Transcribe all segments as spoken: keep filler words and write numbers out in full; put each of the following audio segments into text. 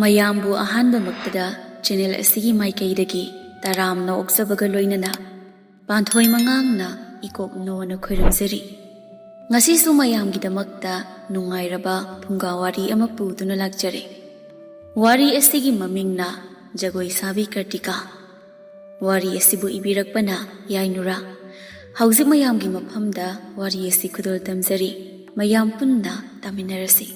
ꯃꯌꯥꯝꯕꯨ ꯑꯍꯥꯟꯕꯃꯛꯇꯗ ꯆꯦꯅꯦꯜ ꯑꯁꯤꯒꯤ ꯃꯥꯏꯀꯩꯗꯒꯤ ꯇꯔꯥꯝꯅ ꯑꯣꯛꯆꯕꯒ ꯂꯣꯏꯅꯅ ꯄꯥꯟꯊꯣꯏ ꯃꯉꯥꯡꯅ ꯏꯀꯣꯛ ꯅꯣꯅ ꯈꯣꯏꯔꯝꯖꯔꯤ꯫ ꯉꯁꯤꯁꯨ ꯃꯌꯥꯝꯒꯤꯗꯃꯛꯇ ꯅꯨꯡꯉꯥꯏꯔꯕ ꯐꯨꯡꯒꯥ ꯋꯥꯔꯤ ꯑꯃ ꯄꯨꯗꯨꯅ ꯂꯥꯛꯆꯔꯦ꯫ ꯋꯥꯔꯤ ꯑꯁꯤꯒꯤ ꯃꯃꯤꯡꯅ ꯖꯒꯣꯏ ꯁꯥꯕꯤ ꯀꯔꯇꯤꯀꯥ꯫ ꯋꯥꯔꯤ ꯑꯁꯤꯕꯨ ꯏꯕꯤꯔꯛꯄꯅ ꯌꯥꯏꯅꯨꯔꯥ꯫ ꯍꯧꯖꯤꯛ ꯃꯌꯥꯝꯒꯤ ꯃꯐꯝꯗ ꯋꯥꯔꯤ ꯑꯁꯤ ꯈꯨꯗꯣꯜ ꯇꯝꯖꯔꯤ꯫ ꯃꯌꯥꯝ ꯄꯨꯟꯅ ꯇꯥꯃꯤꯟꯅꯔꯁꯤ꯫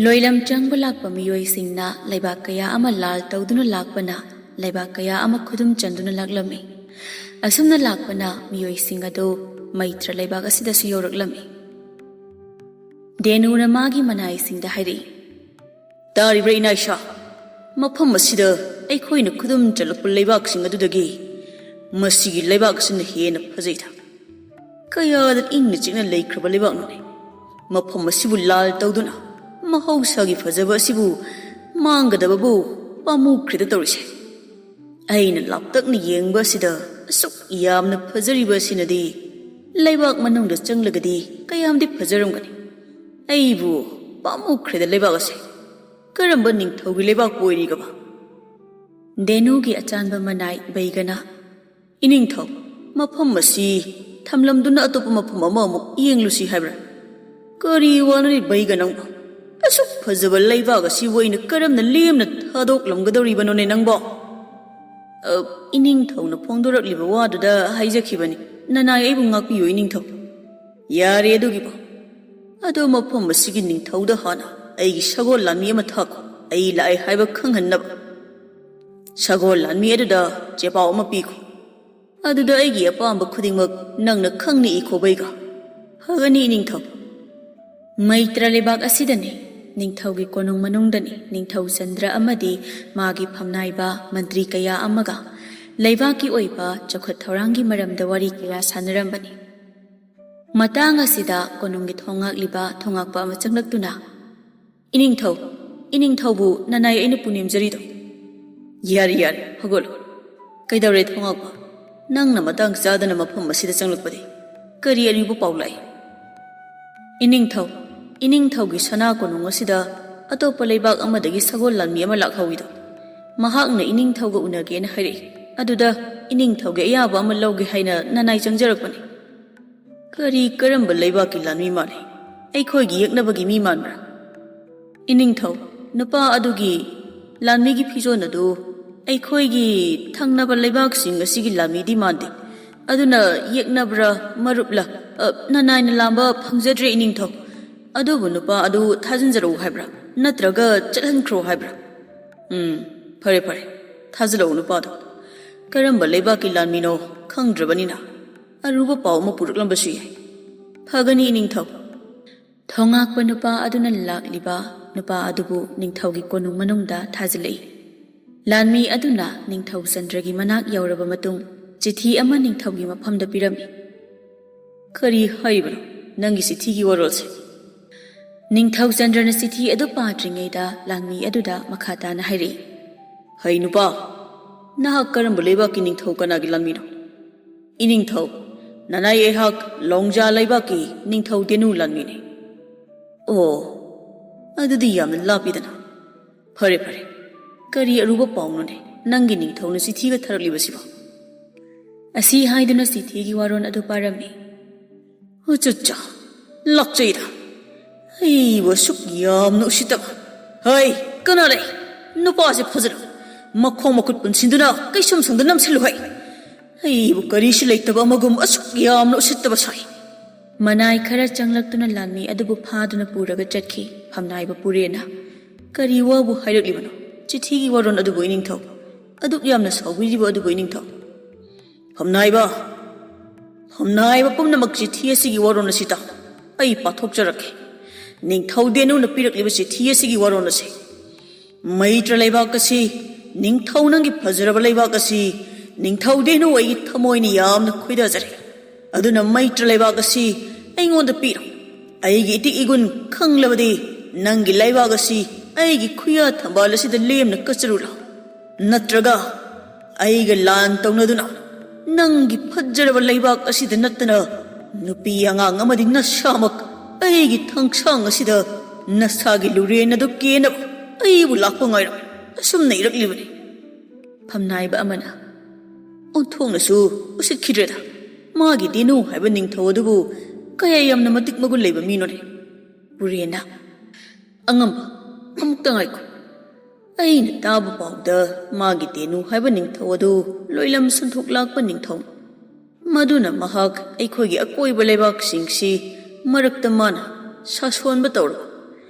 ꯂꯣꯏꯂꯝ ꯆꯪꯕ ꯂꯥꯛꯄ ꯃꯤꯑꯣꯏꯁꯤꯡꯅ ꯂꯩꯕꯥꯛ ꯀꯌꯥ ꯑꯃ ꯂꯥꯜ ꯇꯧꯗꯨꯅ ꯂꯥꯛꯄꯅ ꯂꯩꯕꯥꯛ ꯀꯌꯥ ꯑꯃ ꯈꯨꯗꯨꯝ ꯆꯟꯗꯨꯅ ꯂꯥꯛꯂꯝꯃꯤ꯫ ꯑꯁꯨꯝꯅ ꯂꯥꯛꯄꯅ ꯃꯤꯑꯣꯏꯁꯤꯡ ꯑꯗꯨ ꯃꯩꯇ꯭ꯔ ꯂꯩꯕꯥꯛ ꯑꯁꯤꯗꯁꯨ ꯌꯧꯔꯛꯂꯝꯃꯤ꯫ ꯗꯦꯅꯨꯅ ꯃꯥꯒꯤ ꯃꯅꯥꯏꯁꯤꯡꯗ ꯍꯥꯏꯔꯛꯏ, "ꯇꯥꯔꯤꯕ꯭ꯔꯥ ꯏꯅꯥꯏꯁꯥ? ꯃꯐꯝ ꯑꯁꯤꯗ ꯑꯩꯈꯣꯏꯅ ꯈꯨꯗꯨꯝ ꯆꯜꯂꯛꯄ ꯂꯩꯕꯥꯛꯁꯤꯡ ꯑꯗꯨꯗꯒꯤ ꯃꯁꯤꯒꯤ ꯂꯩꯕꯥꯛ ꯑꯁꯤꯅ ꯍꯦꯟꯅ ꯐꯖꯩꯗ꯫ ꯀꯌꯥꯗ ꯏꯪꯅ ꯆꯤꯛꯅ ꯂꯩꯈ꯭ꯔꯕ ꯂꯩꯕꯥꯛꯅꯣꯅꯦ꯫ ꯃꯐꯝ ꯑꯁꯤꯕꯨ ꯂꯥꯜ ꯇꯧꯗꯨꯅ ꯃꯍꯧꯁꯥꯒꯤ ꯐꯖꯕ ꯑꯁꯤꯕꯨ ꯃꯥꯡꯒꯗꯕꯕꯨ ꯄꯥꯝꯃꯨꯈ꯭ꯔꯦꯗ ꯇꯧꯔꯤꯁꯦ꯫ ꯑꯩꯅ ꯂꯥꯞꯇꯛꯅ ꯌꯦꯡꯕ ꯑꯁꯤꯗ ꯑꯁꯨꯛ ꯌꯥꯝꯅ ꯐꯖꯔꯤꯕ ꯑꯁꯤꯅꯗꯤ ꯂꯩꯕꯥꯛ ꯃꯅꯨꯡꯗ ꯆꯪꯂꯒꯗꯤ ꯀꯌꯥꯝꯗꯤ ꯐꯖꯔꯝꯒꯅꯤ꯫ ꯑꯩꯕꯨ ꯄꯥꯝꯃꯨꯈ꯭ꯔꯦꯗ ꯂꯩꯕꯥꯛ ꯑꯁꯦ꯫ ꯀꯔꯝꯕ ꯅꯤꯡꯊꯧꯒꯤ ꯂꯩꯕꯥꯛꯄꯨ ꯑꯣꯏꯔꯤꯒꯕ?" ꯗꯦꯅꯨꯒꯤ ꯑꯆꯥꯟꯕ ꯃꯅꯥꯏ ꯕꯩꯒꯅ, "ꯏꯅꯤꯡꯊꯧ, ꯃꯐꯝ ꯑꯁꯤ ꯊꯝꯂꯝꯗꯨꯅ ꯑꯇꯣꯞꯄ ꯃꯐꯝ ꯑꯃ ꯑꯃꯨꯛ ꯌꯦꯡꯂꯨꯁꯤ ꯍꯥꯏꯕ꯭ꯔꯥ? ꯀꯔꯤ ꯋꯥꯅꯣꯅꯦ ꯕꯩꯒ ꯅꯪꯕꯣ? ꯑꯁꯨꯛ ꯐꯖꯕ ꯂꯩꯕꯥꯛ ꯑꯁꯤꯕꯨ ꯑꯩꯅ ꯀꯔꯝꯅ ꯂꯦꯝꯅ ꯊꯥꯗꯣꯛꯂꯝꯒꯗꯧꯔꯤꯕꯅꯣꯅꯦ ꯅꯪꯕꯣ?" "ꯑ, ꯏꯅꯤꯡꯊꯧꯅ ꯐꯣꯡꯗꯣꯔꯛꯂꯤꯕ ꯋꯥꯗꯨꯗ ꯍꯥꯏꯖꯈꯤꯕꯅꯤ꯫ ꯅꯅꯥꯏ ꯑꯩꯕꯨ ꯉꯥꯛꯄꯤꯌꯨ ꯏꯅꯤꯡꯊꯧ꯫" "ꯌꯥꯔꯦ ꯑꯗꯨꯒꯤꯕꯣ꯫ ꯑꯗꯣ ꯃꯐꯝ ꯑꯁꯤꯒꯤ ꯅꯤꯡꯊꯧꯗ ꯍꯥꯟꯅ ꯑꯩꯒꯤ ꯁꯒꯣꯜ ꯂꯥꯟꯃꯤ ꯑꯃ ꯊꯥꯈꯣ, ꯑꯩ ꯂꯥꯛꯑꯦ ꯍꯥꯏꯕ ꯈꯪꯍꯟꯅꯕ꯫ ꯁꯒꯣꯜ ꯂꯥꯟꯃꯤ ꯑꯗꯨꯗ ꯆꯦꯄꯥꯎ ꯑꯃ ꯄꯤꯈꯣ꯫ ꯑꯗꯨꯗ ꯑꯩꯒꯤ ꯑꯄꯥꯝꯕ ꯈꯨꯗꯤꯡꯃꯛ ꯅꯪꯅ ꯈꯪꯅ ꯏꯈꯣ ꯕꯩꯒ꯫ ꯐꯒꯅꯤ ꯏꯅꯤꯡꯊꯧ꯫" ꯃꯩꯇ꯭ꯔ ꯂꯩꯕꯥꯛ ꯑꯁꯤꯗꯅꯤ, ꯅꯤꯡꯊꯧꯒꯤ ꯀꯣꯅꯨꯡ ꯃꯅꯨꯡꯗꯅꯤ, ꯅꯤꯡꯊꯧ ꯆꯟꯗ꯭ꯔ ꯑꯃꯗꯤ ꯃꯥꯒꯤ ꯐꯝꯅꯥꯏꯕ ꯃꯟꯇ꯭ꯔꯤ ꯀꯌꯥ ꯑꯃꯒ ꯂꯩꯕꯥꯛꯀꯤ ꯑꯣꯏꯕ ꯆꯥꯎꯈꯠ ꯊꯧꯔꯥꯡꯒꯤ ꯃꯔꯝꯗ ꯋꯥꯔꯤ ꯀꯌꯥ ꯁꯥꯟꯅꯔꯝꯕꯅꯤ꯫ ꯃꯇꯥꯡ ꯑꯁꯤꯗ ꯀꯣꯅꯨꯡꯒꯤ ꯊꯣꯡ ꯉꯥꯛꯂꯤꯕ ꯊꯣꯡꯉꯥꯛꯄ ꯑꯃ ꯆꯪꯂꯛꯇꯨꯅ, "ꯏꯅꯤꯡꯊꯧ, ꯏꯅꯤꯡꯊꯧꯕꯨ ꯅꯅꯥꯏ ꯑꯩꯅ ꯄꯨꯅꯦꯝꯖꯔꯤꯗꯣ꯫" "ꯌꯥꯔꯦ, ꯌꯥꯔꯦ, ꯍꯧꯒꯠꯂꯣ꯫ ꯀꯩꯗꯧꯔꯦ ꯊꯣꯡꯉꯥꯛꯄ? ꯅꯪꯅ ꯃꯇꯥꯡ ꯆꯥꯗꯅ ꯃꯐꯝ ꯑꯁꯤꯗ ꯆꯪꯂꯛꯄꯗꯤ ꯀꯔꯤ ꯑꯔꯤꯕ ꯄꯥꯎ ꯂꯥꯛꯏ?" "ꯏꯅꯤꯡꯊꯧ, ꯏꯅꯤꯡꯊꯧꯒꯤ ꯁꯅꯥ ꯀꯣꯅꯨꯡ ꯑꯁꯤꯗ ꯑꯇꯣꯞꯄ ꯂꯩꯕꯥꯛ ꯑꯃꯗꯒꯤ ꯁꯒꯣꯜ ꯂꯥꯟꯃꯤ ꯑꯃ ꯂꯥꯛꯍꯧꯋꯤꯗꯣ꯫ ꯃꯍꯥꯛꯅ ꯏꯅꯤꯡꯊꯧꯒ ꯎꯅꯒꯦꯅ ꯍꯥꯏꯔꯛꯏ꯫ ꯑꯗꯨꯗ ꯏꯅꯤꯡꯊꯧꯒꯤ ꯑꯌꯥꯕ ꯑꯃ ꯂꯧꯒꯦ ꯍꯥꯏꯅ ꯅꯅꯥꯏ ꯆꯪꯖꯔꯛꯄꯅꯤ꯫ ꯀꯔꯤ ꯀꯔꯝꯕ ꯂꯩꯕꯥꯛꯀꯤ ꯂꯥꯟꯃꯤ ꯃꯥꯜꯂꯤ? ꯑꯩꯈꯣꯏꯒꯤ ꯌꯦꯛꯅꯕꯒꯤ ꯃꯤ ꯃꯥꯟꯕ꯭ꯔꯥ? ꯏꯅꯤꯡꯊꯧ, ꯅꯨꯄꯥ ꯑꯗꯨꯒꯤ ꯂꯥꯟꯃꯤꯒꯤ ꯐꯤꯖꯣꯜ ꯑꯗꯨ ꯑꯩꯈꯣꯏꯒꯤ ꯊꯪꯅꯕ ꯂꯩꯕꯥꯛꯁꯤꯡ ꯑꯁꯤꯒꯤ ꯂꯥꯟꯃꯤꯗꯤ ꯃꯥꯟꯗꯦ꯫ ꯑꯗꯨꯅ ꯌꯦꯛꯅꯕ꯭ꯔꯥ, ꯃꯔꯨꯞꯂ, ꯑ, ꯅꯅꯥꯏꯅ ꯂꯥꯝꯕ ꯐꯪꯖꯗ꯭ꯔꯦ ꯏꯅꯤꯡꯊꯧ꯫ ꯑꯗꯨꯕꯨ ꯅꯨꯄꯥ ꯑꯗꯨ ꯊꯥꯖꯤꯟꯖꯔꯛꯎ ꯍꯥꯏꯕ꯭ꯔꯥ? ꯅꯠꯇ꯭ꯔꯒ ꯆꯠꯍꯟꯈ꯭ꯔꯣ ꯍꯥꯏꯕ꯭ꯔꯥ? ꯎꯝ, ꯐꯔꯦ, ꯐꯔꯦ꯫ ꯊꯥꯖꯤꯜꯂꯛꯎ ꯅꯨꯄꯥꯗꯣ꯫ ꯀꯔꯝꯕ ꯂꯩꯕꯥꯛꯀꯤ ꯂꯥꯟꯃꯤꯅꯣ ꯈꯪꯗ꯭ꯔꯕꯅꯤꯅ ꯑꯔꯨꯕ ꯄꯥꯎ ꯑꯃ ꯄꯨꯔꯛꯂꯝꯕꯁꯨ ꯌꯥꯏ꯫ ꯐꯒꯅꯤ ꯏꯅꯤꯡꯊꯧ꯫ ꯊꯣꯉꯥꯛꯄ ꯅꯨꯄꯥ ꯑꯗꯨꯅ ꯂꯥꯛꯂꯤꯕ ꯅꯨꯄꯥ ꯑꯗꯨꯕꯨ ꯅꯤꯡꯊꯧꯒꯤ ꯀꯣꯅꯨꯡ ꯃꯅꯨꯡꯗ ꯊꯥꯖꯤꯜꯂꯛꯏ꯫ ꯂꯥꯟꯃꯤ ꯑꯗꯨꯅ ꯅꯤꯡꯊꯧ ꯆꯟꯗ꯭ꯔꯒꯤ ꯃꯅꯥꯛ ꯌꯧꯔꯕ ꯃꯇꯨꯡ ꯆꯤꯊꯤ ꯑꯃ ꯅꯤꯡꯊꯧꯒꯤ ꯃꯐꯝꯗ ꯄꯤꯔꯝꯃꯤ꯫ ꯀꯔꯤ ꯍꯥꯏꯔꯤꯕꯅꯣ ꯅꯪꯒꯤ ꯆꯤꯊꯤꯒꯤ ꯋꯥꯔꯣꯜꯁꯦ? ꯅꯤꯡꯊꯧ ꯆꯟꯗ꯭ꯔꯅ ꯆꯤꯊꯤ ꯑꯗꯨ ꯄꯥꯗ꯭ꯔꯤꯉꯩꯗ ꯂꯥꯟꯃꯤ ꯑꯗꯨꯗ ꯃꯈꯥ ꯇꯥꯅ ꯍꯥꯏꯔꯛꯏ꯫ ꯍꯩ ꯅꯨꯄꯥ, ꯅꯍꯥꯛ ꯀꯔꯝꯕ ꯂꯩꯕꯥꯛꯀꯤ ꯅꯤꯡꯊꯧ ꯀꯅꯥꯒꯤ ꯂꯥꯟꯃꯤꯅꯣ? ꯏꯅꯤꯡꯊꯧ, ꯅꯅꯥꯏ ꯑꯩꯍꯥꯛ ꯂꯣꯡꯖꯥ ꯂꯩꯕꯥꯛꯀꯤ ꯅꯤꯡꯊꯧ ꯗꯦꯅꯨ ꯂꯥꯟꯃꯤꯅꯤ꯫ ꯑꯣ, ꯑꯗꯨꯗꯤ ꯌꯥꯝꯅ ꯂꯥꯞꯄꯤꯗꯅ꯫ ꯐꯔꯦ, ꯐꯔꯦ꯫ ꯀꯔꯤ ꯑꯔꯨꯕ ꯄꯥꯎꯅꯣꯅꯦ ꯅꯪꯒꯤ ꯅꯤꯡꯊꯧꯅ ꯆꯤꯊꯤꯒ ꯊꯥꯔꯛꯂꯤꯕꯁꯤꯕꯣ? ꯑꯁꯤ ꯍꯥꯏꯗꯨꯅ ꯆꯤꯊꯤꯒꯤ ꯋꯥꯔꯣꯜ ꯑꯗꯨ ꯄꯥꯔꯝꯃꯤ꯫ ꯑꯆꯨꯆꯥ, ꯂꯥꯛꯆꯩꯗ꯫ ꯑꯩꯕꯨ ꯑꯁꯨꯛ ꯌꯥꯝꯅ ꯎꯁꯤꯠꯇꯕ꯫ ꯍꯩ, ꯀꯅꯥ ꯂꯩ? ꯅꯨꯄꯥꯁꯦ ꯐꯖꯅ ꯃꯈꯣꯡ ꯃꯈꯨꯠ ꯄꯨꯟꯁꯤꯟꯗꯨꯅ ꯀꯩꯁꯨꯝ ꯁꯪꯗ ꯅꯝꯁꯤꯜꯂꯨ ꯍꯩ꯫ ꯑꯩꯕꯨ ꯀꯔꯤꯁꯨ ꯂꯩꯇꯕ ꯑꯃꯒꯨꯝ ꯑꯁꯨꯛ ꯌꯥꯝꯅ ꯎꯁꯤꯠꯇꯕ ꯁꯥꯏ꯫ ꯃꯅꯥꯏ ꯈꯔ ꯆꯪꯂꯛꯇꯨꯅ ꯂꯥꯟꯃꯤ ꯑꯗꯨꯕꯨ ꯐꯥꯗꯨꯅ ꯄꯨꯔꯒ ꯆꯠꯈꯤ ꯐꯝꯅꯥꯏꯕ ꯄꯨꯔꯦꯅ꯫ ꯀꯔꯤ ꯋꯥꯕꯨ ꯍꯥꯏꯔꯛꯂꯤꯕꯅꯣ? ꯆꯤꯊꯤꯒꯤ ꯋꯥꯔꯣꯜ ꯑꯗꯨꯕꯨ ꯏꯅꯤꯡꯊꯧ꯫ ꯑꯗꯨꯛ ꯌꯥꯝꯅ ꯁꯥꯎꯕꯤꯔꯤꯕ ꯑꯗꯨꯕꯨ ꯏꯅꯤꯡꯊꯧ꯫ ꯐꯝꯅꯥꯏꯕ, ꯐꯝꯅꯥꯏꯕ ꯄꯨꯝꯅꯃꯛ ꯆꯤꯊꯤ ꯑꯁꯤꯒꯤ ꯋꯥꯔꯣꯜ ꯑꯁꯤ ꯇꯥꯎ꯫ ꯑꯩ ꯄꯥꯊꯣꯛꯆꯔꯛꯀꯦ꯫ ꯅꯤꯡꯊꯧ ꯗꯦꯅꯨꯅ ꯄꯤꯔꯛꯂꯤꯕ ꯆꯤꯊꯤ ꯑꯁꯤꯒꯤ ꯋꯥꯔꯣꯜ ꯑꯁꯤ꯫ ꯃꯩꯇ꯭ꯔ ꯂꯩꯕꯥꯛ ꯑꯁꯤ, ꯅꯤꯡꯊꯧ ꯅꯪꯒꯤ ꯐꯖꯔꯕ ꯂꯩꯕꯥꯛ ꯑꯁꯤ, ꯅꯤꯡꯊꯧ ꯗꯦꯅꯨ ꯑꯩꯒꯤ ꯊꯃꯣꯏꯅ ꯌꯥꯝꯅ ꯈꯣꯏꯗꯥꯖꯔꯦ꯫ ꯑꯗꯨꯅ ꯃꯩꯇ꯭ꯔ ꯂꯩꯕꯥꯛ ꯑꯁꯤ ꯑꯩꯉꯣꯟꯗ ꯄꯤꯔꯣ꯫ ꯑꯩꯒꯤ ꯏꯇꯤꯛ ꯏꯒꯨꯟ ꯈꯪꯂꯕꯗꯤ ꯅꯪꯒꯤ ꯂꯩꯕꯥꯛ ꯑꯁꯤ ꯑꯩꯒꯤ ꯈꯨꯌꯥ ꯊꯝꯕꯥꯜ ꯑꯁꯤꯗ ꯂꯦꯝꯅ ꯀꯠꯆꯔꯨ ꯂꯥꯎ꯫ ꯅꯠꯇ꯭ꯔꯒ ꯑꯩꯒ ꯂꯥꯟ ꯇꯧꯅꯗꯨꯅ ꯅꯪꯒꯤ ꯐꯖꯔꯕ ꯂꯩꯕꯥꯛ ꯑꯁꯤꯗ ꯅꯠꯇꯅ ꯅꯨꯄꯤ ꯑꯉꯥꯡ ꯑꯃꯗꯤ ꯅꯁꯥꯃꯛ ꯑꯩꯒꯤ ꯊꯥꯡꯁꯥꯡ ꯑꯁꯤꯗ ꯅꯁꯥꯒꯤ ꯂꯨꯔꯦꯟ ꯑꯗꯨ ꯀꯦꯅꯕ ꯑꯩꯕꯨ ꯂꯥꯛꯄ ꯉꯥꯏꯔꯝ ꯑꯁꯨꯝꯅ ꯏꯔꯛꯂꯤꯕꯅꯤ꯫ ꯐꯝꯅꯥꯏꯕ ꯑꯃꯅ ꯑꯣꯟꯊꯣꯛꯅꯁꯨ ꯎꯁꯤꯠꯈꯤꯗ꯭ꯔꯦꯗ꯫ ꯃꯥꯒꯤ ꯗꯦꯅꯨ ꯍꯥꯏꯕ ꯅꯤꯡꯊꯧ ꯑꯗꯨꯕꯨ ꯀꯌꯥ ꯌꯥꯝꯅ ꯃꯇꯤꯛ ꯃꯒꯨꯟ ꯂꯩꯕ ꯃꯤꯅꯣꯅꯦ꯫ ꯎꯔꯦꯟꯅ, "ꯑꯉꯝꯕ, ꯑꯃꯨꯛꯇ ꯉꯥꯏꯈꯣ꯫ ꯑꯩꯅ ꯇꯥꯕ ꯄꯥꯎꯗ ꯃꯥꯒꯤ ꯗꯦꯅꯨ ꯍꯥꯏꯕ ꯅꯤꯡꯊꯧ ꯑꯗꯨ ꯂꯣꯏꯂꯝ ꯁꯟꯊꯣꯛ ꯂꯥꯛꯄ ꯅꯤꯡꯊꯧ꯫ ꯃꯗꯨꯅ ꯃꯍꯥꯛ ꯑꯩꯈꯣꯏꯒꯤ ꯑꯀꯣꯏꯕ ꯂꯩꯕꯥꯛꯁꯤꯡꯁꯤ ꯃꯔꯛꯇ ꯃꯥꯅ ꯁꯥꯁꯣꯟꯕ ꯇꯧꯔꯕ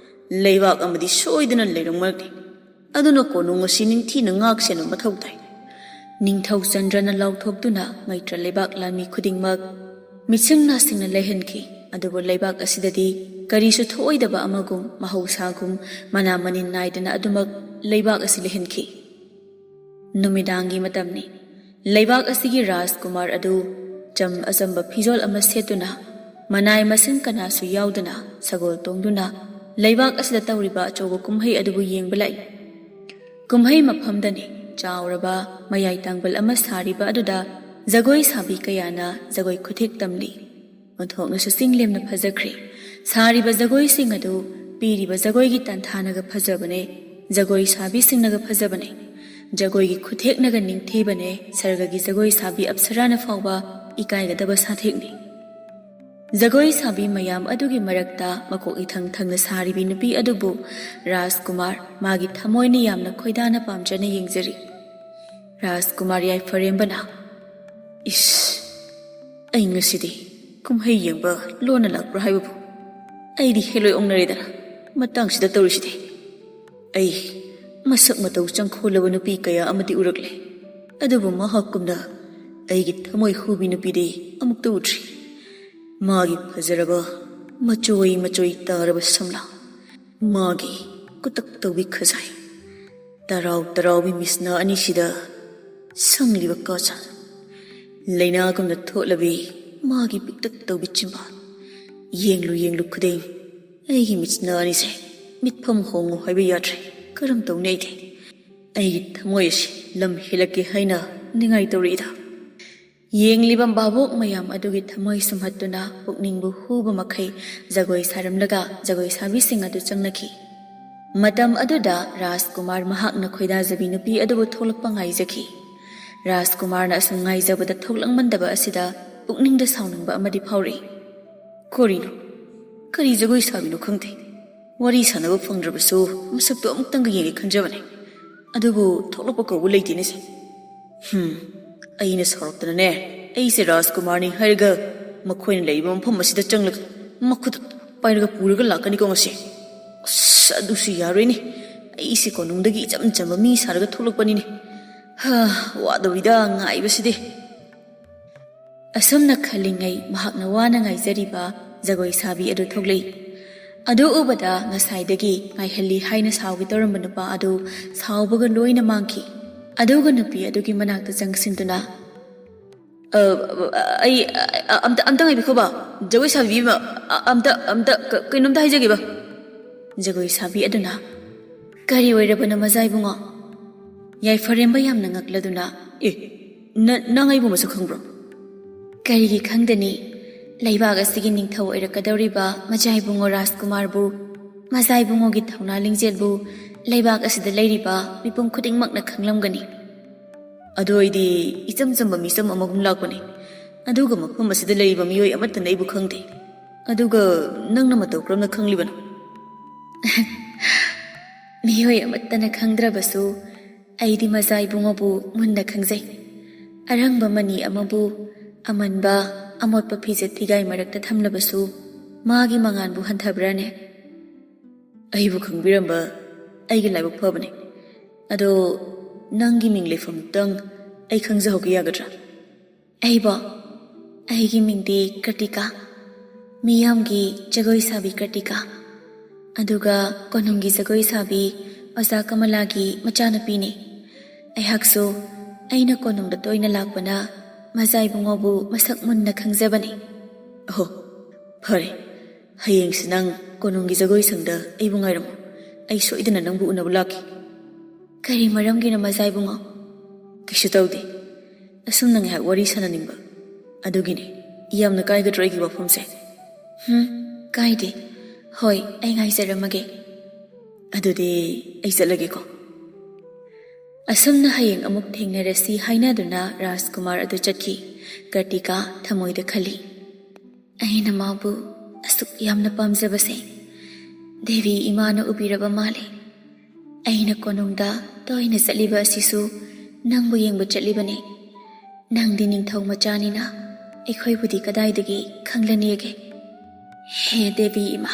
ꯂꯩꯕꯥꯛ ꯑꯃꯗꯤ ꯁꯣꯏꯗꯅ ꯂꯩꯔꯝꯒꯅꯤ꯫ ꯑꯗꯨꯅ ꯀꯣꯅꯨꯡ ꯑꯁꯤ ꯅꯤꯡꯊꯤꯅ ꯉꯥꯛ ꯁꯦꯟꯕ ꯃꯊꯧ ꯇꯥꯏ꯫" ꯅꯤꯡꯊꯧ ꯆꯟꯗ꯭ꯔꯅ ꯂꯥꯎꯊꯣꯛꯇꯨꯅ ꯃꯩꯇ꯭ꯔ ꯂꯩꯕꯥꯛ ꯂꯥꯟꯃꯤ ꯈꯨꯗꯤꯡꯃꯛ ꯃꯤꯠꯁꯤꯡ ꯅꯥꯁꯤꯡꯅ ꯂꯩꯍꯟꯈꯤ꯫ ꯑꯗꯨꯕꯨ ꯂꯩꯕꯥꯛ ꯑꯁꯤꯗꯗꯤ ꯀꯔꯤꯁꯨ ꯊꯣꯛꯑꯣꯏꯗꯕ ꯑꯃꯒꯨꯝ ꯃꯍꯧꯁꯥꯒꯨꯝ ꯃꯅꯥ ꯃꯅꯤꯟ ꯅꯥꯏꯗꯅ ꯑꯗꯨꯃꯛ ꯂꯩꯕꯥꯛ ꯑꯁꯤ ꯂꯩꯍꯟꯈꯤ꯫ ꯅꯨꯃꯤꯗꯥꯡꯒꯤ ꯃꯇꯝꯅꯤ꯫ ꯂꯩꯕꯥꯛ ꯑꯁꯤꯒꯤ ꯔꯥꯖꯀꯨꯃꯥꯔ ꯑꯗꯨ ꯆꯝ ꯑꯆꯝꯕ ꯐꯤꯖꯣꯜ ꯑꯃ ꯁꯦꯠꯇꯨꯅ, ꯃꯅꯥꯏ ꯃꯁꯤꯡ ꯀꯅꯥꯁꯨ ꯌꯥꯎꯗꯅ ꯁꯒꯣꯜ ꯇꯣꯡꯗꯨꯅ ꯂꯩꯕꯥꯛ ꯑꯁꯤꯗ ꯇꯧꯔꯤꯕ ꯑꯆꯧꯕ ꯀꯨꯝꯍꯩ ꯑꯗꯨꯕꯨ ꯌꯦꯡꯕ ꯂꯥꯛꯏ꯫ ꯀꯨꯝꯍꯩ ꯃꯐꯝꯗꯅꯤ ꯆꯥꯎꯔꯕ ꯃꯌꯥꯏ ꯇꯥꯡꯕꯜ ꯑꯃ ꯁꯥꯔꯤꯕ ꯑꯗꯨꯗ ꯖꯒꯣꯏ ꯁꯥꯕꯤ ꯀꯌꯥꯅ ꯖꯒꯣꯏ ꯈꯨꯊꯦꯛ ꯇꯝꯂꯤ꯫ ꯑꯣꯟꯊꯣꯛꯅꯁꯨ ꯆꯤꯡ ꯂꯦꯝꯅ ꯐꯖꯈ꯭ꯔꯦ꯫ ꯁꯥꯔꯤꯕ ꯖꯒꯣꯏꯁꯤꯡ ꯑꯗꯨ ꯄꯤꯔꯤꯕ ꯖꯒꯣꯏꯒꯤ ꯇꯥꯟꯊꯥꯅꯒ ꯐꯖꯕꯅꯦ꯫ ꯖꯒꯣꯏ ꯁꯥꯕꯤꯁꯤꯡꯅꯒ ꯐꯖꯕꯅꯦ꯫ ꯖꯒꯣꯏꯒꯤ ꯈꯨꯊꯦꯛꯅꯒ ꯅꯤꯡꯊꯤꯕꯅꯦ꯫ ꯁꯔꯒꯒꯤ ꯖꯒꯣꯏ ꯁꯥꯕꯤ ꯑꯞꯁꯔꯥꯅ ꯐꯥꯎꯕ ꯏꯀꯥꯏꯒꯗꯕ ꯁꯥꯊꯦꯛꯅꯤ꯫ ꯖꯒꯣꯏ ꯁꯥꯕꯤ ꯃꯌꯥꯝ ꯑꯗꯨꯒꯤ ꯃꯔꯛꯇ ꯃꯀꯣꯛ ꯏꯊꯪ ꯊꯪꯅ ꯁꯥꯔꯤꯕꯤ ꯅꯨꯄꯤ ꯑꯗꯨꯕꯨ ꯔꯥꯖꯀꯨꯃꯥꯔ ꯃꯥꯒꯤ ꯊꯃꯣꯏꯅ ꯌꯥꯝꯅ ꯈꯣꯏꯗꯥꯅ ꯄꯥꯝꯖꯅ ꯌꯦꯡꯖꯔꯤ꯫ ꯔꯥꯖꯀꯨꯃꯥꯔ ꯌꯥꯏꯐꯔꯦꯝꯕꯅ, "ꯏꯁ, ꯑꯩ ꯉꯁꯤꯗꯤ ꯀꯨꯝꯍꯩ ꯌꯦꯡꯕ ꯂꯣꯟꯅ ꯂꯥꯛꯄ꯭ꯔꯥ ꯍꯥꯏꯕꯕꯨ ꯑꯩꯗꯤ ꯍꯦꯂꯣꯏ ꯑꯣꯡꯅꯔꯦꯗꯅ ꯃꯇꯥꯡꯁꯤꯗ ꯇꯧꯔꯤꯁꯤꯗꯤ꯫ ꯑꯩ ꯃꯁꯛ ꯃꯇꯧ ꯆꯪꯈꯣꯜꯂꯕ ꯅꯨꯄꯤ ꯀꯌꯥ ꯑꯃꯗꯤ ꯎꯔꯛꯂꯦ, ꯑꯗꯨꯕꯨ ꯃꯍꯥꯛꯀꯨꯝꯅ ꯑꯩꯒꯤ ꯊꯃꯣꯏ ꯍꯨꯕꯤ ꯅꯨꯄꯤꯗꯤ ꯑꯃꯨꯛꯇ ꯎꯗ꯭ꯔꯤ꯫ ꯃꯥꯒꯤ ꯐꯖꯔꯕ ꯃꯆꯣꯏ ꯃꯆꯣꯏ ꯇꯥꯔꯕ ꯁꯝꯂꯥꯡ, ꯃꯥꯒꯤ ꯀꯨꯇꯛ ꯇꯧꯕꯤ ꯈꯖꯥꯏ, ꯇꯔꯥꯎ ꯇꯔꯥꯎꯕꯤ ꯃꯤꯠꯁꯅꯥ ꯑꯅꯤꯁꯤꯗ ꯁꯪꯂꯤꯕ ꯀꯥꯖꯜ, ꯂꯩꯅꯥꯒꯨꯝꯅ ꯊꯣꯠꯂꯕꯤ ꯃꯥꯒꯤ ꯄꯤꯛꯇꯛ ꯇꯧꯕꯤ ꯆꯤꯝꯕꯥꯜ꯫ ꯌꯦꯡꯂꯨ ꯌꯦꯡꯂꯨ ꯈꯨꯗꯤꯡ ꯑꯩꯒꯤ ꯃꯤꯠꯁꯅꯥ ꯑꯅꯤꯁꯦ ꯃꯤꯠꯐꯝ ꯍꯣꯡꯉꯨ ꯍꯥꯏꯕ ꯌꯥꯗ꯭ꯔꯦ꯫ ꯀꯔꯝ ꯇꯧꯅꯤ ꯑꯩꯗꯤ? ꯑꯩꯒꯤ ꯊꯃꯣꯏ ꯑꯁꯤ ꯂꯝ ꯍꯦꯜꯂꯛꯀꯦ ꯍꯥꯏꯅ ꯅꯤꯡꯉꯥꯏ ꯇꯧꯔꯛꯏꯗ꯫" ꯌꯦꯡꯂꯤꯕ ꯚꯥꯕꯣꯛ ꯃꯌꯥꯝ ꯑꯗꯨꯒꯤ ꯊꯃꯣꯏ ꯁꯨꯝꯍꯠꯇꯨꯅ ꯄꯨꯛꯅꯤꯡꯕꯨ ꯍꯨꯕ ꯃꯈꯩ ꯖꯒꯣꯏ ꯁꯥꯔꯝꯂꯒ ꯖꯒꯣꯏ ꯁꯥꯕꯤꯁꯤꯡ ꯑꯗꯨ ꯆꯪꯅꯈꯤ꯫ ꯃꯇꯝ ꯑꯗꯨꯗ ꯔꯥꯖꯀꯨꯃꯥꯔ ꯃꯍꯥꯛꯅ ꯈꯣꯏꯗꯥꯖꯕꯤ ꯅꯨꯄꯤ ꯑꯗꯨꯕꯨ ꯊꯣꯛꯂꯛꯄ ꯉꯥꯏꯖꯈꯤ꯫ ꯔꯥꯖꯀꯨꯃꯥꯔꯅ ꯑꯁꯨꯝ ꯉꯥꯏꯖꯕꯗ ꯊꯣꯛꯂꯛꯃꯟꯗꯕ ꯑꯁꯤꯗ ꯄꯨꯛꯅꯤꯡꯗ ꯁꯥꯎꯅꯤꯡꯕ ꯑꯃꯗꯤ ꯐꯥꯎꯔꯛꯏ꯫ ꯀꯔꯤꯅꯣ? ꯀꯔꯤ ꯖꯒꯣꯏ ꯁꯥꯕꯤꯅꯣ ꯈꯪꯗꯦ꯫ ꯋꯥꯔꯤ ꯁꯥꯟꯅꯕ ꯐꯪꯗ꯭ꯔꯕꯁꯨ ꯃꯁꯛꯇꯣ ꯑꯃꯨꯛꯇꯪꯒ ꯌꯦꯡꯒꯦ ꯈꯟꯖꯕꯅꯦ꯫ ꯑꯗꯨꯕꯨ ꯊꯣꯛꯂꯛꯄ ꯀꯧꯕ ꯂꯩꯇꯦꯅꯦꯁꯦ꯫ ꯍꯨꯝ, ꯑꯩꯅ ꯁꯥꯎꯔꯛꯇꯅꯅꯦ, ꯑꯩꯁꯦ ꯔꯥꯖꯀꯨꯃꯥꯔꯅꯤ ꯍꯥꯏꯔꯒ ꯃꯈꯣꯏꯅ ꯂꯩꯔꯤꯕ ꯃꯐꯝ ꯑꯁꯤꯗ ꯆꯪꯂꯒ ꯃꯈꯨꯠ ꯄꯥꯏꯔꯒ ꯄꯨꯔꯒ ꯂꯥꯛꯀꯅꯤꯀꯣ ꯉꯁꯤ꯫ ꯑꯁ, ꯑꯗꯨꯁꯨ ꯌꯥꯔꯣꯏꯅꯦ꯫ ꯑꯩꯁꯦ ꯀꯣꯅꯨꯡꯗꯒꯤ ꯏꯆꯝ ꯆꯝꯕ ꯃꯤ ꯁꯥꯔꯒ ꯊꯣꯛꯂꯛꯄꯅꯤꯅꯦ꯫ ꯍꯥ, ꯋꯥꯗꯧꯔꯤꯗ ꯉꯥꯏꯕꯁꯤꯗꯤ꯫ ꯑꯁꯨꯝꯅ ꯈꯜꯂꯤꯉꯩ ꯃꯍꯥꯛꯅ ꯋꯥꯅ ꯉꯥꯏꯖꯔꯤꯕ ꯖꯒꯣꯏ ꯁꯥꯕꯤ ꯑꯗꯨ ꯊꯣꯛꯂꯛꯏ꯫ ꯑꯗꯨ ꯎꯕꯗ ꯉꯁꯥꯏꯗꯒꯤ ꯉꯥꯏꯍꯜꯂꯤ ꯍꯥꯏꯅ ꯁꯥꯎꯒꯦ ꯇꯧꯔꯝꯕ ꯅꯨꯄꯥ ꯑꯗꯨ ꯁꯥꯎꯕꯒ ꯂꯣꯏꯅ ꯃꯥꯡꯈꯤ꯫ ꯑꯗꯨꯒ ꯅꯨꯄꯤ ꯑꯗꯨꯒꯤ ꯃꯅꯥꯛꯇ ꯆꯪꯁꯤꯟꯗꯨꯅ, "ꯑ, ꯑꯩ, ꯑ, ꯑꯝꯇ, ꯑꯝꯇ ꯉꯥꯏꯕꯤꯈꯣꯕ, ꯖꯒꯣꯏ ꯁꯥꯕꯤ ꯑꯃ, ꯑ, ꯑꯝꯇ, ꯑꯝꯇ, ꯀ-, ꯀꯩꯅꯣꯝꯇ ꯍꯥꯏꯖꯒꯦꯕ꯫" ꯖꯒꯣꯏ ꯁꯥꯕꯤ ꯑꯗꯨꯅ, "ꯀꯔꯤ ꯑꯣꯏꯔꯕꯅꯣ ꯃꯖꯥ ꯏꯕꯨꯡꯉꯣ?" ꯌꯥꯏꯐꯔꯦꯝꯕ ꯌꯥꯝꯅ ꯉꯛꯂꯗꯨꯅ, "ꯑꯦ, ꯅ-, ꯅꯪ ꯑꯩꯕꯨ ꯃꯁꯛ ꯈꯪꯕ꯭ꯔꯣ?" "ꯀꯔꯤꯒꯤ ꯈꯪꯗꯅꯤ? ꯂꯩꯕꯥꯛ ꯑꯁꯤꯒꯤ ꯅꯤꯡꯊꯧ ꯑꯣꯏꯔꯛꯀꯗꯧꯔꯤꯕ ꯃꯖꯥ ꯏꯕꯨꯡꯉꯣ ꯔꯥꯖꯀꯨꯃꯥꯔꯕꯨ, ꯃꯖꯥ ꯏꯕꯨꯡꯉꯣꯒꯤ ꯊꯧꯅꯥ ꯂꯤꯡꯖꯦꯜꯕꯨ ꯂꯩꯕꯥꯛ ꯑꯁꯤꯗ ꯂꯩꯔꯤꯕ ꯃꯤꯄꯨꯝ ꯈꯨꯗꯤꯡꯃꯛꯅ ꯈꯪꯂꯝꯒꯅꯤ꯫" "ꯑꯗꯣ ꯑꯩꯗꯤ ꯏꯆꯝ ꯆꯝꯕ ꯃꯤꯆꯝ ꯑꯃꯒꯨꯝ ꯂꯥꯛꯄꯅꯤ꯫ ꯑꯗꯨꯒ ꯃꯐꯝ ꯑꯁꯤꯗ ꯂꯩꯔꯤꯕ ꯃꯤꯑꯣꯏ ꯑꯃꯠꯇꯅ ꯑꯩꯕꯨ ꯈꯪꯗꯦ꯫ ꯑꯗꯨꯒ ꯅꯪꯅ ꯃꯇꯧ ꯀꯔꯝꯅ ꯈꯪꯂꯤꯕꯅꯣ?" "ꯃꯤꯑꯣꯏ ꯑꯃꯠꯇꯅ ꯈꯪꯗ꯭ꯔꯕꯁꯨ ꯑꯩꯗꯤ ꯃꯖꯥ ꯏꯕꯨꯡꯉꯣꯕꯨ ꯃꯨꯟꯅ ꯈꯪꯖꯩ꯫ ꯑꯔꯪꯕ ꯃꯅꯤ ꯑꯃꯕꯨ ꯑꯃꯟꯕ ꯑꯃꯣꯠꯄ ꯐꯤꯖꯦꯠ ꯐꯤꯒꯥꯏ ꯃꯔꯛꯇ ꯊꯝꯂꯕꯁꯨ ꯃꯥꯒꯤ ꯃꯉꯥꯜꯕꯨ ꯍꯟꯊꯕ꯭ꯔꯥꯅꯦ?" "ꯑꯩꯕꯨ ꯈꯪꯕꯤꯔꯝꯕ ꯑꯩꯒꯤ ꯂꯥꯏꯕꯛ ꯐꯕꯅꯤ꯫ ꯑꯗꯣ ꯅꯪꯒꯤ ꯃꯤꯡ ꯂꯩꯐꯝꯇꯪ ꯑꯩ ꯈꯪꯖꯍꯧꯒꯦ ꯌꯥꯒꯗ꯭ꯔꯥ?" "ꯑꯩꯕꯣ? ꯑꯩꯒꯤ ꯃꯤꯡꯗꯤ ꯀ꯭ꯔꯇꯤꯀꯥ, ꯃꯤꯌꯥꯝꯒꯤ ꯖꯒꯣꯏ ꯁꯥꯕꯤ ꯀ꯭ꯔꯇꯤꯀꯥ, ꯑꯗꯨꯒ ꯀꯣꯅꯨꯡꯒꯤ ꯖꯒꯣꯏ ꯁꯥꯕꯤ ꯑꯣꯖꯥ ꯀꯃꯂꯥꯒꯤ ꯃꯆꯥꯅꯨꯄꯤꯅꯤ꯫ ꯑꯩꯍꯥꯛꯁꯨ ꯑꯩꯅ ꯀꯣꯅꯨꯡꯗ ꯇꯣꯏꯅ ꯂꯥꯛꯄꯅ ꯃꯖꯥ ꯏꯕꯨꯡꯉꯣꯕꯨ ꯃꯁꯛ ꯃꯨꯟꯅ ꯈꯪꯖꯕꯅꯤ꯫" "ꯑꯍꯣ, ꯐꯔꯦ꯫ ꯍꯌꯦꯡꯁꯤ ꯅꯪ ꯀꯣꯅꯨꯡꯒꯤ ꯖꯒꯣꯏ ꯁꯪꯗ ꯑꯩꯕꯨ ꯉꯥꯏꯔꯝꯃꯨ꯫ ꯑꯩ ꯁꯣꯏꯗꯅ ꯅꯪꯕꯨ ꯎꯅꯕ ꯂꯥꯛꯀꯦ꯫" "ꯀꯔꯤ ꯃꯔꯝꯒꯤꯅꯣ ꯃꯖꯥ ꯏꯕꯨꯡꯉꯣ?" "ꯀꯩꯁꯨ ꯇꯧꯗꯦ꯫ ꯑꯁꯨꯝꯅ ꯉꯥꯏꯍꯥꯛ ꯋꯥꯔꯤ ꯁꯥꯟꯅꯅꯤꯡꯕ꯫ ꯑꯗꯨꯒꯤꯅꯦ꯫ ꯌꯥꯝꯅ ꯀꯥꯏꯒꯗ꯭ꯔꯣ ꯑꯩꯒꯤ ꯋꯥꯐꯝꯁꯦ? ꯍꯨꯝ, ꯀꯥꯏꯗꯦ꯫ ꯍꯣꯏ, ꯑꯩ ꯉꯥꯏꯖꯔꯝꯃꯒꯦ꯫ ꯑꯗꯨꯗꯤ ꯑꯩ ꯆꯠꯂꯒꯦꯀꯣ꯫ ꯑꯁꯨꯝꯅ ꯍꯌꯦꯡ ꯑꯃꯨꯛ ꯊꯦꯡꯅꯔꯁꯤ ꯍꯥꯏꯅꯗꯨꯅ ꯔꯥꯖꯀꯨꯃꯥꯔ ꯑꯗꯨ ꯆꯠꯈꯤ꯫ ꯀꯔꯇꯤꯀꯥ ꯊꯃꯣꯏꯗ ꯈꯜꯂꯤ, "ꯑꯩꯅ ꯃꯥꯕꯨ ꯑꯁꯨꯛ ꯌꯥꯝꯅ ꯄꯥꯝꯖꯕꯁꯦ ꯗꯦꯕꯤ ꯏꯃꯥꯅ ꯎꯕꯤꯔꯕ ꯃꯥꯜꯂꯦ꯫ ꯑꯩꯅ ꯀꯣꯅꯨꯡꯗ ꯇꯣꯏꯅ ꯆꯠꯂꯤꯕ ꯑꯁꯤꯁꯨ ꯅꯪꯕꯨ ꯌꯦꯡꯕ ꯆꯠꯂꯤꯕꯅꯦ꯫ ꯅꯪꯗꯤ ꯅꯤꯡꯊꯧ ꯃꯆꯥꯅꯤꯅ ꯑꯩꯈꯣꯏꯕꯨꯗꯤ ꯀꯗꯥꯏꯗꯒꯤ ꯈꯪꯂꯅꯤꯒꯦ? ꯍꯦ ꯗꯦꯕꯤ ꯏꯃꯥ,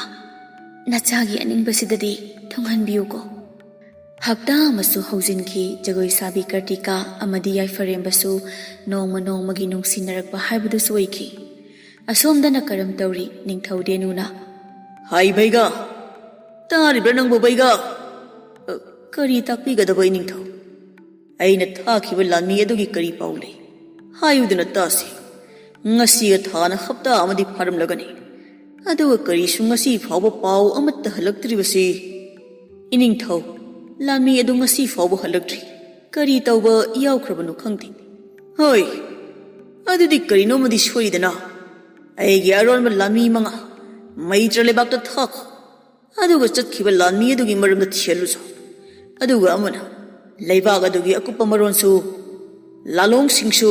ꯅꯆꯥꯒꯤ ꯑꯅꯤꯡꯕꯁꯤꯗꯗꯤ ꯊꯨꯡꯍꯟꯕꯤꯌꯨꯀꯣ꯫" ꯍꯞꯇꯥ ꯑꯃꯁꯨ ꯍꯧꯖꯤꯟꯈꯤ꯫ ꯖꯒꯣꯏ ꯁꯥꯕꯤ ꯀꯔꯇꯤꯀꯥ ꯑꯃꯗꯤ ꯌꯥꯏꯐꯔꯦꯝꯕꯁꯨ ꯅꯣꯡꯃ ꯅꯣꯡꯃꯒꯤ ꯅꯨꯡꯁꯤꯅꯔꯛꯄ ꯍꯥꯏꯕꯗꯨꯁꯨ ꯑꯣꯏꯈꯤ꯫ ꯑꯁꯣꯝꯗꯅ ꯀꯔꯝ ꯇꯧꯔꯤ ꯅꯤꯡꯊꯧ ꯗꯦꯅꯨꯅ? "ꯍꯥꯏ ꯕꯩꯒꯥ, ꯇꯥꯔꯤꯕ꯭ꯔꯥ ꯅꯪꯕꯨ ꯕꯩꯒꯥ? ꯑ, ꯀꯔꯤ ꯇꯥꯛꯄꯤꯒꯗꯕ ꯏꯅꯤꯡꯊꯧ? ꯑꯩꯅ ꯊꯥꯈꯤꯕ ꯂꯥꯟꯃꯤ ꯑꯗꯨꯒꯤ ꯀꯔꯤ ꯄꯥꯎ ꯂꯩ? ꯍꯥꯏꯌꯨꯗꯅ ꯇꯥꯁꯤ꯫ ꯉꯁꯤꯒ ꯊꯥꯅ ꯍꯞꯇꯥ ꯑꯃꯗꯤ ꯐꯥꯔꯝꯂꯒꯅꯤ, ꯑꯗꯨꯒ ꯀꯔꯤꯁꯨ ꯉꯁꯤ ꯐꯥꯎꯕ ꯄꯥꯎ ꯑꯃꯠꯇ ꯍꯜꯂꯛꯇ꯭ꯔꯤꯕꯁꯤ꯫ ꯏꯅꯤꯡꯊꯧ, ꯂꯥꯟꯃꯤ ꯑꯗꯨ ꯉꯁꯤ ꯐꯥꯎꯕ ꯍꯜꯂꯛꯇ꯭ꯔꯤ꯫ ꯀꯔꯤ ꯇꯧꯕ ꯌꯥꯎꯈ꯭ꯔꯕꯅꯣ ꯈꯪꯗꯦ꯫ ꯍꯣꯏ, ꯑꯗꯨꯗꯤ ꯀꯔꯤꯅꯣꯃꯗꯤ ꯁꯣꯏꯗꯅ꯫ ꯑꯩꯒꯤ ꯑꯔꯣꯟꯕ ꯂꯥꯟꯃꯤ ꯃꯉꯥ ꯃꯩꯇ꯭ꯔ ꯂꯩꯕꯥꯛꯇ ꯊꯥꯈꯣ꯫ ꯑꯗꯨꯒ ꯆꯠꯈꯤꯕ ꯂꯥꯟꯃꯤ ꯑꯗꯨꯒꯤ ꯃꯔꯝꯗ ꯊꯤꯍꯜꯂꯨꯁꯨ꯫ ꯑꯗꯨꯒ ꯑꯃꯅ ꯂꯩꯕꯥꯛ ꯑꯗꯨꯒꯤ ꯑꯀꯨꯞꯄ ꯃꯔꯣꯟꯁꯨ, ꯂꯥꯂꯣꯡꯁꯤꯡꯁꯨ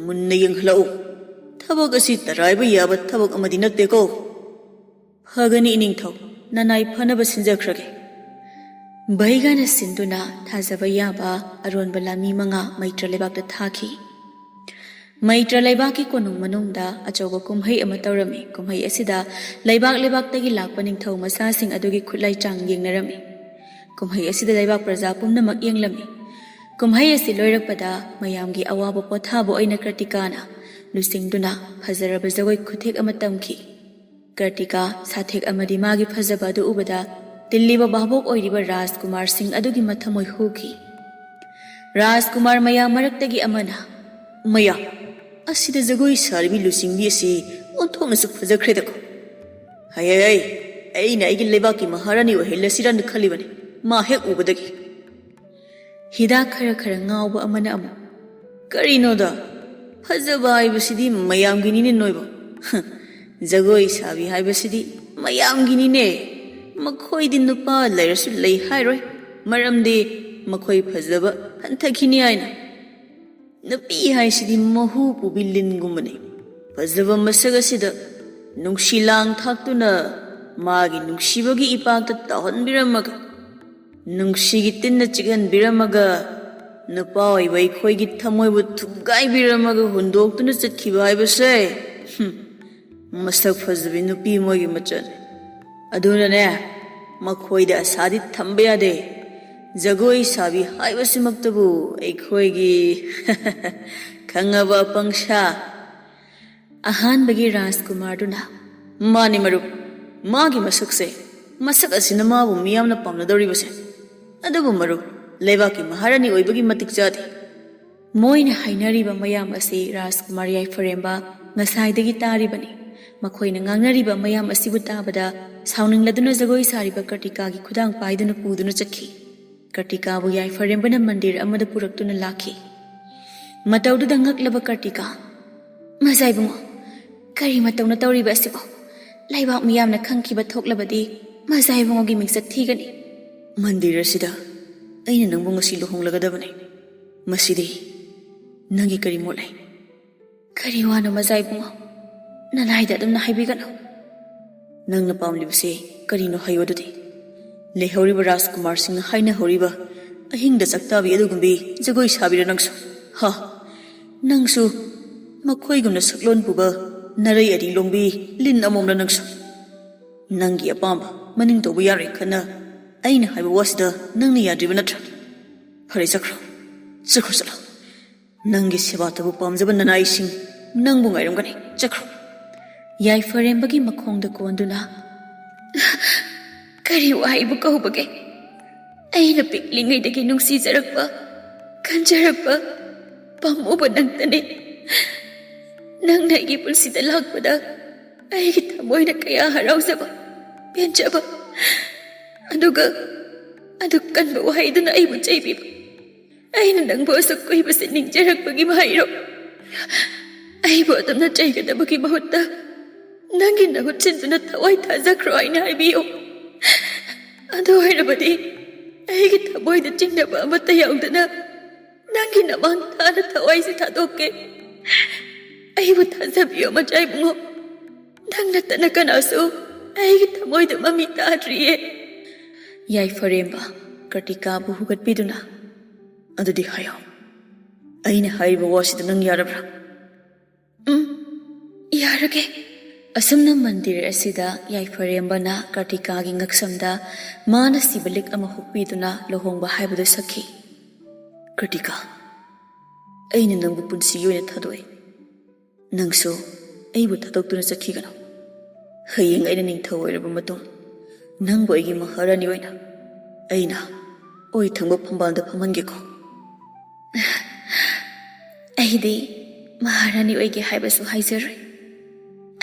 ꯃꯨꯟꯅ ꯌꯦꯡꯍꯜꯂꯛꯎ꯫ ꯊꯕꯛ ꯑꯁꯤ ꯇꯔꯥꯏꯕ ꯌꯥꯕ ꯊꯕꯛ ꯑꯃꯗꯤ ꯅꯠꯇꯦꯀꯣ꯫" "ꯐꯒꯅꯤ ꯏꯅꯤꯡꯊꯧ, ꯅꯅꯥꯏ ꯐꯅꯕ ꯁꯤꯟꯖꯈ꯭ꯔꯒꯦ꯫" ꯕꯩꯒꯥꯅ ꯁꯤꯟꯗꯨꯅ ꯊꯥꯖꯕ ꯌꯥꯕ ꯑꯔꯣꯟꯕ ꯂꯥꯟꯃꯤ ꯃꯉꯥ ꯃꯩꯇ꯭ꯔ ꯂꯩꯕꯥꯛꯇ ꯊꯥꯈꯤ꯫ ꯃꯩꯇ꯭ꯔ ꯂꯩꯕꯥꯛꯀꯤ ꯀꯣꯅꯨꯡ ꯃꯅꯨꯡꯗ ꯑꯆꯧꯕ ꯀꯨꯝꯍꯩ ꯑꯃ ꯇꯧꯔꯝꯃꯤ꯫ ꯀꯨꯝꯍꯩ ꯑꯁꯤꯗ ꯂꯩꯕꯥꯛ ꯂꯩꯕꯥꯛꯇꯒꯤ ꯂꯥꯛꯄ ꯅꯤꯡꯊꯧ ꯃꯆꯥꯁꯤꯡ ꯑꯗꯨꯒꯤ ꯈꯨꯠꯂꯥꯏ ꯆꯥꯡ ꯌꯦꯡꯅꯔꯝꯃꯤ꯫ ꯀꯨꯝꯍꯩ ꯑꯁꯤꯗ ꯂꯩꯕꯥꯛ ꯄ꯭ꯔꯖꯥ ꯄꯨꯝꯅꯃꯛ ꯌꯦꯡꯂꯝꯃꯤ꯫ ꯀꯨꯝꯍꯩ ꯑꯁꯤ ꯂꯣꯏꯔꯛꯄꯗ ꯃꯌꯥꯝꯒꯤ ꯑꯋꯥꯕ ꯄꯣꯊꯥꯕ ꯑꯣꯏꯅ ꯀ꯭ꯔꯇꯤꯀꯥꯅ ꯂꯨꯆꯤꯡꯗꯨꯅ ꯐꯖꯔꯕ ꯖꯒꯣꯏ ꯈꯨꯊꯦꯛ ꯑꯃ ꯇꯝꯈꯤ꯫ ꯀ꯭ꯔꯇꯤꯀꯥ ꯁꯥꯊꯦꯛ ꯑꯃꯗꯤ ꯃꯥꯒꯤ ꯐꯖꯕ ꯑꯗꯨ ꯎꯕꯗ ꯇꯤꯜꯂꯤꯕ ꯚꯥꯕꯣꯛ ꯑꯣꯏꯔꯤꯕ ꯔꯥꯖꯀꯨꯃꯥꯔꯁꯤꯡ ꯑꯗꯨꯒꯤ ꯃꯊꯃꯣꯏ ꯍꯨꯈꯤ꯫ ꯔꯥꯖꯀꯨꯃꯥꯔ ꯃꯌꯥꯝ ꯃꯔꯛꯇꯒꯤ ꯑꯃꯅ, "ꯃꯌꯥꯝ, ꯑꯁꯤꯗ ꯖꯒꯣꯏ ꯁꯥꯔꯤꯕꯤ ꯂꯨꯆꯤꯡꯕꯤ ꯑꯁꯤ ꯑꯣꯟꯊꯣꯛꯅꯁꯨ ꯐꯖꯈ꯭ꯔꯦꯗꯀꯣ꯫ ꯍꯩ, ꯍꯩ, ꯍꯩ, ꯑꯩꯅ ꯑꯩꯒꯤ ꯂꯩꯕꯥꯛꯀꯤ ꯃꯍꯥꯔꯥꯅꯤ ꯑꯣꯏꯍꯜꯂꯁꯤꯔꯅ ꯈꯜꯂꯤꯕꯅꯤ, ꯃꯥ ꯍꯦꯛ ꯎꯕꯗꯒꯤ꯫" ꯍꯤꯗꯥꯛ ꯈꯔ ꯈꯔ ꯉꯥꯎꯕ ꯑꯃꯅ ꯑꯃꯨꯛ, ꯀꯔꯤꯅꯣꯗ? ꯐꯖꯕ ꯍꯥꯏꯕꯁꯤꯗꯤ ꯃꯌꯥꯝꯒꯤꯅꯤꯅꯦ ꯅꯣꯏꯕꯣ꯫ ꯖꯒꯣꯏ ꯁꯥꯕꯤ ꯍꯥꯏꯕꯁꯤꯗꯤ ꯃꯌꯥꯝꯒꯤꯅꯤꯅꯦ꯫ ꯃꯈꯣꯏꯗꯤ ꯅꯨꯄꯥ ꯂꯩꯔꯁꯨ ꯂꯩ ꯍꯥꯏꯔꯣꯏ, ꯃꯔꯝꯗꯤ ꯃꯈꯣꯏ ꯐꯖꯕ ꯍꯟꯊꯈꯤꯅꯤ ꯍꯥꯏꯅ꯫ ꯅꯨꯄꯤ ꯍꯥꯏꯁꯤꯗꯤ ꯃꯍꯨ ꯄꯨꯕꯤ ꯂꯤꯟꯒꯨꯝꯕꯅꯤ꯫ ꯐꯖꯕ ꯃꯁꯛ ꯑꯁꯤꯗ ꯅꯨꯡꯁꯤ ꯂꯥꯡ ꯊꯥꯛꯇꯨꯅ ꯃꯥꯒꯤ ꯅꯨꯡꯁꯤꯕꯒꯤ ꯏꯄꯥꯛꯇ ꯇꯥꯎꯍꯟꯕꯤꯔꯝꯃꯒ, ꯅꯨꯡꯁꯤꯒꯤ ꯇꯤꯟꯅ ꯆꯤꯛꯍꯟꯕꯤꯔꯝꯃꯒ, ꯅꯨꯄꯥ ꯑꯣꯏꯕ ꯑꯩꯈꯣꯏꯒꯤ ꯊꯃꯣꯏꯕꯨ ꯊꯨꯒꯥꯏꯕꯤꯔꯝꯃꯒ ꯍꯨꯟꯗꯣꯛꯇꯨꯅ ꯆꯠꯈꯤꯕ ꯍꯥꯏꯕꯁꯦ, ꯍꯨꯝ, ꯃꯁꯛ ꯐꯖꯕꯤ ꯅꯨꯄꯤ ꯃꯣꯏꯒꯤ ꯃꯆꯜ꯫ ꯑꯗꯨꯅꯅꯦ, ꯃꯈꯣꯏꯗ ꯑꯁꯥꯗꯤ ꯊꯝꯕ ꯌꯥꯗꯦ꯫ ꯖꯒꯣꯏ ꯁꯥꯕꯤ ꯍꯥꯏꯕꯁꯤꯃꯛꯇꯕꯨ ꯑꯩꯈꯣꯏꯒꯤ ꯈꯪꯉꯕ ꯑꯄꯪꯁꯥ꯫ ꯑꯍꯥꯟꯕꯒꯤ ꯔꯥꯖꯀꯨꯃꯥꯔꯗꯨꯅ, "ꯃꯥꯅꯤ ꯃꯔꯨꯞ, ꯃꯥꯒꯤ ꯃꯁꯛꯁꯦ, ꯃꯁꯛ ꯑꯁꯤꯅ ꯃꯥꯕꯨ ꯃꯤꯌꯥꯝꯅ ꯄꯥꯝꯅꯗꯧꯔꯤꯕꯁꯦ꯫ ꯑꯗꯨꯕꯨ ꯃꯔꯨꯞ, ꯂꯩꯕꯥꯛꯀꯤ ꯃꯍꯥꯔꯥꯅꯤ ꯑꯣꯏꯕꯒꯤ ꯃꯇꯤꯛ ꯆꯥꯗꯦ꯫" ꯃꯣꯏꯅ ꯍꯥꯏꯅꯔꯤꯕ ꯃꯌꯥꯝ ꯑꯁꯤ ꯔꯥꯖꯀꯨꯃꯥꯔ ꯌꯥꯏꯐꯔꯦꯝꯕ ꯉꯁꯥꯏꯗꯒꯤ ꯇꯥꯔꯤꯕꯅꯤ꯫ ꯃꯈꯣꯏꯅ ꯉꯥꯡꯅꯔꯤꯕ ꯃꯌꯥꯝ ꯑꯁꯤꯕꯨ ꯇꯥꯕꯗ ꯁꯥꯎꯅꯤꯡꯂꯗꯨꯅ ꯖꯒꯣꯏ ꯁꯥꯔꯤꯕ ꯀꯔꯇꯤꯀꯥꯒꯤ ꯈꯨꯗꯥꯡ ꯄꯥꯏꯗꯨꯅ ꯄꯨꯗꯨꯅ ꯆꯠꯈꯤ꯫ ꯀꯔꯇꯤꯀꯥꯕꯨ ꯌꯥꯏꯐꯔꯦꯝꯕꯅ ꯃꯟꯗꯤꯔ ꯑꯃꯗ ꯄꯨꯔꯛꯇꯨꯅ ꯂꯥꯛꯈꯤ꯫ ꯃꯇꯧꯗꯨꯗ ꯉꯛꯂꯕ ꯀꯔꯇꯤꯀꯥ, "ꯃꯖꯥ ꯏꯕꯨꯡꯉꯣ, ꯀꯔꯤ ꯃꯇꯧꯅ ꯇꯧꯔꯤꯕ ꯑꯁꯤꯕꯣ? ꯂꯩꯕꯥꯛ ꯃꯤꯌꯥꯝꯅ ꯈꯪꯈꯤꯕ ꯊꯣꯛꯂꯕꯗꯤ ꯃꯖꯥ ꯏꯕꯨꯡꯉꯣꯒꯤ ꯃꯤꯡꯆꯠ ꯊꯤꯒꯅꯤ꯫" "ꯃꯟꯗꯤꯔ ꯑꯁꯤꯗ ꯑꯩꯅ ꯅꯪꯕꯨ ꯉꯁꯤ ꯂꯨꯍꯣꯡꯂꯒꯗꯕꯅꯤ꯫ ꯃꯁꯤꯗꯤ ꯅꯪꯒꯤ ꯀꯔꯤ ꯃꯣꯠ ꯂꯩ?" "ꯀꯔꯤ ꯋꯥꯅꯣ ꯃꯖꯥ ꯏꯕꯨꯡꯉꯣ? ꯅꯅꯥꯏꯗ ꯑꯗꯨꯝꯅ ꯍꯥꯏꯕꯤꯒꯅꯨ꯫" "ꯅꯪꯅ ꯄꯥꯝꯂꯤꯕꯁꯤ ꯀꯔꯤꯅꯣ ꯍꯥꯏꯌꯨ ꯑꯗꯨꯗꯤ꯫ ꯂꯩꯍꯧꯔꯤꯕ ꯔꯥꯖꯀꯨꯃꯥꯔꯁꯤꯡꯅ ꯍꯥꯏꯅꯍꯧꯔꯤꯕ ꯑꯍꯤꯡꯗ ꯆꯥꯛꯇꯥꯕꯤ ꯑꯗꯨꯒꯨꯝꯕꯤ ꯖꯒꯣꯏ ꯁꯥꯕꯤꯔ ꯅꯪꯁꯨ? ꯍꯥ? ꯅꯪꯁꯨ ꯃꯈꯣꯏꯒꯨꯝꯅ ꯁꯛꯂꯣꯟ ꯄꯨꯕ ꯅꯔꯩ ꯑꯅꯤ ꯂꯣꯡꯕꯤ ꯂꯤꯟ ꯑꯃꯣꯝꯂ ꯅꯪꯁꯨ? ꯅꯪꯒꯤ ꯑꯄꯥꯝꯕ ꯃꯅꯤꯡ ꯇꯧꯕ ꯌꯥꯔꯣꯏ ꯈꯟꯅ ꯑꯩꯅ ꯍꯥꯏꯕ ꯋꯥꯁꯤꯗ ꯅꯪꯅ ꯌꯥꯗ꯭ꯔꯤꯕ ꯅꯠꯇ꯭ꯔꯥ? ꯐꯔꯦ, ꯆꯠꯈ꯭ꯔꯣ꯫ ꯆꯠꯈ꯭ꯔꯣ, ꯆꯠꯂꯣ꯫ ꯅꯪꯒꯤ ꯁꯦꯕꯥꯇꯕꯨ ꯄꯥꯝꯖꯕ ꯅꯅꯥꯏꯁꯤꯡ ꯅꯪꯕꯨ ꯉꯥꯏꯔꯝꯒꯅꯤ꯫ ꯆꯠꯈ꯭ꯔꯣ꯫" ꯌꯥꯏꯐꯔꯦꯝꯕꯒꯤ ꯃꯈꯣꯡꯗ ꯀꯣꯟꯗꯨꯅ, "ꯀꯔꯤ ꯋꯥꯍꯩꯕꯨ ꯀꯧꯕꯒꯦ? ꯑꯩꯅ ꯄꯤꯛꯂꯤꯉꯩꯗꯒꯤ ꯅꯨꯡꯁꯤꯖꯔꯛꯄ, ꯈꯟꯖꯔꯛꯄ, ꯄꯥꯝꯃꯨꯕ ꯅꯪꯇꯅꯤ꯫ ꯅꯪꯅ ꯑꯩꯒꯤ ꯄꯨꯟꯁꯤꯗ ꯂꯥꯛꯄꯗ ꯑꯩꯒꯤ ꯊꯃꯣꯏꯅ ꯀꯌꯥ ꯍꯔꯥꯎꯖꯕ, ꯄꯦꯟꯖꯕ, ꯑꯗꯨꯒ ꯑꯗꯨ ꯀꯟꯕ ꯋꯥꯍꯩꯗꯨꯅ ꯑꯩꯕꯨ ꯆꯩꯕꯤꯕ꯫ ꯑꯩꯅ ꯅꯪꯕꯨ ꯑꯁꯨꯛ ꯀꯨꯏꯕꯁꯤ ꯅꯤꯡꯖꯔꯛꯄꯒꯤ ꯃꯍꯩꯔꯣ? ꯑꯩꯕꯨ ꯑꯗꯨꯝꯅ ꯆꯩꯒꯗꯕꯒꯤ ꯃꯍꯨꯠꯇ ꯅꯪꯒꯤ ꯅꯍꯨꯠ ꯁꯤꯟꯗꯨꯅ ꯊꯋꯥꯏ ꯊꯥꯖꯈ꯭ꯔꯣ ꯍꯥꯏꯅ ꯍꯥꯏꯕꯤꯌꯨ꯫ ꯑꯗꯨ ꯑꯣꯏꯔꯕꯗꯤ ꯑꯩꯒꯤ ꯊꯃꯣꯏꯗ ꯆꯤꯡꯅꯕ ꯑꯃꯠꯇ ꯌꯥꯎꯗꯅ ꯅꯪꯒꯤ ꯅꯃꯥꯡ ꯊꯥꯅ ꯊꯋꯥꯏꯁꯤ ꯊꯥꯗꯣꯛꯀꯦ꯫ ꯑꯩꯕꯨ ꯊꯥꯖꯕꯤꯌꯣ ꯃꯆꯥ ꯏꯕꯨꯡꯉꯣ꯫ ꯅꯪ ꯅꯠꯇꯅ ꯀꯅꯥꯁꯨ ꯑꯩꯒꯤ ꯊꯃꯣꯏꯗ ꯃꯃꯤ ꯇꯥꯗ꯭ꯔꯤꯌꯦ꯫ ꯌꯥꯏꯐꯔꯦꯝꯕ ꯀ꯭ꯔꯇꯤꯀꯥꯕꯨ ꯍꯨꯒꯠꯄꯤꯗꯨꯅ, "ꯑꯗꯨꯗꯤ ꯍꯥꯏꯌꯣ, ꯑꯩꯅ ꯍꯥꯏꯔꯤꯕ ꯋꯥꯁꯤꯗ ꯅꯪ ꯌꯥꯔꯕ꯭ꯔꯥ?" "ꯎꯝ, ꯌꯥꯔꯒꯦ꯫" ꯑꯁꯨꯝꯅ ꯃꯟꯗꯤꯔ ꯑꯁꯤꯗ ꯌꯥꯏꯐꯔꯦꯝꯕꯅ ꯀ꯭ꯔꯇꯤꯀꯥꯒꯤ ꯉꯛꯁꯝꯗ ꯃꯥꯅ ꯁꯤꯕ ꯂꯤꯛ ꯑꯃ ꯍꯨꯛꯄꯤꯗꯨꯅ ꯂꯨꯍꯣꯡꯕ ꯍꯥꯏꯕꯗꯨ ꯁꯛꯈꯤ꯫ "ꯀ꯭ꯔꯇꯤꯀꯥ, ꯑꯩꯅ ꯅꯪꯕꯨ ꯄꯨꯟꯁꯤꯒꯤ ꯑꯣꯏꯅ ꯊꯥꯗꯣꯛꯏ꯫ ꯅꯪꯁꯨ ꯑꯩꯕꯨ ꯊꯥꯗꯣꯛꯇꯨꯅ ꯆꯠꯈꯤꯒꯅꯨ꯫ ꯍꯌꯦꯡ ꯑꯩꯅ ꯅꯤꯡꯊꯧ ꯑꯣꯏꯔꯕ ꯃꯇꯨꯡ, ꯅꯪꯕꯨ ꯑꯩꯒꯤ ꯃꯍꯥꯔꯥꯅꯤ ꯑꯣꯏꯅ ꯑꯩꯅ ꯑꯣꯏ ꯊꯪꯕ ꯐꯝꯕꯥꯜꯗ ꯐꯝꯍꯟꯒꯦꯀꯣ꯫" "ꯑꯩꯗꯤ ꯃꯍꯥꯔꯥꯅꯤ ꯑꯣꯏꯒꯦ ꯍꯥꯏꯕꯁꯨ ꯍꯥꯏꯖꯔꯣꯏ꯫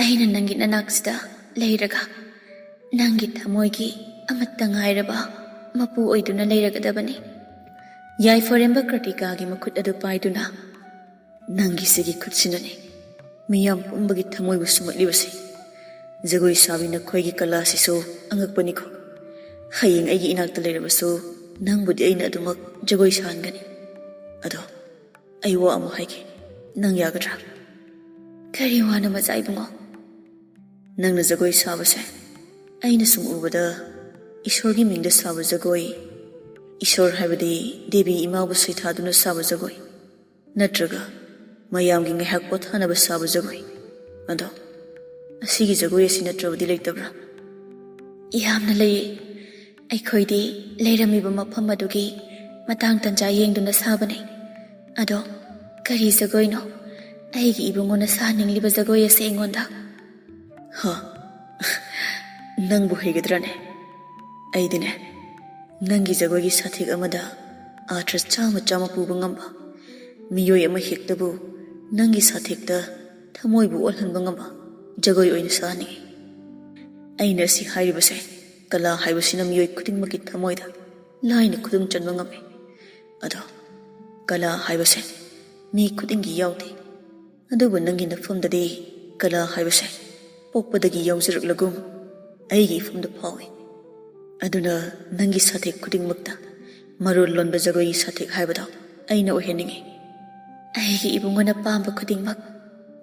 ꯑꯩꯅ ꯅꯪꯒꯤ ꯅꯅꯥꯛꯁꯤꯗ ꯂꯩꯔꯒ ꯅꯪꯒꯤ ꯊꯃꯣꯏꯒꯤ ꯑꯃꯠꯇ ꯉꯥꯏꯔꯕ ꯃꯄꯨ ꯑꯣꯏꯗꯨꯅ ꯂꯩꯔꯒꯗꯕꯅꯤ꯫" ꯌꯥꯏꯐꯔꯦꯝꯕ ꯀ꯭ꯔꯇꯤꯀꯥꯒꯤ ꯃꯈꯨꯠ ꯑꯗꯨ ꯄꯥꯏꯗꯨꯅ, "ꯅꯪꯒꯤ ꯁꯤꯒꯤ ꯈꯨꯠꯁꯤꯅꯅꯤ ꯃꯤꯌꯥꯝ ꯄꯨꯝꯕꯒꯤ ꯊꯃꯣꯏꯕꯨ ꯁꯨꯝꯍꯠꯂꯤꯕꯁꯤ꯫ ꯖꯒꯣꯏ ꯁꯥꯕꯤ ꯅꯈꯣꯏꯒꯤ ꯀꯂꯥꯁꯤꯁꯨ ꯑꯉꯛꯄꯅꯤꯀꯣ꯫ ꯍꯌꯦꯡ ꯑꯩꯒꯤ ꯏꯅꯥꯛꯇ ꯂꯩꯔꯕꯁꯨ ꯅꯪꯕꯨꯗꯤ ꯑꯩꯅ ꯑꯗꯨꯃꯛ ꯖꯒꯣꯏ ꯁꯥꯍꯟꯒꯅꯤ꯫ ꯑꯗꯣ ꯑꯩ ꯋꯥ ꯑꯃ ꯍꯥꯏꯒꯦ, ꯅꯪ ꯌꯥꯒꯗ꯭ꯔꯥ?" "ꯀꯔꯤ ꯋꯥꯅꯣ ꯃꯆꯥ ꯏꯕꯨꯡꯉꯣ?" "ꯅꯪꯅ ꯖꯒꯣꯏ ꯁꯥꯕꯁꯦ ꯑꯩꯅ ꯁꯨꯝ ꯎꯕꯗ ꯏꯁꯣꯔꯒꯤ ꯃꯤꯡꯗ ꯁꯥꯕ ꯖꯒꯣꯏ, ꯏꯁꯣꯔ ꯍꯥꯏꯕꯗꯤ ꯗꯦꯕꯤ ꯏꯃꯥꯕꯨ ꯁꯩꯊꯥꯗꯨꯅ ꯁꯥꯕ ꯖꯒꯣꯏ, ꯅꯠꯇ꯭ꯔꯒ ꯃꯌꯥꯝꯒꯤ ꯉꯥꯏꯍꯥꯛ ꯄꯣꯊꯥꯅꯕ ꯁꯥꯕ ꯖꯒꯣꯏ, ꯑꯗꯣ ꯑꯁꯤꯒꯤ ꯖꯒꯣꯏ ꯑꯁꯤ ꯅꯠꯇ꯭ꯔꯕꯗꯤ ꯂꯩꯇꯕ꯭ꯔꯥ?" "ꯌꯥꯝꯅ ꯂꯩꯌꯦ꯫ ꯑꯩꯈꯣꯏꯗꯤ ꯂꯩꯔꯝꯃꯤꯕ ꯃꯐꯝ ꯑꯗꯨꯒꯤ ꯃꯇꯥꯡ ꯇꯟꯖꯥ ꯌꯦꯡꯗꯨꯅ ꯁꯥꯕꯅꯦ꯫ ꯑꯗꯣ ꯀꯔꯤ ꯖꯒꯣꯏꯅꯣ ꯑꯩꯒꯤ ꯏꯕꯨꯡꯉꯣꯅ ꯁꯥꯍꯟꯅꯤꯡꯂꯤꯕ ꯖꯒꯣꯏ ꯑꯁꯦ ꯑꯩꯉꯣꯟꯗ?" "ꯍ, ꯅꯪꯕꯨ ꯍꯩꯒꯗ꯭ꯔꯥꯅꯦ? ꯑꯩꯗꯤꯅꯦ, ꯅꯪꯒꯤ ꯖꯒꯣꯏꯒꯤ ꯁꯥꯊꯦꯛ ꯑꯃꯗ ꯑꯥꯔꯊ ꯆꯥꯝꯃ ꯆꯥꯝꯃ ꯄꯨꯕ ꯉꯝꯕ, ꯃꯤꯑꯣꯏ ꯑꯃ ꯍꯦꯛꯇꯕꯨ ꯅꯪꯒꯤ ꯁꯥꯊꯦꯛꯇ ꯊꯃꯣꯏꯕꯨ ꯑꯣꯜꯍꯟꯕ ꯉꯝꯕ ꯖꯒꯣꯏ ꯑꯣꯏꯅ ꯁꯥꯍꯟꯅꯤꯡꯏ꯫ ꯑꯩꯅ ꯑꯁꯤ ꯍꯥꯏꯔꯤꯕꯁꯦ, ꯀꯂꯥ ꯍꯥꯏꯕꯁꯤꯅ ꯃꯤꯑꯣꯏ ꯈꯨꯗꯤꯡꯃꯛꯀꯤ ꯊꯃꯣꯏꯗ ꯂꯥꯏꯅ ꯈꯨꯗꯨꯝ ꯆꯟꯕ ꯉꯝꯃꯤ꯫ ꯑꯗꯣ ꯀꯂꯥ ꯍꯥꯏꯕꯁꯦ ꯃꯤ ꯈꯨꯗꯤꯡꯒꯤ ꯌꯥꯎꯗꯦ, ꯑꯗꯨꯕꯨ ꯅꯪꯒꯤ ꯅꯐꯝꯗꯗꯤ ꯀꯂꯥ ꯍꯥꯏꯕꯁꯦ ꯄꯣꯛꯄꯗꯒꯤ ꯌꯥꯎꯖꯔꯛꯂꯒꯨꯝ ꯑꯩꯒꯤ ꯏꯐꯝꯗ ꯐꯥꯎꯏ꯫ ꯑꯗꯨꯅ ꯅꯪꯒꯤ ꯁꯥꯊꯦꯛ ꯈꯨꯗꯤꯡꯃꯛꯇ ꯃꯔꯣꯜ ꯂꯣꯟꯕ ꯖꯒꯣꯏꯒꯤ ꯁꯥꯊꯦꯛ ꯍꯥꯏꯕꯗꯣ ꯑꯩꯅ ꯑꯣꯏꯍꯟꯅꯤꯡꯏ꯫ ꯑꯩꯒꯤ ꯏꯕꯨꯡꯉꯣꯅ ꯄꯥꯝꯕ ꯈꯨꯗꯤꯡꯃꯛ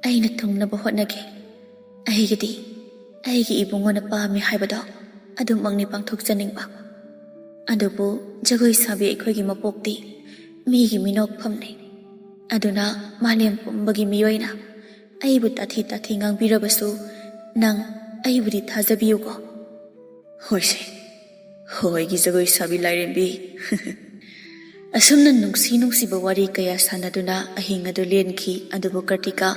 ꯑꯩꯅ ꯊꯨꯡꯅꯕ ꯍꯣꯠꯅꯒꯦ꯫ ꯑꯩꯒꯤꯗꯤ ꯑꯩꯒꯤ ꯏꯕꯨꯡꯉꯣꯅ ꯄꯥꯝꯃꯤ ꯍꯥꯏꯕꯗꯣ ꯑꯗꯨꯃꯛꯅꯤ ꯄꯥꯡꯊꯣꯛꯆꯅꯤꯡꯕ꯫ ꯑꯗꯨꯕꯨ ꯖꯒꯣꯏ ꯁꯥꯕꯤ ꯑꯩꯈꯣꯏꯒꯤ ꯃꯄꯣꯛꯇꯤ ꯃꯤꯒꯤ ꯃꯤꯅꯣꯛꯐꯝꯅꯤ꯫ ꯑꯗꯨꯅ ꯃꯥꯂꯦꯝ ꯄꯨꯝꯕꯒꯤ ꯃꯤꯑꯣꯏꯅ ꯑꯩꯕꯨ ꯇꯥꯊꯤ ꯇꯥꯊꯤ ꯉꯥꯡꯕꯤꯔꯕꯁꯨ ꯅꯪ ꯑꯩꯕꯨꯗꯤ ꯊꯥꯖꯕꯤꯌꯨꯀꯣ꯫ ꯍꯣꯏꯁꯦ, ꯍꯣꯏꯒꯤ ꯖꯒꯣꯏ ꯁꯥꯕꯤ ꯂꯥꯏꯔꯦꯝꯕꯤ꯫ ꯑꯁꯨꯝꯅ ꯅꯨꯡꯁꯤ ꯅꯨꯡꯁꯤꯕ ꯋꯥꯔꯤ ꯀꯌꯥ ꯁꯥꯟꯅꯗꯨꯅ ꯑꯍꯤꯡ ꯑꯗꯨ ꯂꯦꯟꯈꯤ꯫ ꯑꯗꯨꯕꯨ ꯀꯔꯇꯤꯀꯥ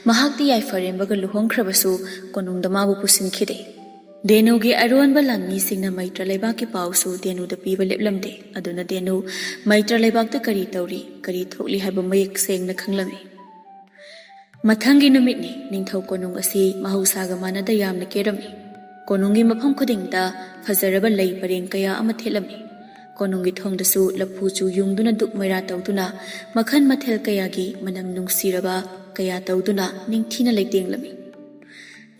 ꯃꯍꯥꯛꯇꯤ ꯌꯥꯏꯐꯔꯦꯝꯕꯒ ꯂꯨꯍꯣꯡꯈ꯭ꯔꯕꯁꯨ ꯀꯣꯅꯨꯡꯗ ꯃꯥꯕꯨ ꯄꯨꯁꯤꯟꯈꯤꯗꯦ꯫ ꯗꯦꯅꯨꯒꯤ ꯑꯔꯣꯟꯕ ꯂꯥꯟꯃꯤꯁꯤꯡꯅ ꯃꯩꯇ꯭ꯔ ꯂꯩꯕꯥꯛꯀꯤ ꯄꯥꯎꯁꯨ ꯗꯦꯅꯨꯗ ꯄꯤꯕ ꯂꯦꯞꯂꯝꯗꯦ꯫ ꯑꯗꯨꯅ ꯗꯦꯅꯨ ꯃꯩꯇ꯭ꯔ ꯂꯩꯕꯥꯛꯇ ꯀꯔꯤ ꯇꯧꯔꯤ, ꯀꯔꯤ ꯊꯣꯛꯂꯤ ꯍꯥꯏꯕ ꯃꯌꯦꯛ ꯁꯦꯡꯅ ꯈꯪꯂꯝꯃꯤ꯫ ꯃꯊꯪꯒꯤ ꯅꯨꯃꯤꯠꯅꯤ꯫ ꯅꯤꯡꯊꯧ ꯀꯣꯅꯨꯡ ꯑꯁꯤ ꯃꯍꯧꯁꯥꯒ ꯃꯥꯟꯅꯗ ꯌꯥꯝꯅ ꯀꯦꯔꯝꯃꯤ꯫ ꯀꯣꯅꯨꯡꯒꯤ ꯃꯐꯝ ꯈꯨꯗꯤꯡꯗ ꯐꯖꯔꯕ ꯂꯩ ꯄꯔꯦꯡ ꯀꯌꯥ ꯑꯃ ꯊꯦꯠꯂꯝꯃꯤ꯫ ꯀꯣꯅꯨꯡꯒꯤ ꯊꯣꯡꯗꯁꯨ ꯂꯐꯨ ꯆꯨ ꯌꯨꯡꯗꯨꯅ ꯗꯨꯛ ꯃꯩꯔꯥ ꯇꯧꯗꯨꯅ ꯃꯈꯜ ꯃꯊꯦꯜ ꯀꯌꯥꯒꯤ ꯃꯅꯝ ꯅꯨꯡꯁꯤꯔꯕ ꯀꯌꯥ ꯇꯧꯗꯨꯅ ꯅꯤꯡꯊꯤꯅ ꯂꯩꯇꯦꯡꯂꯝꯃꯤ꯫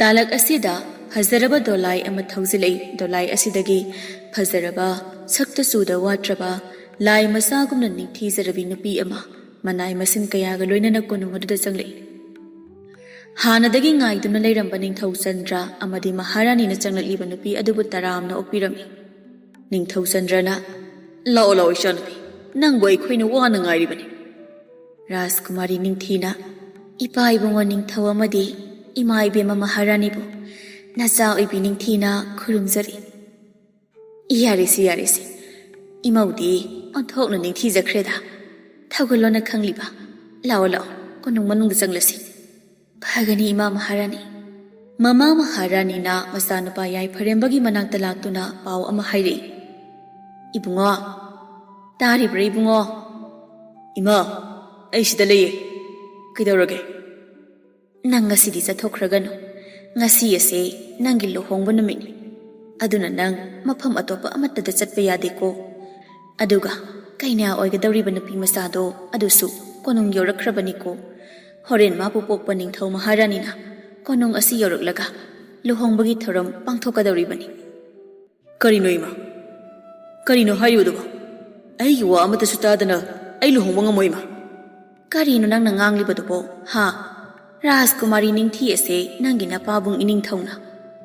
ꯇꯥꯂꯛ ꯑꯁꯤꯗ ꯐꯖꯔꯕ ꯗꯣꯂꯥꯏ ꯑꯃ ꯊꯧꯖꯤꯜꯂꯛꯏ꯫ ꯗꯣꯂꯥꯏ ꯑꯁꯤꯗꯒꯤ ꯐꯖꯔꯕ, ꯁꯛꯇ ꯆꯨꯗ ꯋꯥꯠꯇ꯭ꯔꯕ, ꯂꯥꯏ ꯃꯆꯥꯒꯨꯝꯅ ꯅꯤꯡꯊꯤꯖꯔꯕꯤ ꯅꯨꯄꯤ ꯑꯃ ꯃꯅꯥꯏ ꯃꯁꯤꯟ ꯀꯌꯥꯒ ꯂꯣꯏꯅꯅ ꯀꯣꯅꯨꯡ ꯑꯗꯨꯗ ꯆꯪꯂꯛꯏ꯫ ꯍꯥꯟꯅꯗꯒꯤ ꯉꯥꯏꯗꯨꯅ ꯂꯩꯔꯝꯕ ꯅꯤꯡꯊꯧ ꯆꯟꯗ꯭ꯔ ꯑꯃꯗꯤ ꯃꯍꯥꯔꯥꯅꯤꯅ ꯆꯪꯂꯛꯂꯤꯕ ꯅꯨꯄꯤ ꯑꯗꯨꯕꯨ ꯇꯔꯥꯝꯅ ꯑꯣꯛꯄꯤꯔꯝꯃꯤ꯫ ꯅꯤꯡꯊꯧ ꯆꯟꯗ꯭ꯔꯅ, "ꯂꯥꯛꯑꯣ, ꯂꯥꯛꯑꯣ, ꯏꯆꯥꯅꯨꯄꯤ, ꯅꯪꯕꯨ ꯑꯩꯈꯣꯏꯅ ꯋꯥꯅ ꯉꯥꯏꯔꯤꯕꯅꯤ꯫" ꯔꯥꯖꯀꯨꯃꯥꯔꯤ ꯅꯤꯡꯊꯤꯅ, "ꯏꯄꯥ ꯏꯕꯨꯡꯉꯣ ꯅꯤꯡꯊꯧ ꯑꯃꯗꯤ ꯏꯃꯥ ꯏꯕꯦꯝꯃ ꯃꯍꯥꯔꯥꯅꯤꯕꯨ ꯅꯆꯥ ꯑꯣꯏꯕꯤ ꯅꯤꯡꯊꯤꯅ ꯈꯨꯔꯨꯝꯖꯔꯤ꯫" "ꯌꯥꯔꯦꯁꯦ, ꯌꯥꯔꯦꯁꯦ, ꯏꯃꯧꯗꯤ ꯑꯣꯟꯊꯣꯛꯅ ꯅꯤꯡꯊꯤꯖꯈ꯭ꯔꯦꯗ꯫ ꯊꯧꯒꯜꯂꯣꯅ ꯈꯪꯂꯤꯕ꯫ ꯂꯥꯛꯑꯣ, ꯂꯥꯛꯑꯣ, ꯀꯣꯅꯨꯡ ꯃꯅꯨꯡꯗ ꯆꯪꯂꯁꯤ꯫" "ꯐꯒꯅꯤ, ꯏꯃꯥ ꯃꯍꯥꯔꯥꯅꯤ꯫" ꯃꯃꯥ ꯃꯍꯥꯔꯥꯅꯤꯅ ꯃꯆꯥꯅꯨꯄꯥ ꯌꯥꯏꯐꯔꯦꯝꯕꯒꯤ ꯃꯅꯥꯛꯇ ꯂꯥꯛꯇꯨꯅ ꯄꯥꯎ ꯑꯃ ꯍꯥꯏꯔꯛꯏ꯫ "ꯏꯕꯨꯡꯉꯣ, ꯇꯥꯔꯤꯕ꯭ꯔꯥ ꯏꯕꯨꯡꯉꯣ?" "ꯏꯃꯥ, ꯑꯩ ꯁꯤꯗ ꯂꯩꯌꯦ꯫ ꯀꯩꯗꯧꯔꯒꯦ?" "ꯅꯪ ꯉꯁꯤꯗꯤ ꯆꯠꯊꯣꯛꯈ꯭ꯔꯒꯅꯨ꯫ ꯉꯁꯤ ꯑꯁꯦ ꯅꯪꯒꯤ ꯂꯨꯍꯣꯡꯕ ꯅꯨꯃꯤꯠꯅꯤ꯫ ꯑꯗꯨꯅ ꯅꯪ ꯃꯐꯝ ꯑꯇꯣꯞꯄ ꯑꯃꯠꯇꯗ ꯆꯠꯄ ꯌꯥꯗꯦꯀꯣ꯫ ꯑꯗꯨꯒ ꯀꯩꯅꯥ ꯑꯣꯏꯒꯗꯧꯔꯤꯕ ꯅꯨꯄꯤ ꯃꯆꯥꯗꯣ ꯑꯗꯨꯁꯨ ꯀꯣꯅꯨꯡ ꯌꯧꯔꯛꯈ꯭ꯔꯕꯅꯤꯀꯣ꯫ ꯍꯣꯔꯦꯟ ꯃꯥꯕꯨ ꯄꯣꯛꯄ ꯅꯤꯡꯊꯧ ꯃꯍꯥꯔꯥꯅꯤꯅ ꯀꯣꯅꯨꯡ ꯑꯁꯤ ꯌꯧꯔꯛꯂꯒ ꯂꯨꯍꯣꯡꯕꯒꯤ ꯊꯧꯔꯝ ꯄꯥꯡꯊꯣꯛꯀꯗꯧꯔꯤꯕꯅꯤ꯫ ꯀꯔꯤꯅꯣ ꯏꯃꯥ? ꯀꯔꯤꯅꯣ ꯍꯥꯏꯔꯤꯕꯗꯨꯕꯣ? ꯑꯩꯒꯤ ꯋꯥ ꯑꯃꯠꯇꯁꯨ ꯇꯥꯗꯅ ꯑꯩ ꯂꯨꯍꯣꯡꯕ ꯉꯝꯃꯣꯏ ꯏꯃꯥ꯫ ꯀꯔꯤꯅꯣ ꯅꯪꯅ ꯉꯥꯡꯂꯤꯕꯗꯨꯕꯣ? ꯍꯥ? ꯔꯥꯖꯀꯨꯃꯥꯔꯤ ꯅꯤꯡꯊꯤ ꯑꯁꯦ ꯅꯪꯒꯤ ꯅꯄꯥꯕꯨꯡ ꯏꯅꯤꯡꯊꯧꯅ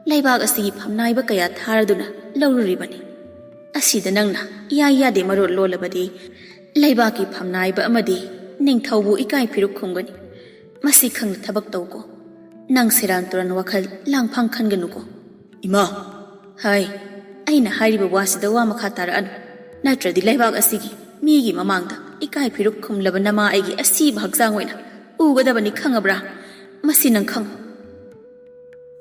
ꯂꯩꯕꯥꯛ ꯑꯁꯤꯒꯤ ꯐꯝꯅꯥꯏꯕ ꯀꯌꯥ ꯊꯥꯔꯗꯨꯅ ꯂꯧꯔꯨꯔꯤꯕꯅꯤ꯫ ꯑꯁꯤꯗ ꯅꯪꯅ ꯏꯌꯥ ꯌꯥꯗꯦ ꯃꯔꯣꯜ ꯂꯣꯜꯂꯕꯗꯤ ꯂꯩꯕꯥꯛꯀꯤ ꯐꯝꯅꯥꯏꯕ ꯑꯃꯗꯤ ꯅꯤꯡꯊꯧꯕꯨ ꯏꯀꯥꯏ ꯐꯤꯔꯨꯛ ꯈꯨꯝꯒꯅꯤ꯫ ꯃꯁꯤ ꯈꯪꯅ ꯊꯕꯛ ꯇꯧꯀꯣ꯫ ꯅꯪ ꯁꯦꯔꯥꯟ ꯇꯨꯔꯥꯟ ꯋꯥꯈꯜ ꯂꯥꯡꯐꯥꯡ ꯈꯟꯒꯅꯨꯀꯣ꯫ ꯏꯃꯥ! ꯍꯥꯏ, ꯑꯩꯅ ꯍꯥꯏꯔꯤꯕ ꯋꯥꯁꯤꯗ ꯋꯥ ꯃꯈꯥ ꯇꯥꯔꯛꯑꯅꯨ꯫ ꯅꯠꯇ꯭ꯔꯗꯤ ꯂꯩꯕꯥꯛ ꯑꯁꯤꯒꯤ ꯃꯤꯒꯤ ꯃꯃꯥꯡꯗ ꯏꯀꯥꯏ ꯐꯤꯔꯨꯛ ꯈꯨꯝꯂꯕ ꯅꯃꯥ ꯑꯩꯒꯤ ꯑꯁꯤꯕ ꯍꯛꯆꯥꯡ ꯑꯣꯏꯅ ꯎꯒꯗꯕꯅꯤ, ꯈꯪꯉꯕ꯭ꯔꯥ? ꯃꯁꯤ ꯅꯪ ꯈꯪꯉꯨ꯫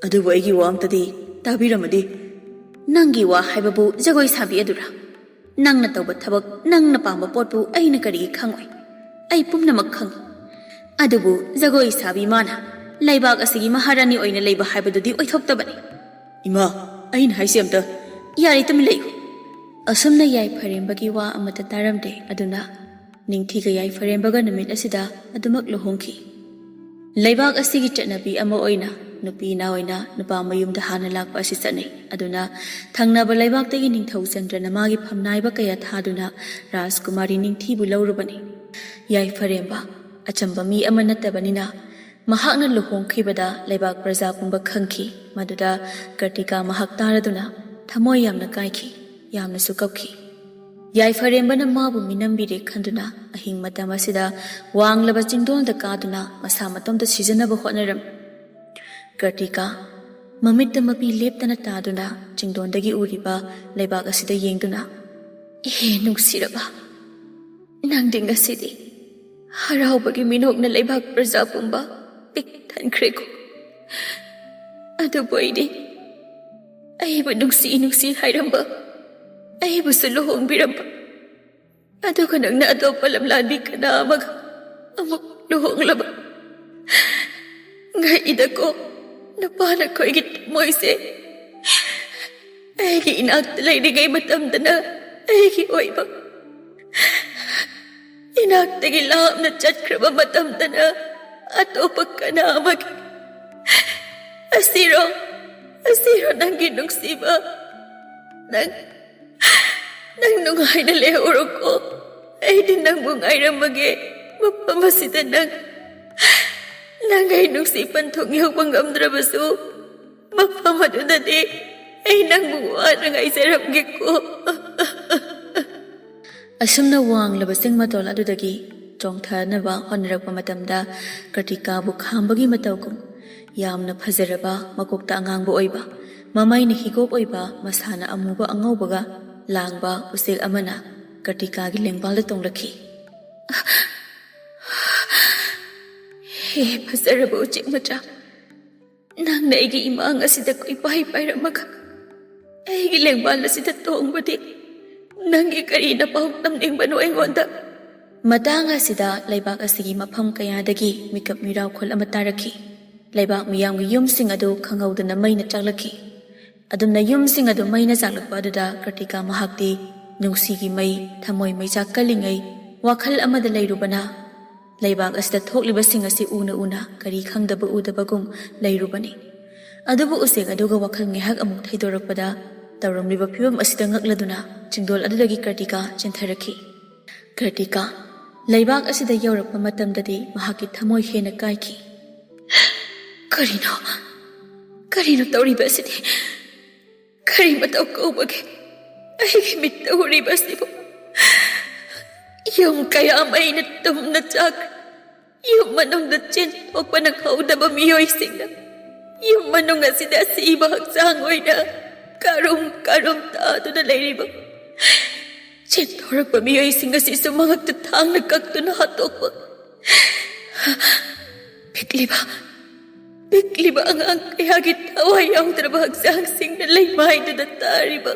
ꯑꯗꯨꯕꯨ ꯑꯩꯒꯤ ꯋꯥ ꯑꯝꯇꯗꯤ ꯇꯥꯕꯤꯔꯝꯃꯗꯤ꯫ ꯅꯪꯒꯤ ꯋꯥ ꯍꯥꯏꯕꯕꯨ ꯖꯒꯣꯏ ꯁꯥꯕꯤ ꯑꯗꯨꯔꯥ? ꯅꯪꯅ ꯇꯧꯕ ꯊꯕꯛ, ꯅꯪꯅ ꯄꯥꯝꯕ ꯄꯣꯠꯄꯨ ꯑꯩꯅ ꯀꯔꯤꯒꯤ ꯈꯪꯉꯣꯏ? ꯑꯩ ꯄꯨꯝꯅꯃꯛ ꯈꯪꯉꯤ꯫ ꯑꯗꯨꯕꯨ ꯖꯒꯣꯏ ꯁꯥꯕꯤ ꯃꯥꯅ ꯂꯩꯕꯥꯛ ꯑꯁꯤꯒꯤ ꯃꯍꯥꯔꯥꯅꯤ ꯑꯣꯏꯅ ꯂꯩꯕ ꯍꯥꯏꯕꯗꯨꯗꯤ ꯑꯣꯏꯊꯣꯛꯇꯕꯅꯤ꯫ ꯏꯃꯥ, ꯑꯩꯅ ꯍꯥꯏꯁꯦ ꯑꯝꯇ꯫ ꯌꯥꯔꯦ, ꯇꯨꯃꯤꯟ ꯂꯩꯌꯨ꯫ ꯑꯁꯨꯝꯅ ꯌꯥꯏꯐꯔꯦꯝꯕꯒꯤ ꯋꯥ ꯑꯃꯠꯇ ꯇꯥꯔꯝꯗꯦ꯫ ꯑꯗꯨꯅ ꯅꯤꯡꯊꯤꯒ ꯌꯥꯏꯐꯔꯦꯝꯕꯒ ꯅꯨꯃꯤꯠ ꯑꯁꯤꯗ ꯑꯗꯨꯃꯛ ꯂꯨꯍꯣꯡꯈꯤ꯫ ꯂꯩꯕꯥꯛ ꯑꯁꯤꯒꯤ ꯆꯠꯅꯕꯤ ꯑꯃ ꯑꯣꯏꯅ ꯅꯨꯄꯤ ꯏꯅꯥ ꯑꯣꯏꯅ ꯅꯨꯄꯥ ꯃꯌꯨꯝꯗ ꯍꯥꯟꯅ ꯂꯥꯛꯄ ꯑꯁꯤ ꯆꯠꯅꯩ꯫ ꯑꯗꯨꯅ ꯊꯪꯅꯕ ꯂꯩꯕꯥꯛꯇꯒꯤ ꯅꯤꯡꯊꯧ ꯆꯟꯗ꯭ꯔꯅ ꯃꯥꯒꯤ ꯐꯝꯅꯥꯏꯕ ꯀꯌꯥ ꯊꯥꯗꯨꯅ ꯔꯥꯖꯀꯨꯃꯥꯔꯤ ꯅꯤꯡꯊꯤꯕꯨ ꯂꯧꯔꯨꯕꯅꯤ꯫ ꯌꯥꯏꯐꯔꯦꯝꯕ ꯑꯆꯝꯕ ꯃꯤ ꯑꯃ ꯅꯠꯇꯕꯅꯤꯅ ꯃꯍꯥꯛꯅ ꯂꯨꯍꯣꯡꯈꯤꯕꯗ ꯂꯩꯕꯥꯛ ꯄ꯭ꯔꯖꯥ ꯄꯨꯝꯕ ꯈꯪꯈꯤ꯫ ꯃꯗꯨꯗ ꯀꯔꯇꯤꯀꯥ ꯃꯍꯥꯛ ꯇꯥꯔꯗꯨꯅ ꯊꯃꯣꯏ ꯌꯥꯝꯅ ꯀꯥꯏꯈꯤ, ꯌꯥꯝꯅꯁꯨ ꯀꯞꯈꯤ꯫ ꯌꯥꯏꯐꯔꯦꯝꯕꯅ ꯃꯥꯕꯨ ꯃꯤꯅꯝꯕꯤꯔꯦ ꯈꯟꯗꯨꯅ ꯑꯍꯤꯡ ꯃꯇꯝ ꯑꯁꯤꯗ ꯋꯥꯡꯂꯕ ꯆꯤꯡꯗꯣꯜꯗ ꯀꯥꯗꯨꯅ ꯃꯁꯥ ꯃꯇꯣꯝꯇ ꯁꯤꯖꯅꯕ ꯍꯣꯠꯅꯔꯝꯃꯤ꯫ ꯀꯔꯇꯤꯀꯥ ꯃꯃꯤꯠꯇ ꯃꯄꯤ ꯂꯦꯞꯇꯅ ꯇꯥꯗꯨꯅ ꯆꯤꯡꯗꯣꯟꯗꯒꯤ ꯎꯔꯤꯕ ꯂꯩꯕꯥꯛ ꯑꯁꯤꯗ ꯌꯦꯡꯗꯨꯅ, "ꯏꯍꯦ ꯅꯨꯡꯁꯤꯔꯕ, ꯅꯪꯗꯤ ꯉꯁꯤꯗꯤ ꯍꯔꯥꯎꯕꯒꯤ ꯃꯤꯅꯣꯛꯅ ꯂꯩꯕꯥꯛ ꯄ꯭ꯔꯖꯥ ꯄꯨꯝꯕ ꯄꯤꯛ ꯊꯟꯈ꯭ꯔꯦꯀꯣ꯫ ꯑꯗꯨꯕꯨ ꯑꯩꯗꯤ, ꯑꯩꯕꯨ ꯅꯨꯡꯁꯤ ꯅꯨꯡꯁꯤ ꯍꯥꯏꯔꯝꯕ, ꯑꯩꯕꯨꯁꯨ ꯂꯨꯍꯣꯡꯕꯤꯔꯝꯕ, ꯑꯗꯨꯒ ꯅꯪꯅ ꯑꯇꯣꯞꯄ ꯂꯝꯂꯥꯟꯕꯤ ꯀꯅꯥ ꯑꯃꯒ ꯑꯃꯨꯛ ꯂꯨꯍꯣꯡꯂꯕ? ꯉꯛꯏꯗꯀꯣ, ꯅꯨꯄꯥ ꯅꯈꯣꯏꯒꯤ ꯊꯃꯣꯏꯁꯦ꯫ ꯑꯩꯒꯤ ꯏꯅꯥꯛꯇ ꯂꯩꯔꯤꯉꯩ ꯃꯇꯝꯗꯅ ꯑꯩꯒꯤ ꯑꯣꯏꯕ, ꯂꯥꯞꯅ ꯆꯠꯈ꯭ꯔꯕ ꯃꯇꯝꯗꯅ ꯑꯇꯣꯞꯄ ꯀꯅꯥ ꯑꯃꯒꯤ ꯑꯁꯤꯔꯣ, ꯑꯁꯤꯔꯣ ꯅꯪꯒꯤ ꯅꯨꯡꯁꯤꯕ? ꯅꯪ, ꯅꯪ ꯅꯨꯡꯉꯥꯏꯅ ꯂꯩꯍꯧꯔꯣꯀꯣ꯫ ꯑꯩꯗꯤ ꯅꯪꯕꯨ ꯉꯥꯏꯔꯝꯃꯒꯦ꯫ ꯃꯐꯝ ꯑꯁꯤꯗ ꯅꯪ, ꯅꯪ ꯑꯩ ꯅꯨꯡꯁꯤ ꯄꯟꯊꯨꯡ ꯌꯧꯕ ꯉꯝꯗ꯭ꯔꯕꯁꯨ, ꯃꯐꯝ ꯑꯗꯨꯗꯗꯤ ꯑꯩ ꯅꯪꯕꯨ ꯋꯥꯅ ꯉꯥꯏꯖꯔꯝꯒꯦꯀꯣ꯫ ꯑꯁꯨꯝꯅ ꯋꯥꯡꯂꯕ ꯆꯤꯡ ꯃꯇꯣꯜ ꯑꯗꯨꯗꯒꯤ ꯆꯣꯡꯊꯅꯕ ꯍꯣꯠꯅꯔꯛꯄ ꯃꯇꯝꯗ, ꯀ꯭ꯔꯇꯤꯀꯥꯕꯨ ꯈꯥꯝꯕꯒꯤ ꯃꯇꯧꯒꯨꯝ ꯌꯥꯝꯅ ꯐꯖꯔꯕ, ꯃꯀꯣꯛꯇ ꯑꯉꯥꯡꯕ ꯑꯣꯏꯕ, ꯃꯃꯩꯅ ꯍꯤꯒꯣꯛ ꯑꯣꯏꯕ, ꯃꯁꯥꯅ ꯑꯃꯨꯕ ꯑꯉꯧꯕꯒ ꯂꯥꯡꯕ ꯎꯆꯦꯛ ꯑꯃꯅ ꯀ꯭ꯔꯇꯤꯀꯥꯒꯤ ꯂꯦꯡꯕꯥꯜꯗ ꯇꯣꯡꯂꯛꯈꯤ꯫ "ꯍꯦ ꯐꯖꯔꯕ ꯎꯆꯦꯛ ꯃꯆꯥ, ꯅꯪꯅ ꯑꯩꯒꯤ ꯏꯃꯥꯡ ꯑꯁꯤꯗ ꯀꯣꯏꯄꯥꯏ ꯄꯥꯏꯔꯝꯃꯒ ꯑꯩꯒꯤ ꯂꯦꯡꯕꯥꯜ ꯑꯁꯤꯗ ꯇꯣꯡꯕꯗꯤ ꯅꯪꯒꯤ ꯀꯔꯤꯅ ꯄꯥꯎ ꯇꯝꯅꯤꯡꯕꯅꯣ ꯑꯩꯉꯣꯟꯗ?" ꯃꯇꯥꯡ ꯑꯁꯤꯗ ꯂꯩꯕꯥꯛ ꯑꯁꯤꯒꯤ ꯃꯐꯝ ꯀꯌꯥꯗꯒꯤ ꯃꯤꯀꯞ ꯃꯤꯔꯥꯎꯈꯣꯜ ꯑꯃ ꯇꯥꯔꯛꯈꯤ꯫ ꯂꯩꯕꯥꯛ ꯃꯤꯌꯥꯝꯒꯤ ꯌꯨꯝꯁꯤꯡ ꯑꯗꯨ ꯈꯪꯍꯧꯗꯅ ꯃꯩꯅ ꯆꯥꯛꯂꯛꯈꯤ꯫ ꯑꯗꯨꯝꯅ ꯌꯨꯝꯁꯤꯡ ꯑꯗꯨ ꯃꯩꯅ ꯆꯥꯛꯂꯛꯄ ꯑꯗꯨꯗ ꯀ꯭ꯔꯇꯤꯀꯥ ꯃꯍꯥꯛꯇꯤ ꯅꯨꯡꯁꯤꯒꯤ ꯃꯩ, ꯊꯃꯣꯏ ꯃꯩꯆꯥꯛ ꯀꯜꯂꯤꯉꯩ ꯋꯥꯈꯜ ꯑꯃꯗ ꯂꯩꯔꯨꯕꯅ, ꯂꯩꯕꯥꯛ ꯑꯁꯤꯗ ꯊꯣꯛꯂꯤꯕꯁꯤꯡ ꯑꯁꯤ ꯎꯅ ꯎꯅ ꯀꯔꯤ ꯈꯪꯗꯕ ꯎꯗꯕꯒꯨꯝ ꯂꯩꯔꯨꯕꯅꯤ꯫ ꯑꯗꯨꯕꯨ ꯎꯆꯦꯛ ꯑꯗꯨꯒ ꯋꯥꯈꯜ ꯉꯥꯏꯍꯥꯛ ꯑꯃꯨꯛ ꯊꯩꯗꯣꯔꯛꯄꯗ, ꯇꯧꯔꯝꯂꯤꯕ ꯐꯤꯕꯝ ꯑꯁꯤꯗ ꯉꯛꯂꯗꯨꯅ ꯆꯤꯡꯗꯣꯜ ꯑꯗꯨꯗꯒꯤ ꯀ꯭ꯔꯇꯤꯀꯥ ꯆꯦꯟꯊꯔꯛꯈꯤ꯫ ꯀ꯭ꯔꯇꯤꯀꯥ, ꯂꯩꯕꯥꯛ ꯑꯁꯤꯗ ꯌꯧꯔꯛꯄ ꯃꯇꯝꯗꯗꯤ ꯃꯍꯥꯛꯀꯤ ꯊꯃꯣꯏ ꯍꯦꯟꯅ ꯀꯥꯏꯈꯤ꯫ "ꯀꯔꯤꯅꯣ? ꯀꯔꯤꯅꯣ ꯇꯧꯔꯤꯕ ꯑꯁꯤꯗꯤ? ꯀꯔꯤ ꯃꯇꯧ ꯀꯧꯕꯒꯦ ꯑꯩꯒꯤ ꯃꯤꯠꯇ ꯎꯔꯤꯕ ꯑꯁꯤꯕꯨ? ꯌꯨꯝ ꯀꯌꯥ ꯃꯩꯅ ꯇꯨꯝꯅ ꯆꯥꯛꯈ꯭ꯔꯦ꯫ ꯌꯨꯝ ꯃꯅꯨꯡꯗ ꯆꯦꯟꯊꯣꯛꯄ ꯅꯪꯍꯧꯗꯕ ꯃꯤꯑꯣꯏꯁꯤꯡꯅ ꯌꯨꯝ ꯃꯅꯨꯡ ꯑꯁꯤꯗ ꯑꯁꯤꯕ ꯍꯛꯆꯥꯡ ꯑꯣꯏꯅ ꯀꯥꯔꯨꯝ ꯀꯥꯔꯨꯝ ꯇꯥꯗꯨꯅ ꯂꯩꯔꯤꯕ ꯆꯦꯟꯊꯣꯔꯛꯄ ꯃꯤꯑꯣꯏꯁꯤꯡ ꯑꯁꯤꯁꯨ ꯃꯉꯛꯇ ꯊꯥꯡꯅ ꯀꯛꯇꯨꯅ ꯍꯥꯠꯇꯣꯛꯄ꯫ ꯄꯤꯛꯂꯤꯕ, ꯄꯤꯛꯂꯤꯕ ꯑꯉꯥꯡ ꯀꯌꯥꯒꯤ ꯊꯋꯥꯏ ꯌꯥꯎꯗ꯭ꯔꯕ ꯍꯛꯆꯥꯡꯁꯤꯡꯅ ꯂꯩꯃꯥꯏꯗꯨꯗ ꯇꯥꯔꯤꯕ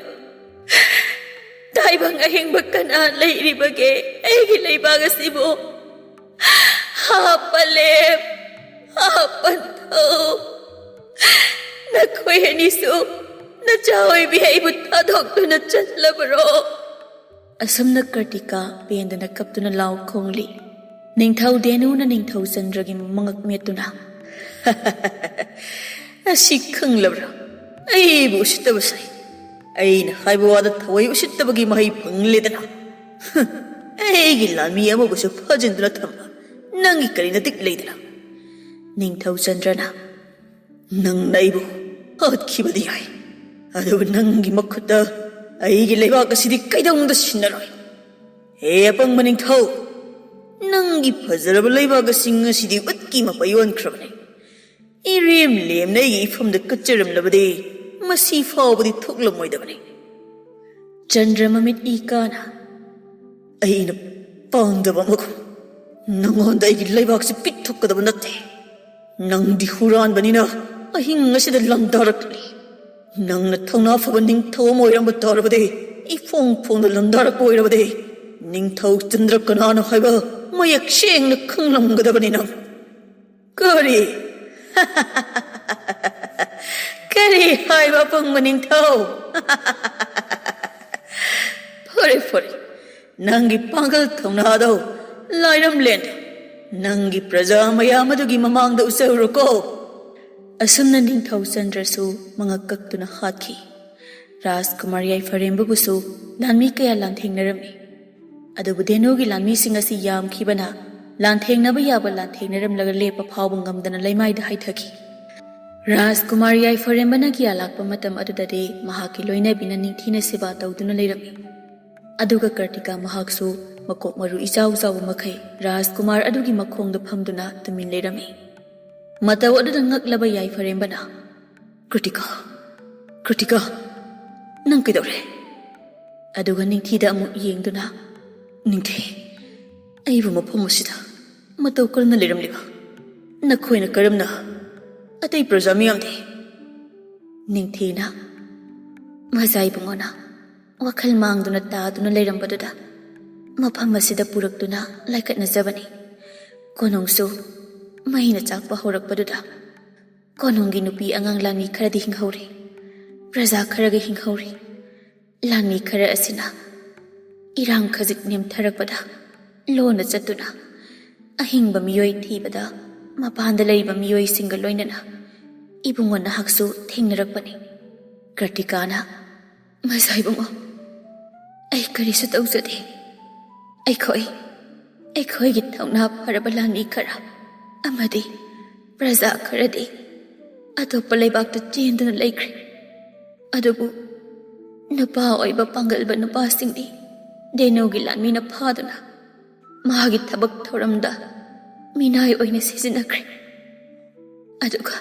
ꯇꯥꯏꯕꯪ ꯑꯍꯤꯡꯕ ꯀꯅꯥ ꯂꯩꯔꯤꯕꯒꯦ ꯑꯩꯒꯤ ꯂꯩꯕꯥꯛ ꯑꯁꯤꯕꯨ? ꯍꯥ ꯄꯂꯦꯞ, ꯍꯥ ꯄꯟꯊꯧ, ꯅꯈꯣꯏ ꯑꯅꯤꯁꯨ ꯅꯆꯥ ꯑꯣꯏꯕꯤ ꯑꯩꯕꯨ ꯊꯥꯗꯣꯛꯇꯨꯅ ꯆꯠꯂꯕꯔꯣ?" ꯑꯁꯨꯝꯅ ꯀꯔꯇꯤꯀꯥ ꯄꯦꯟꯗꯅ ꯀꯞꯇꯨꯅ ꯂꯥꯎ ꯈꯣꯡꯂꯤ꯫ ꯅꯤꯡꯊꯧ ꯗꯦꯅꯨꯅ ꯅꯤꯡꯊꯧ ꯆꯟꯗ꯭ꯔꯒꯤ ꯃꯉꯛ ꯃꯦꯠꯇꯨꯅ, "ꯑꯁꯤ ꯈꯪꯂꯕ꯭ꯔꯥ? ꯑꯩꯕꯨ ꯎꯁꯤꯠꯇꯕ ꯁꯥꯏ꯫ ꯑꯩꯅ ꯍꯥꯏꯕ ꯋꯥꯗ ꯊꯋꯥꯏ ꯎꯁꯤꯠꯇꯕꯒꯤ ꯃꯍꯩ ꯐꯪꯂꯦꯗꯅ꯫ ꯑꯩꯒꯤ ꯂꯥꯟꯃꯤ ꯑꯃꯕꯨꯁꯨ ꯐꯥꯖꯤꯟꯗꯨꯅ ꯊꯝꯕ ꯅꯪꯒꯤ ꯀꯔꯤ ꯅꯇꯤꯛ ꯂꯩꯗꯅ?" ꯅꯤꯡꯊꯧ ꯆꯟꯗ꯭ꯔꯅ, "ꯅꯪꯅ ꯑꯩꯕꯨ ꯍꯥꯠꯈꯤꯕꯗꯤ ꯌꯥꯏ, ꯑꯗꯨꯕꯨ ꯅꯪꯒꯤ ꯃꯈꯨꯠꯇ ꯑꯩꯒꯤ ꯂꯩꯕꯥꯛ ꯑꯁꯤꯗꯤ ꯀꯩꯗꯧꯅꯨꯡꯗ ꯁꯤꯟꯅꯔꯣꯏ꯫ ꯍꯦ ꯑꯄꯪꯕ ꯅꯤꯡꯊꯧ, ꯅꯪꯒꯤ ꯐꯖꯔꯕ ꯂꯩꯕꯥꯛ ꯑꯁꯤ ꯉꯁꯤꯗꯤ ꯎꯠꯀꯤ ꯃꯄꯩ ꯑꯣꯟꯈ꯭ꯔꯕꯅꯤ꯫ ꯏꯔꯦꯝ ꯂꯦꯝꯅ ꯑꯩꯒꯤ ꯏꯐꯝꯗ ꯀꯠꯆꯔꯝꯂꯕꯗꯤ ꯃꯁꯤ ꯐꯥꯎꯕꯗꯤ ꯊꯣꯛꯂꯝꯃꯣꯏꯗꯕꯅꯤ꯫" ꯆꯟꯗ꯭ꯔ ꯃꯃꯤꯠ ꯏ ꯀꯥꯅ, "ꯑꯩꯅ ꯄꯥꯝꯗꯕ ꯑꯃꯒꯨꯝ ꯅꯪꯉꯣꯟꯗ ꯑꯩꯒꯤ ꯂꯩꯕꯥꯛꯁꯤ ꯄꯤꯊꯣꯛꯀꯗꯕ ꯅꯠꯇꯦ꯫ ꯅꯪꯗꯤ ꯍꯨꯔꯥꯟꯕꯅꯤꯅ ꯑꯍꯤꯡ ꯑꯁꯤꯗ ꯂꯥꯟꯗꯥꯔꯛꯂꯤ꯫ ꯅꯪꯅ ꯊꯧꯅꯥ ꯐꯕ ꯅꯤꯡꯊꯧ ꯑꯃ ꯑꯣꯏꯔꯝꯕ ꯇꯥꯔꯕꯗꯤ ꯏꯐꯣꯡ ꯐꯣꯡꯅ ꯂꯥꯟꯗꯥꯔꯛꯄ ꯑꯣꯏꯔꯕꯗꯤ ꯅꯤꯡꯊꯧ ꯆꯟꯗ꯭ꯔ ꯀꯅꯥꯅꯣ ꯍꯥꯏꯕ ꯃꯌꯦꯛ ꯁꯦꯡꯅ ꯈꯪꯂꯝꯒꯗꯕꯅꯤ ꯅꯪ꯫" "ꯀꯔꯤ? ꯀꯔꯤ ꯍꯥꯏꯕ ꯑꯄꯪꯕ ꯅꯤꯡꯊꯧ? ꯐꯔꯦ, ꯐꯔꯦ, ꯅꯪꯒꯤ ꯄꯥꯡꯒꯜ ꯊꯧꯅꯥꯗꯣ ꯂꯥꯏꯔꯝꯂꯦꯟꯗ ꯅꯪꯒꯤ ꯄ꯭ꯔꯖꯥ ꯃꯌꯥꯝ ꯑꯗꯨꯒꯤ ꯃꯃꯥꯡꯗ ꯎꯠꯆꯔꯨꯔꯣꯀꯣ꯫" ꯑꯁꯨꯝꯅ ꯅꯤꯡꯊꯧ ꯆꯟꯗ꯭ꯔꯁꯨ ꯃꯉꯛ ꯀꯛꯇꯨꯅ ꯍꯥꯠꯈꯤ꯫ ꯔꯥꯖꯀꯨꯃꯥꯔ ꯌꯥꯏꯐꯔꯦꯝꯕꯕꯨꯁꯨ ꯂꯥꯟꯃꯤ ꯀꯌꯥ ꯂꯥꯟꯊꯦꯡꯅꯔꯝꯃꯤ꯫ ꯑꯗꯨꯕꯨ ꯗꯦꯅꯨꯒꯤ ꯂꯥꯟꯃꯤꯁꯤꯡ ꯑꯁꯤ ꯌꯥꯝꯈꯤꯕꯅ ꯂꯥꯟꯊꯦꯡꯅꯕ ꯌꯥꯕ ꯂꯥꯟꯊꯦꯡꯅꯔꯝꯂꯒ ꯂꯦꯞꯄ ꯐꯥꯎꯕ ꯉꯝꯗꯅ ꯂꯩꯃꯥꯏꯗ ꯍꯥꯏꯊꯈꯤ꯫ ꯔꯥꯖꯀꯨꯃꯥꯔ ꯌꯥꯏꯐꯔꯦꯝꯕꯅ ꯀꯌꯥ ꯂꯥꯛꯄ ꯃꯇꯝ ꯑꯗꯨꯗꯗꯤ ꯃꯍꯥꯛꯀꯤ ꯂꯣꯏꯅꯕꯤꯅ ꯅꯤꯡꯊꯤꯅ ꯁꯦꯕꯥ ꯇꯧꯗꯨꯅ ꯂꯩꯔꯝꯃꯤ꯫ ꯑꯗꯨꯒ ꯀꯔꯇꯤꯀꯥ ꯃꯍꯥꯛꯁꯨ ꯃꯀꯣꯛ ꯃꯔꯨ ꯏꯆꯥꯎ ꯆꯥꯎꯕ ꯃꯈꯩ ꯔꯥꯖꯀꯨꯃꯥꯔ ꯑꯗꯨꯒꯤ ꯃꯈꯣꯡꯗ ꯐꯝꯗꯨꯅ ꯇꯨꯃꯤꯟ ꯂꯩꯔꯝꯃꯤ꯫ ꯃꯇꯧ ꯑꯗꯨꯗ ꯉꯛꯂꯕ ꯌꯥꯏꯐꯔꯦꯝꯕꯅ, "ꯀ꯭ꯔꯤꯇꯤꯀꯥ, ꯀ꯭ꯔꯤꯇꯤꯀꯥ, ꯅꯪ ꯀꯩꯗꯧꯔꯦ?" ꯑꯗꯨꯒ ꯅꯤꯡꯊꯤꯗ ꯑꯃꯨꯛ ꯌꯦꯡꯗꯨꯅ, "ꯅꯤꯡꯊꯤ, ꯑꯩꯕꯨ ꯃꯐꯝ ꯑꯁꯤꯗ ꯃꯇꯧ ꯀꯔꯝꯅ ꯂꯩꯔꯝꯂꯤꯕ? ꯅꯈꯣꯏꯅ ꯀꯔꯝꯅ ꯑꯇꯩ ꯄ꯭ꯔꯖꯥ ꯃꯤꯌꯥꯝꯗꯤ?" ꯅꯤꯡꯊꯤꯅ, "ꯃꯖꯥ ꯏꯕꯨꯡꯉꯣꯅ ꯋꯥꯈꯜ ꯃꯥꯡꯗꯨꯅ ꯇꯥꯗꯨꯅ ꯂꯩꯔꯝꯕꯗꯨꯗ ꯃꯐꯝ ꯑꯁꯤꯗ ꯄꯨꯔꯛꯇꯨꯅ ꯂꯥꯏꯀꯠꯅꯖꯕꯅꯤ꯫ ꯀꯣꯅꯨꯡꯁꯨ ꯃꯩꯅ ꯆꯥꯛꯄ ꯍꯧꯔꯛꯄꯗꯨꯗ ꯀꯣꯅꯨꯡꯒꯤ ꯅꯨꯄꯤ ꯑꯉꯥꯡ ꯂꯥꯟꯃꯤ ꯈꯔꯗꯤ ꯍꯤꯡꯍꯧꯔꯤ, ꯄ꯭ꯔꯖꯥ ꯈꯔꯒ ꯍꯤꯡꯍꯧꯔꯤ꯫ ꯂꯥꯟꯃꯤ ꯈꯔ ꯑꯁꯤꯅ ꯏꯔꯥꯡ ꯈꯖꯤꯛ ꯅꯦꯝꯊꯔꯛꯄꯗ ꯂꯣꯟꯅ ꯆꯠꯇꯨꯅ ꯑꯍꯤꯡꯕ ꯃꯤꯑꯣꯏ ꯊꯤꯕꯗ ꯃꯄꯥꯟꯗ ꯂꯩꯔꯤꯕ ꯃꯤꯑꯣꯏꯁꯤꯡꯒ ꯂꯣꯏꯅꯅ ꯏꯕꯨꯡꯉꯣ ꯅꯍꯥꯛꯁꯨ ꯊꯦꯡꯅꯔꯛꯄꯅꯤ꯫ ꯀ꯭ꯔꯇꯤꯀꯥꯅ, "ꯃꯖꯥ ꯏꯕꯨꯡꯉꯣ, ꯑꯩ ꯀꯔꯤꯁꯨ ꯇꯧꯖꯗꯦ꯫ ꯑꯩꯈꯣꯏ, ꯑꯩꯈꯣꯏꯒꯤ ꯊꯧꯅꯥ ꯐꯔꯕ ꯂꯥꯟꯃꯤ ꯈꯔ ꯑꯃꯗꯤ ꯄ꯭ꯔꯖꯥ ꯈꯔꯗꯤ ꯑꯇꯣꯞꯄ ꯂꯩꯕꯥꯛꯇ ꯆꯦꯟꯗꯨꯅ ꯂꯩꯈ꯭ꯔꯦ꯫ ꯑꯗꯨꯕꯨ ꯅꯨꯄꯥ ꯑꯣꯏꯕ ꯄꯥꯡꯒꯜꯕ ꯅꯨꯄꯥꯁꯤꯡꯗꯤ ꯗꯦꯅꯨꯒꯤ ꯂꯥꯟꯃꯤꯅ ꯐꯥꯗꯨꯅ ꯃꯍꯥꯛꯀꯤ ꯊꯕꯛ ꯊꯧꯔꯝꯗ ꯃꯤꯅꯥꯏ ꯑꯣꯏꯅ ꯁꯤꯖꯤꯟꯅꯈ꯭ꯔꯦ꯫ ꯑꯗꯨꯒ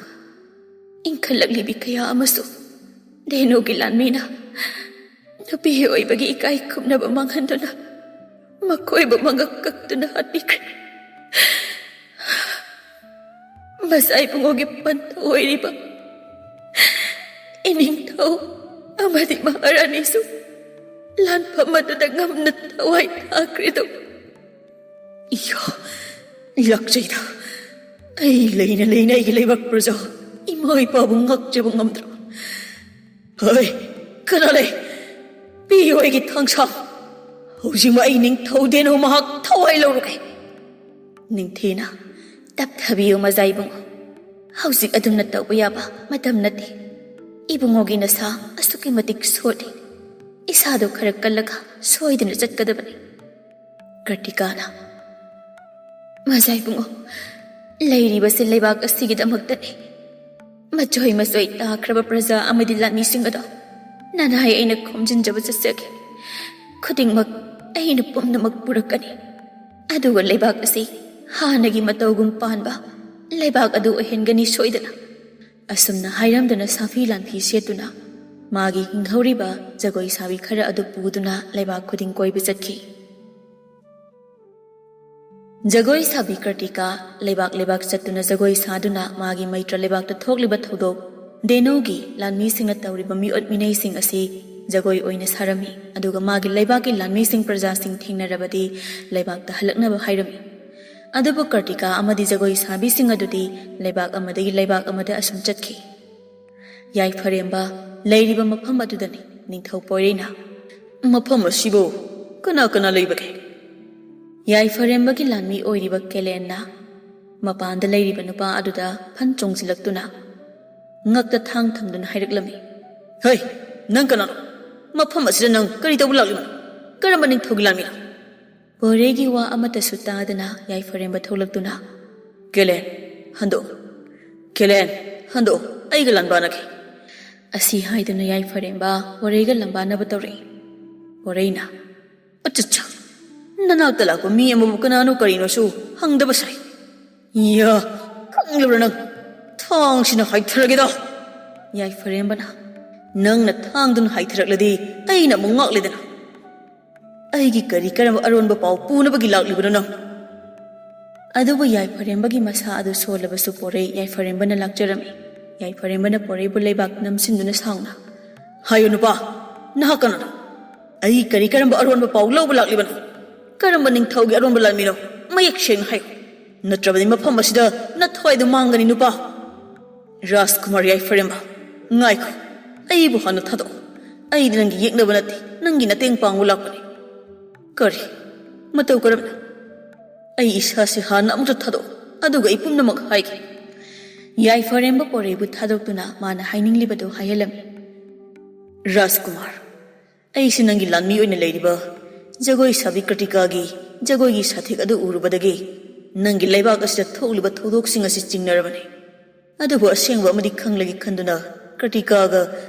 ꯏꯟꯈꯠꯂꯛꯂꯤꯕꯤ ꯀꯌꯥ ꯑꯃꯁꯨ ꯗꯦꯅꯨꯒꯤ ꯂꯥꯟꯃꯤꯅ ꯅꯨꯄꯤ ꯑꯣꯏꯕꯒꯤ ꯏꯀꯥꯏ ꯈꯨꯝꯅꯕ ꯃꯥꯡꯍꯟꯗꯨꯅ ꯃꯈꯣꯏꯕꯨ ꯃꯉꯛ ꯀꯛꯇꯨꯅ ꯍꯥꯠꯄꯤꯈ꯭ꯔꯦ꯫ ꯃꯖꯥ ꯏꯕꯨꯡꯉꯣꯒꯤ ꯄꯟꯊꯧ ꯑꯣꯏꯔꯤꯕ ꯏꯅꯤꯡꯊꯧ ꯑꯃꯗꯤ ꯃꯍꯥꯔꯥꯅꯤꯁꯨ ꯂꯥꯟꯐꯝ ꯑꯗꯨꯗ ꯉꯝꯅ ꯊꯋꯥꯏ ꯊꯥꯈ꯭ꯔꯦꯗꯣ꯫ ꯏꯌꯣ, ꯂꯥꯛꯆꯩꯗ꯫ ꯑꯩ ꯂꯩꯅ ꯂꯩꯅ ꯑꯩꯒꯤ ꯂꯩꯕꯥꯛ ꯄ꯭ꯔꯖꯥ, ꯏꯃꯥ ꯏꯄꯥꯕꯨ ꯉꯥꯛꯆꯕ ꯉꯝꯗ꯭ꯔꯕ꯫ ꯍꯣꯏ, ꯀꯅꯥ ꯂꯩ? ꯄꯤꯌꯨ ꯑꯩꯒꯤ ꯊꯥꯡꯁꯥꯡ꯫ ꯍꯧꯖꯤꯛꯃꯛ ꯑꯩ ꯅꯤꯡꯊꯧ ꯗꯦꯅꯨ ꯃꯍꯥꯛ ꯊꯋꯥꯏ ꯂꯧꯔꯒꯦ꯫ ꯅꯤꯡꯊꯤꯅ ꯇꯞꯊꯕꯤꯌꯨ ꯃꯖꯥ ꯏꯕꯨꯡꯉꯣ꯫ ꯍꯧꯖꯤꯛ ꯑꯗꯨꯝꯅ ꯇꯧꯕ ꯌꯥꯕ ꯃꯇꯝ ꯅꯠꯇꯦ꯫ ꯏꯕꯨꯡꯉꯣꯒꯤ ꯅꯁꯥ ꯑꯁꯨꯛꯀꯤ ꯃꯇꯤꯛ ꯁꯣꯠꯂꯤ꯫ ꯏꯁꯥꯗꯣ ꯈꯔ ꯀꯜꯂꯒ ꯁꯣꯏꯗꯅ ꯆꯠꯀꯗꯕꯅꯤ꯫ ꯀ꯭ꯔꯇꯤꯀꯥꯅ, ꯃꯖꯥ ꯏꯕꯨꯡꯉꯣ, ꯂꯩꯔꯤꯕꯁꯤ ꯂꯩꯕꯥꯛ ꯑꯁꯤꯒꯤꯗꯃꯛꯇꯅꯤ꯫ ꯃꯆꯣꯏ ꯃꯆꯣꯏ ꯇꯥꯈ꯭ꯔꯕ ꯄ꯭ꯔꯖꯥ ꯑꯃꯗꯤ ꯂꯥꯟꯃꯤꯁꯤꯡ ꯑꯗꯣ ꯅꯅꯥꯏ ꯑꯩꯅ ꯈꯣꯝꯖꯤꯟꯖꯕ ꯆꯠꯆꯒꯦ꯫ ꯈꯨꯗꯤꯡꯃꯛ ꯑꯩꯅ ꯄꯨꯝꯅꯃꯛ ꯄꯨꯔꯛꯀꯅꯤ꯫ ꯑꯗꯨꯒ ꯂꯩꯕꯥꯛ ꯑꯁꯤ ꯍꯥꯟꯅꯒꯤ ꯃꯇꯧꯒꯨꯝ ꯄꯥꯟꯕ ꯂꯩꯕꯥꯛ ꯑꯗꯨ ꯑꯣꯏꯍꯟꯒꯅꯤ ꯁꯣꯏꯗꯅ꯫ ꯑꯁꯨꯝꯅ ꯍꯥꯏꯔꯝꯗꯨꯅ ꯁꯥꯐꯤ ꯂꯥꯟꯐꯤ ꯁꯦꯠꯇꯨꯅ ꯃꯥꯒꯤ ꯍꯤꯡꯍꯧꯔꯤꯕ ꯖꯒꯣꯏ ꯁꯥꯕꯤ ꯈꯔ ꯑꯗꯨ ꯄꯨꯗꯨꯅ ꯂꯩꯕꯥꯛ ꯈꯨꯗꯤꯡ ꯀꯣꯏꯕ ꯆꯠꯈꯤ꯫ ꯖꯒꯣꯏ ꯁꯥꯕꯤ ꯀ꯭ꯔꯇꯤꯀꯥ ꯂꯩꯕꯥꯛ ꯂꯩꯕꯥꯛ ꯆꯠꯇꯨꯅ ꯖꯒꯣꯏ ꯁꯥꯗꯨꯅ ꯃꯥꯒꯤ ꯃꯩꯇ꯭ꯔ ꯂꯩꯕꯥꯛꯇ ꯊꯣꯛꯂꯤꯕ ꯊꯧꯗꯣꯛ, ꯗꯦꯅꯨꯒꯤ ꯂꯥꯟꯃꯤꯁꯤꯡꯅ ꯇꯧꯔꯤꯕ ꯃꯤꯑꯣꯠ ꯃꯤꯅꯩꯁꯤꯡ ꯑꯁꯤ ꯖꯒꯣꯏ ꯑꯣꯏꯅ ꯁꯥꯔꯝꯃꯤ꯫ ꯑꯗꯨꯒ ꯃꯥꯒꯤ ꯂꯩꯕꯥꯛꯀꯤ ꯂꯥꯟꯃꯤꯁꯤꯡ ꯄ꯭ꯔꯖꯥꯁꯤꯡ ꯊꯦꯡꯅꯔꯕꯗꯤ ꯂꯩꯕꯥꯛꯇ ꯍꯜꯂꯛꯅꯕ ꯍꯥꯏꯔꯝꯃꯤ꯫ ꯑꯗꯨꯕꯨ ꯀ꯭ꯔꯇꯤꯀꯥ ꯑꯃꯗꯤ ꯖꯒꯣꯏ ꯁꯥꯕꯤꯁꯤꯡ ꯑꯗꯨꯗꯤ ꯂꯩꯕꯥꯛ ꯑꯃꯗꯒꯤ ꯂꯩꯕꯥꯛ ꯑꯃꯗ ꯑꯁꯨꯝ ꯆꯠꯈꯤ꯫ ꯌꯥꯏꯐꯔꯦꯝꯕ ꯂꯩꯔꯤꯕ ꯃꯐꯝ ꯑꯗꯨꯗꯅꯤ ꯅꯤꯡꯊꯧ ꯄꯣꯏꯔꯩꯅ, "ꯃꯐꯝ ꯑꯁꯤꯕꯨ ꯀꯅꯥ ꯀꯅꯥ ꯂꯩꯕꯒꯦ? ꯌꯥꯏꯐꯔꯦꯝꯕꯒꯤ ꯂꯥꯟꯃꯤ ꯑꯣꯏꯔꯤꯕ ꯀꯦꯂꯦꯟꯅ ꯃꯄꯥꯟꯗ ꯂꯩꯔꯤꯕ ꯅꯨꯄꯥ ꯑꯗꯨꯗ ꯐꯟ ꯆꯣꯡꯁꯤꯜꯂꯛꯇꯨꯅ ꯉꯛꯇ ꯊꯥꯡ ꯊꯝꯗꯨꯅ ꯍꯥꯏꯔꯛꯂꯝꯃꯤ꯫ "ꯍꯩ, ꯅꯪ ꯀꯅꯥꯅꯣ? ꯃꯐꯝ ꯑꯁꯤꯗ ꯅꯪ ꯀꯔꯤ ꯇꯧꯕ ꯂꯥꯛꯂꯤꯕꯅꯣ? ꯀꯔꯝꯕ ꯅꯤꯡꯊꯧꯒꯤ ꯂꯥꯟꯃꯤꯅꯣ?" ꯕꯣꯔꯦꯒꯤ ꯋꯥ ꯑꯃꯠꯇꯁꯨ ꯇꯥꯗꯅ ꯌꯥꯏꯐꯔꯦꯝꯕ ꯊꯣꯛꯂꯛꯇꯨꯅ, "ꯀꯦꯂꯦꯟ, ꯍꯟꯗꯣꯛꯑꯣ꯫ ꯀꯦꯂꯦꯟ, ꯍꯟꯗꯣꯛꯑꯣ, ꯑꯩꯒ ꯂꯥꯟꯕꯥꯟꯅꯒꯦ" ꯑꯁꯤ ꯍꯥꯏꯗꯨꯅ ꯌꯥꯏꯐꯔꯦꯝꯕ ꯕꯣꯔꯦꯒ ꯂꯥꯟꯕꯥꯟꯅꯕ ꯇꯧꯔꯛꯏ꯫ ꯕꯣꯔꯦꯅ, "ꯑꯆꯠꯆꯥ, ꯅꯅꯥꯛꯇ ꯂꯥꯛꯄ ꯃꯤ ꯑꯃꯕꯨ ꯀꯅꯥꯅꯣ ꯀꯔꯤꯅꯣꯁꯨ ꯍꯪꯗꯕ ꯁꯥꯏ꯫ ꯏꯌꯥ, ꯈꯪꯂꯕ꯭ꯔꯥ ꯅꯪ? ꯊꯥꯡꯁꯤꯅ ꯍꯥꯏꯊꯔꯒꯦꯗ!" ꯌꯥꯏꯐꯔꯦꯝꯕꯅ, "ꯅꯪꯅ ꯊꯥꯡꯗꯨꯅ ꯍꯥꯏꯊꯔꯛꯂꯗꯤ ꯑꯩꯅ ꯑꯃꯨꯛ ꯉꯥꯛꯂꯦꯗꯅ꯫ ꯑꯩꯒꯤ ꯀꯔꯤ ꯀꯔꯝꯕ ꯑꯔꯣꯟꯕ ꯄꯥꯎ ꯄꯨꯅꯕꯒꯤ ꯂꯥꯛꯂꯤꯕꯅꯣ ꯅꯪ?" ꯑꯗꯨꯕꯨ ꯌꯥꯏꯐꯔꯦꯝꯕꯒꯤ ꯃꯁꯥ ꯑꯗꯨ ꯁꯣꯜꯂꯕꯁꯨ ꯄꯣꯔꯩ ꯌꯥꯏꯐꯔꯦꯝꯕꯅ ꯂꯥꯛꯆꯔꯝꯃꯤ꯫ ꯌꯥꯏꯐꯔꯦꯝꯕꯅ ꯄꯣꯔꯩꯕꯨ ꯂꯩꯕꯥꯛ ꯅꯝꯁꯤꯟꯗꯨꯅ ꯁꯥꯎꯅ, "ꯍꯥꯏꯌꯨ ꯅꯨꯄꯥ, ꯅꯍꯥꯛ ꯀꯅꯥꯅꯣ? ꯑꯩ ꯀꯔꯤ ꯀꯔꯝꯕ ꯑꯔꯣꯟꯕ ꯄꯥꯎ ꯂꯧꯕ ꯂꯥꯛꯂꯤꯕꯅꯣ? ꯀꯔꯝꯕ ꯅꯤꯡꯊꯧꯒꯤ ꯑꯔꯣꯟꯕ ꯂꯥꯟꯃꯤꯅꯣ? ꯃꯌꯦꯛ ꯁꯦꯡꯅ ꯍꯥꯏꯌꯨ, ꯅꯠꯇ꯭ꯔꯕꯗꯤ ꯃꯐꯝ ꯑꯁꯤꯗ ꯅꯊ꯭ꯋꯥꯏꯗꯨ ꯃꯥꯡꯒꯅꯤ ꯅꯨꯄꯥ!" "ꯔꯥꯖꯀꯨꯃꯥꯔ ꯌꯥꯏꯐꯔꯦꯝꯕ, ꯉꯥꯏꯈꯣ, ꯑꯩꯕꯨ ꯍꯥꯟꯅ ꯊꯥꯗꯣꯛꯑꯣ꯫ ꯑꯩꯗꯤ ꯅꯪꯒꯤ ꯌꯦꯛꯅꯕ ꯅꯠꯇꯦ, ꯅꯪꯒꯤ ꯃꯇꯦꯡ ꯄꯥꯡꯕ ꯂꯥꯛꯄꯅꯤ꯫" "ꯀꯔꯤ? ꯃꯇꯧ ꯀꯔꯝꯅ?" "ꯑꯩ ꯏꯁꯥꯁꯤ ꯍꯥꯟꯅ ꯑꯃꯨꯛꯇ ꯊꯥꯗꯣꯛꯑꯣ, ꯑꯗꯨꯒ ꯑꯩ ꯄꯨꯝꯅꯃꯛ ꯍꯥꯏꯒꯦ꯫" ꯌꯥꯏꯐꯔꯦꯝꯕ ꯄꯣꯔꯩꯕꯨ ꯊꯥꯗꯣꯛꯇꯨꯅ ꯃꯥꯅ ꯍꯥꯏꯅꯤꯡꯂꯤꯕꯗꯨ ꯍꯥꯏꯍꯜꯂꯝꯃꯤ꯫ "ꯔꯥꯖꯀꯨꯃꯥꯔ, ꯑꯩꯁꯤ ꯅꯪꯒꯤ ꯂꯥꯟꯃꯤ ꯑꯣꯏꯅ ꯂꯩꯔꯤꯕ ꯖꯒꯣꯏ ꯁꯥꯕꯤ ꯀ꯭ꯔꯇꯤꯀꯥꯒꯤ ꯖꯒꯣꯏꯒꯤ ꯁꯥꯊꯦꯛ ꯑꯗꯨ ꯎꯔꯨꯕꯗꯒꯤ ꯅꯪꯒꯤ ꯂꯩꯕꯥꯛ ꯑꯁꯤꯗ ꯊꯣꯛꯂꯤꯕ ꯊꯧꯗꯣꯛꯁꯤꯡ ꯑꯁꯤ ꯆꯤꯡꯅꯔꯕꯅꯤ꯫ ꯑꯗꯨꯕꯨ ꯑꯁꯦꯡꯕ ꯑꯃꯗꯤ ꯈꯪꯂꯒꯦ ꯈꯟꯗꯨꯅ ꯀ꯭ꯔꯇꯤꯀꯥꯒ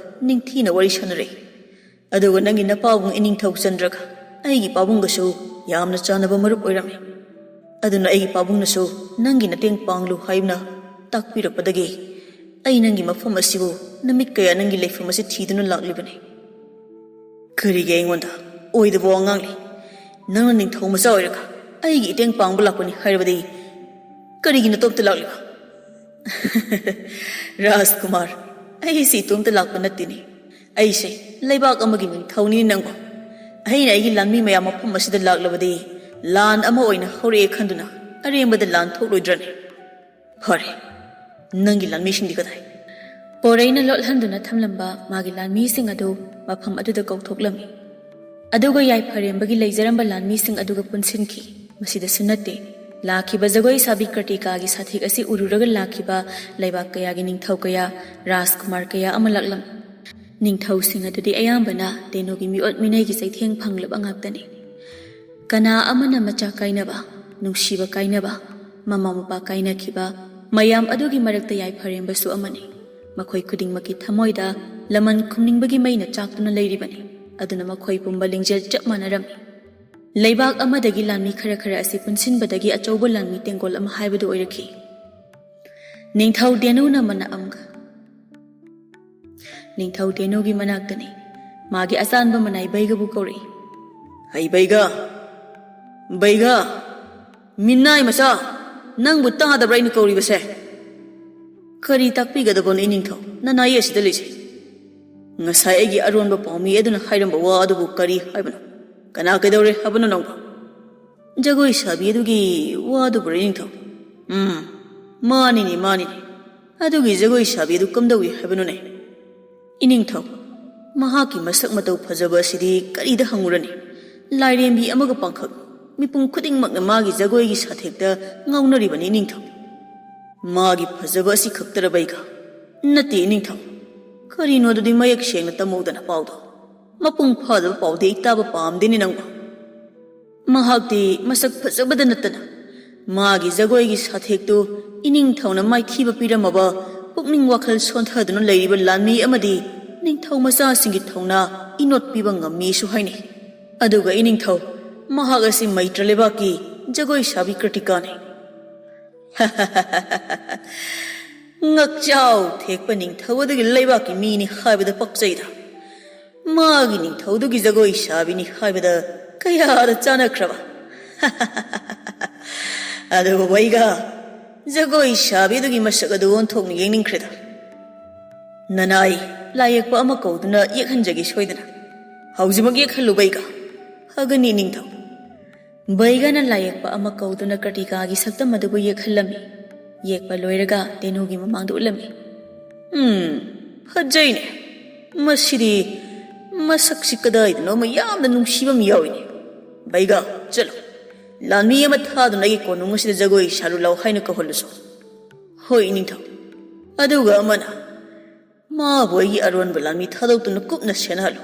ꯅꯤꯡꯊꯤꯅ ꯋꯥꯔꯤ ꯁꯥꯟꯅꯔꯦ꯫ ꯑꯗꯨꯒ ꯅꯪꯒꯤ ꯅꯄꯥꯕꯨꯡ ꯏꯅꯤꯡꯊꯧ ꯆꯟꯗ꯭ꯔꯒ ꯑꯩꯒꯤ ꯄꯥꯕꯨꯡꯒꯁꯨ ꯌꯥꯝꯅ ꯆꯥꯟꯅꯕ ꯃꯔꯨꯞ ꯑꯣꯏꯔꯝꯃꯤ꯫ ꯑꯗꯨꯅ ꯑꯩꯒꯤ ꯄꯥꯕꯨꯡꯅꯁꯨ ꯅꯪꯒꯤ ꯃꯇꯦꯡ ꯄꯥꯡꯂꯨ ꯍꯥꯏꯅ ꯇꯥꯛꯄꯤꯔꯛꯄꯗꯒꯤ ꯑꯩ ꯅꯪꯒꯤ ꯃꯐꯝ ꯑꯁꯤꯕꯨ ꯅꯨꯃꯤꯠ ꯀꯌꯥ ꯅꯪꯒꯤ ꯂꯩꯐꯝ ꯑꯁꯤ ꯊꯤꯗꯨꯅ ꯂꯥꯛꯂꯤꯕꯅꯤ꯫" "ꯀꯔꯤꯒꯤ ꯑꯩꯉꯣꯟꯗ ꯑꯣꯏꯗꯕ ꯋꯥ ꯉꯥꯡꯂꯤ? ꯅꯪꯅ ꯅꯤꯡꯊꯧ ꯃꯆꯥ ꯑꯣꯏꯔꯒ ꯑꯩꯒꯤ ꯏꯇꯦꯡ ꯄꯥꯡꯕ ꯂꯥꯛꯄꯅꯤ ꯍꯥꯏꯔꯕꯗꯤ ꯀꯔꯤꯒꯤ ꯅꯇꯣꯝꯇ ꯂꯥꯛꯂꯤꯕ?" "ꯔꯥꯖꯀꯨꯃꯥꯔ, ꯑꯩꯁꯤ ꯏꯇꯣꯝꯇ ꯂꯥꯛꯄ ꯅꯠꯇꯦꯅꯦ꯫ ꯑꯩꯁꯦ ꯂꯩꯕꯥꯛ ꯑꯃꯒꯤ ꯅꯤꯡꯊꯧꯅꯤ ꯅꯪꯕꯨ꯫ ꯑꯩꯅ ꯑꯩꯒꯤ ꯂꯥꯟꯃꯤ ꯃꯌꯥꯝ ꯃꯐꯝ ꯑꯁꯤꯗ ꯂꯥꯛꯂꯕꯗꯤ ꯂꯥꯟ ꯑꯃ ꯑꯣꯏꯅ ꯍꯧꯔꯛꯑꯦ ꯈꯟꯗꯨꯅ ꯑꯔꯦꯝꯕꯗ ꯂꯥꯟ ꯊꯣꯛꯂꯣꯏꯗ꯭ꯔꯅꯦ?" "ꯐꯔꯦ, ꯅꯪꯒꯤ ꯂꯥꯟꯃꯤꯁꯤꯡꯗꯤ ꯀꯗꯥꯏ?" ꯄꯣꯔꯩꯅ ꯂꯣꯠꯍꯟꯗꯨꯅ ꯊꯝꯂꯝꯕ ꯃꯥꯒꯤ ꯂꯥꯟꯃꯤꯁꯤꯡ ꯑꯗꯨ ꯃꯐꯝ ꯑꯗꯨꯗ ꯀꯧꯊꯣꯛꯂꯝꯃꯤ꯫ ꯑꯗꯨꯒ ꯌꯥꯏꯐꯔꯦꯝꯕꯒꯤ ꯂꯩꯖꯔꯝꯕ ꯂꯥꯟꯃꯤꯁꯤꯡ ꯑꯗꯨꯒ ꯄꯨꯟꯁꯤꯟꯈꯤ꯫ ꯃꯁꯤꯗꯁꯨ ꯅꯠꯇꯦ, ꯂꯥꯛꯈꯤꯕ ꯖꯒꯣꯏ ꯁꯥꯕꯤ ꯀ꯭ꯔꯇꯤꯀꯥꯒꯤ ꯁꯥꯊꯦꯛ ꯑꯁꯤ ꯎꯔꯨꯔꯒ ꯂꯥꯛꯈꯤꯕ ꯂꯩꯕꯥꯛ ꯀꯌꯥꯒꯤ ꯅꯤꯡꯊꯧ ꯀꯌꯥ, ꯔꯥꯖꯀꯨꯃꯥꯔ ꯀꯌꯥ ꯑꯃ ꯂꯥꯛꯂꯝꯃꯤ꯫ ꯅꯤꯡꯊꯧꯁꯤꯡ ꯑꯗꯨꯗꯤ ꯑꯌꯥꯝꯕꯅ ꯇꯦꯅꯨꯒꯤ ꯃꯤꯑꯣꯠ ꯃꯤꯅꯩꯒꯤ ꯆꯩꯊꯦꯡ ꯐꯪꯂꯕ ꯉꯥꯛꯇꯅꯤ꯫ ꯀꯅꯥ ꯑꯃꯅ ꯃꯆꯥ ꯀꯥꯏꯅꯕ, ꯅꯨꯡꯁꯤꯕ ꯀꯥꯏꯅꯕ, ꯃꯃꯥ ꯃꯄꯥ ꯀꯥꯏꯅꯈꯤꯕ ꯃꯌꯥꯝ ꯑꯗꯨꯒꯤ ꯃꯔꯛꯇ ꯌꯥꯏꯐꯔꯦꯝꯕꯁꯨ ꯑꯃꯅꯤ꯫ ꯃꯈꯣꯏ ꯈꯨꯗꯤꯡꯃꯛꯀꯤ ꯊꯃꯣꯏꯗ ꯂꯃꯟ ꯈꯨꯝꯅꯤꯡꯕꯒꯤ ꯃꯩꯅ ꯆꯥꯛꯇꯨꯅ ꯂꯩꯔꯤꯕꯅꯤ꯫ ꯑꯗꯨꯅ ꯃꯈꯣꯏ ꯄꯨꯝꯕ ꯂꯤꯡꯖꯦꯜ ꯆꯞ ꯃꯥꯟꯅꯔꯝꯃꯤ꯫ ꯂꯩꯕꯥꯛ ꯑꯃꯗꯒꯤ ꯂꯥꯟꯃꯤ ꯈꯔ ꯈꯔ ꯑꯁꯤ ꯄꯨꯟꯁꯤꯟꯕꯗꯒꯤ ꯑꯆꯧꯕ ꯂꯥꯟꯃꯤ ꯇꯦꯡꯒꯣꯜ ꯑꯃ ꯍꯥꯏꯕꯗꯨ ꯑꯣꯏꯔꯛꯈꯤ꯫ ꯅꯤꯡꯊꯧ ꯗꯦꯅꯨꯅ ꯃꯅꯥ ꯑꯃꯒ ꯅꯤꯡꯊꯧ ꯗꯦꯅꯨꯒꯤ ꯃꯅꯥꯛꯇꯅꯤ꯫ ꯃꯥꯒꯤ ꯑꯆꯥꯟꯕ ꯃꯅꯥꯏ ꯕꯩꯒꯕꯨ ꯀꯧꯔꯛꯏ꯫ "ꯍꯩ ꯕꯩꯒ! ꯕꯩꯒ! ꯃꯤꯅꯥꯏ ꯃꯆꯥ! ꯅꯪꯕꯨ ꯇꯥꯗꯕ꯭ꯔꯥ ꯑꯩꯅ ꯀꯧꯔꯤꯕꯁꯦ?" "ꯀꯔꯤ ꯇꯥꯛꯄꯤꯒꯗꯕꯅꯣ ꯏꯅꯤꯡꯊꯧ, ꯅꯅꯥꯏ ꯑꯁꯤꯗ ꯂꯩꯖꯩ꯫ ꯉꯁꯥꯏ ꯑꯩꯒꯤ ꯑꯔꯣꯟꯕ ꯄꯥꯎꯃꯤ ꯑꯗꯨꯅ ꯍꯥꯏꯔꯝꯕ ꯋꯥ ꯑꯗꯨꯕꯨ ꯀꯔꯤ ꯍꯥꯏꯕꯅꯣ? ꯀꯅꯥ ꯀꯩꯗꯧꯔꯦ ꯍꯥꯏꯕꯅꯣ ꯅꯪꯕꯨ?" "ꯖꯒꯣꯏ ꯁꯥꯕꯤ ꯑꯗꯨꯒꯤ ꯋꯥꯗꯨꯕꯨꯔ ꯏꯅꯤꯡꯊꯧ?" "ꯎꯝ, ꯃꯥꯅꯤꯅꯦ, ꯃꯥꯅꯤꯅꯦ꯫ ꯑꯗꯨꯒꯤ ꯖꯒꯣꯏ ꯁꯥꯕꯤ ꯑꯗꯨ ꯀꯝꯗꯧꯏ ꯍꯥꯏꯕꯅꯣꯅꯦ?" "ꯏꯅꯤꯡꯊꯧ, ꯃꯍꯥꯛꯀꯤ ꯃꯁꯛ ꯃꯇꯧ ꯐꯖꯕ ꯑꯁꯤꯗꯤ ꯀꯔꯤꯗ ꯍꯪꯉꯨꯔꯅꯤ? ꯂꯥꯏꯔꯦꯝꯕꯤ ꯑꯃꯒ ꯄꯥꯡꯈꯛ, ꯃꯤꯄꯨꯝ ꯈꯨꯗꯤꯡꯃꯛꯅ ꯃꯥꯒꯤ ꯖꯒꯣꯏꯒꯤ ꯁꯥꯊꯦꯛꯇ ꯉꯥꯎꯅꯔꯤꯕꯅꯤ ꯏꯅꯤꯡꯊꯧ꯫ ꯃꯥꯒꯤ ꯐꯖꯕ ꯑꯁꯤ ꯈꯛꯇꯔꯕ ꯑꯩꯒ? ꯅꯠꯇꯦ ꯏꯅꯤꯡꯊꯧ꯫ ꯀꯔꯤꯅꯣ ꯑꯗꯨꯗꯤ ꯃꯌꯦꯛ ꯁꯦꯡꯅ ꯇꯝꯃꯧꯗꯅ ꯄꯥꯎꯗꯣ꯫ ꯃꯄꯨꯡ ꯐꯥꯗꯕ ꯄꯥꯎꯗꯤ ꯑꯩ ꯇꯥꯕ ꯄꯥꯝꯗꯦꯅꯦ ꯅꯪꯕꯨ꯫ ꯃꯍꯥꯛꯇꯤ ꯃꯁꯛ ꯐꯖꯕꯗ ꯅꯠꯇꯅ ꯃꯥꯒꯤ ꯖꯒꯣꯏꯒꯤ ꯁꯥꯊꯦꯛꯇꯨ ꯏꯅꯤꯡꯊꯧꯅ ꯃꯥꯏꯊꯤꯕ ꯄꯤꯔꯝꯃꯕ, ꯄꯨꯛꯅꯤꯡ ꯋꯥꯈꯜ ꯁꯣꯟꯊꯗꯨꯅ ꯂꯩꯔꯤꯕ ꯂꯥꯟꯃꯤ ꯑꯃꯗꯤ ꯅꯤꯡꯊꯧ ꯃꯆꯥꯁꯤꯡꯒꯤ ꯊꯧꯅꯥ ꯏꯅꯣꯠ ꯄꯤꯕ ꯉꯝꯃꯤꯁꯨ ꯍꯥꯏꯅꯩ꯫ ꯑꯗꯨꯒ ꯏꯅꯤꯡꯊꯧ, ꯃꯍꯥꯛ ꯑꯁꯤ ꯃꯩꯇ꯭ꯔ ꯂꯩꯕꯥꯛꯀꯤ ꯖꯒꯣꯏ ꯁꯥꯕꯤ ꯀ꯭ꯔꯇꯤꯀꯥꯅꯤ꯫" "ꯉꯛꯆꯥꯎ ꯊꯦꯛꯄ ꯅꯤꯡꯊꯧ ꯑꯗꯨꯒꯤ ꯂꯩꯕꯥꯛꯀꯤ ꯃꯤꯅꯤ ꯍꯥꯏꯕꯗ ꯄꯛꯆꯩꯗ꯫ ꯃꯥꯒꯤ ꯅꯤꯡꯊꯧꯗꯨꯒꯤ ꯖꯒꯣꯏ ꯁꯥꯕꯤꯅꯤ ꯍꯥꯏꯕꯗ ꯀꯌꯥꯗ ꯆꯥꯟꯅꯈ꯭ꯔꯕ!" "ꯑꯗꯨꯕꯨ ꯑꯩꯒ ꯖꯒꯣꯏ ꯁꯥꯕꯤꯗꯨꯒꯤ ꯃꯁꯛ ꯑꯗꯨ ꯑꯣꯟꯊꯣꯛꯅ ꯌꯦꯡꯅꯤꯡꯈ꯭ꯔꯦꯗ꯫ ꯅꯅꯥꯏ ꯂꯥꯏ ꯌꯦꯛꯄ ꯑꯃ ꯀꯧꯗꯨꯅ ꯌꯦꯛꯍꯟꯖꯒꯦ ꯁꯣꯏꯗꯅ꯫ ꯍꯧꯖꯤꯛꯃꯛ ꯌꯦꯛꯍꯜꯂꯨ ꯕꯩꯒ꯫" "ꯐꯒꯅꯤ ꯅꯤꯡꯊꯧ꯫" ꯕꯩꯒꯅ ꯂꯥꯏ ꯌꯦꯛꯄ ꯑꯃ ꯀꯧꯗꯨꯅ ꯀ꯭ꯔꯇꯤꯀꯥꯒꯤ ꯁꯛꯇꯝ ꯑꯗꯨꯕꯨ ꯌꯦꯛꯍꯜꯂꯝꯃꯤ꯫ ꯌꯦꯛꯄ ꯂꯣꯏꯔꯒ ꯇꯦꯅꯨꯒꯤ ꯃꯃꯥꯡꯗ ꯎꯠꯂꯝꯃꯤ꯫ "ꯎꯝ, ꯐꯖꯩꯅꯦ꯫ ꯃꯁꯤꯗꯤ ꯃꯁꯛꯁꯤ ꯀꯗꯥꯏꯗꯅꯣꯃ ꯌꯥꯝꯅ ꯅꯨꯡꯁꯤꯕ ꯑꯃ ꯌꯥꯎꯏꯅꯦ꯫ ꯕꯩꯒꯥ, ꯆꯠꯂꯣ, ꯂꯥꯟꯃꯤ ꯑꯃ ꯊꯥꯗꯨꯅ ꯑꯩꯒꯤ ꯀꯣꯅꯨꯡ ꯑꯁꯤꯗ ꯖꯒꯣꯏ ꯁꯥꯔꯨ ꯂꯥꯎ ꯍꯥꯏꯅ ꯀꯧꯍꯜꯂꯨꯁꯨ꯫ ꯍꯣꯏ, ꯏꯅꯤꯡꯊꯧ꯫ ꯑꯗꯨꯒ ꯑꯃꯅ, ꯃꯥꯕꯨ ꯑꯩꯒꯤ ꯑꯔꯣꯟꯕ ꯂꯥꯟꯃꯤ ꯊꯥꯗꯣꯛꯇꯨꯅ ꯀꯨꯞꯅ ꯁꯦꯟꯅꯍꯜꯂꯨ꯫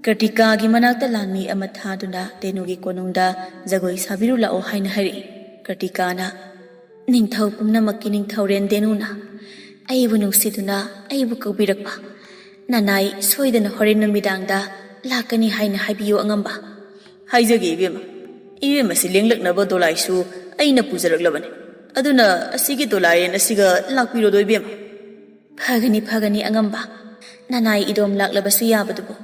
ꯀꯔꯇꯤꯀꯥꯒꯤ ꯃꯅꯥꯛꯇ ꯂꯥꯟꯃꯤ ꯑꯃ ꯊꯥꯗꯨꯅ ꯗꯦꯅꯨꯒꯤ ꯀꯣꯅꯨꯡꯗ ꯖꯒꯣꯏ ꯁꯥꯕꯤꯔꯨ ꯂꯥꯛꯑꯣ ꯍꯥꯏꯅ ꯍꯥꯏꯔꯛꯏ꯫ ꯀꯔꯇꯤꯀꯥꯅ, ꯅꯤꯡꯊꯧ ꯄꯨꯝꯅꯃꯛꯀꯤ ꯅꯤꯡꯊꯧꯔꯦꯟ ꯗꯦꯅꯨꯅ ꯑꯩꯕꯨ ꯅꯨꯡꯁꯤꯗꯨꯅ ꯑꯩꯕꯨ ꯀꯧꯕꯤꯔꯛꯄ꯫ ꯅꯅꯥꯏ ꯁꯣꯏꯗꯅ ꯍꯣꯔꯦꯟ ꯅꯨꯃꯤꯗꯥꯡꯗ ꯂꯥꯛꯀꯅꯤ ꯍꯥꯏꯅ ꯍꯥꯏꯕꯤꯌꯨ ꯑꯉꯝꯕ꯫ ꯍꯥꯏꯖꯒꯦ ꯏꯕꯦꯝꯃ, ꯏꯕꯦꯝꯃꯁꯤ ꯂꯦꯡꯂꯛꯅꯕ ꯗꯣꯂꯥꯏꯁꯨ ꯑꯩꯅ ꯄꯨꯖꯔꯛꯂꯕꯅꯤ꯫ ꯑꯗꯨꯅ ꯑꯁꯤꯒꯤ ꯗꯣꯂꯥꯏꯔꯦꯟ ꯑꯁꯤꯒ ꯂꯥꯛꯄꯤꯔꯣꯗꯣ ꯏꯕꯦꯝꯃ꯫ ꯐꯒꯅꯤ, ꯐꯒꯅꯤ ꯑꯉꯝꯕ꯫ ꯅꯅꯥꯏ ꯏꯗꯣꯝ ꯂꯥꯛꯂꯕꯁꯨ ꯌꯥꯕꯗꯨꯕꯨ꯫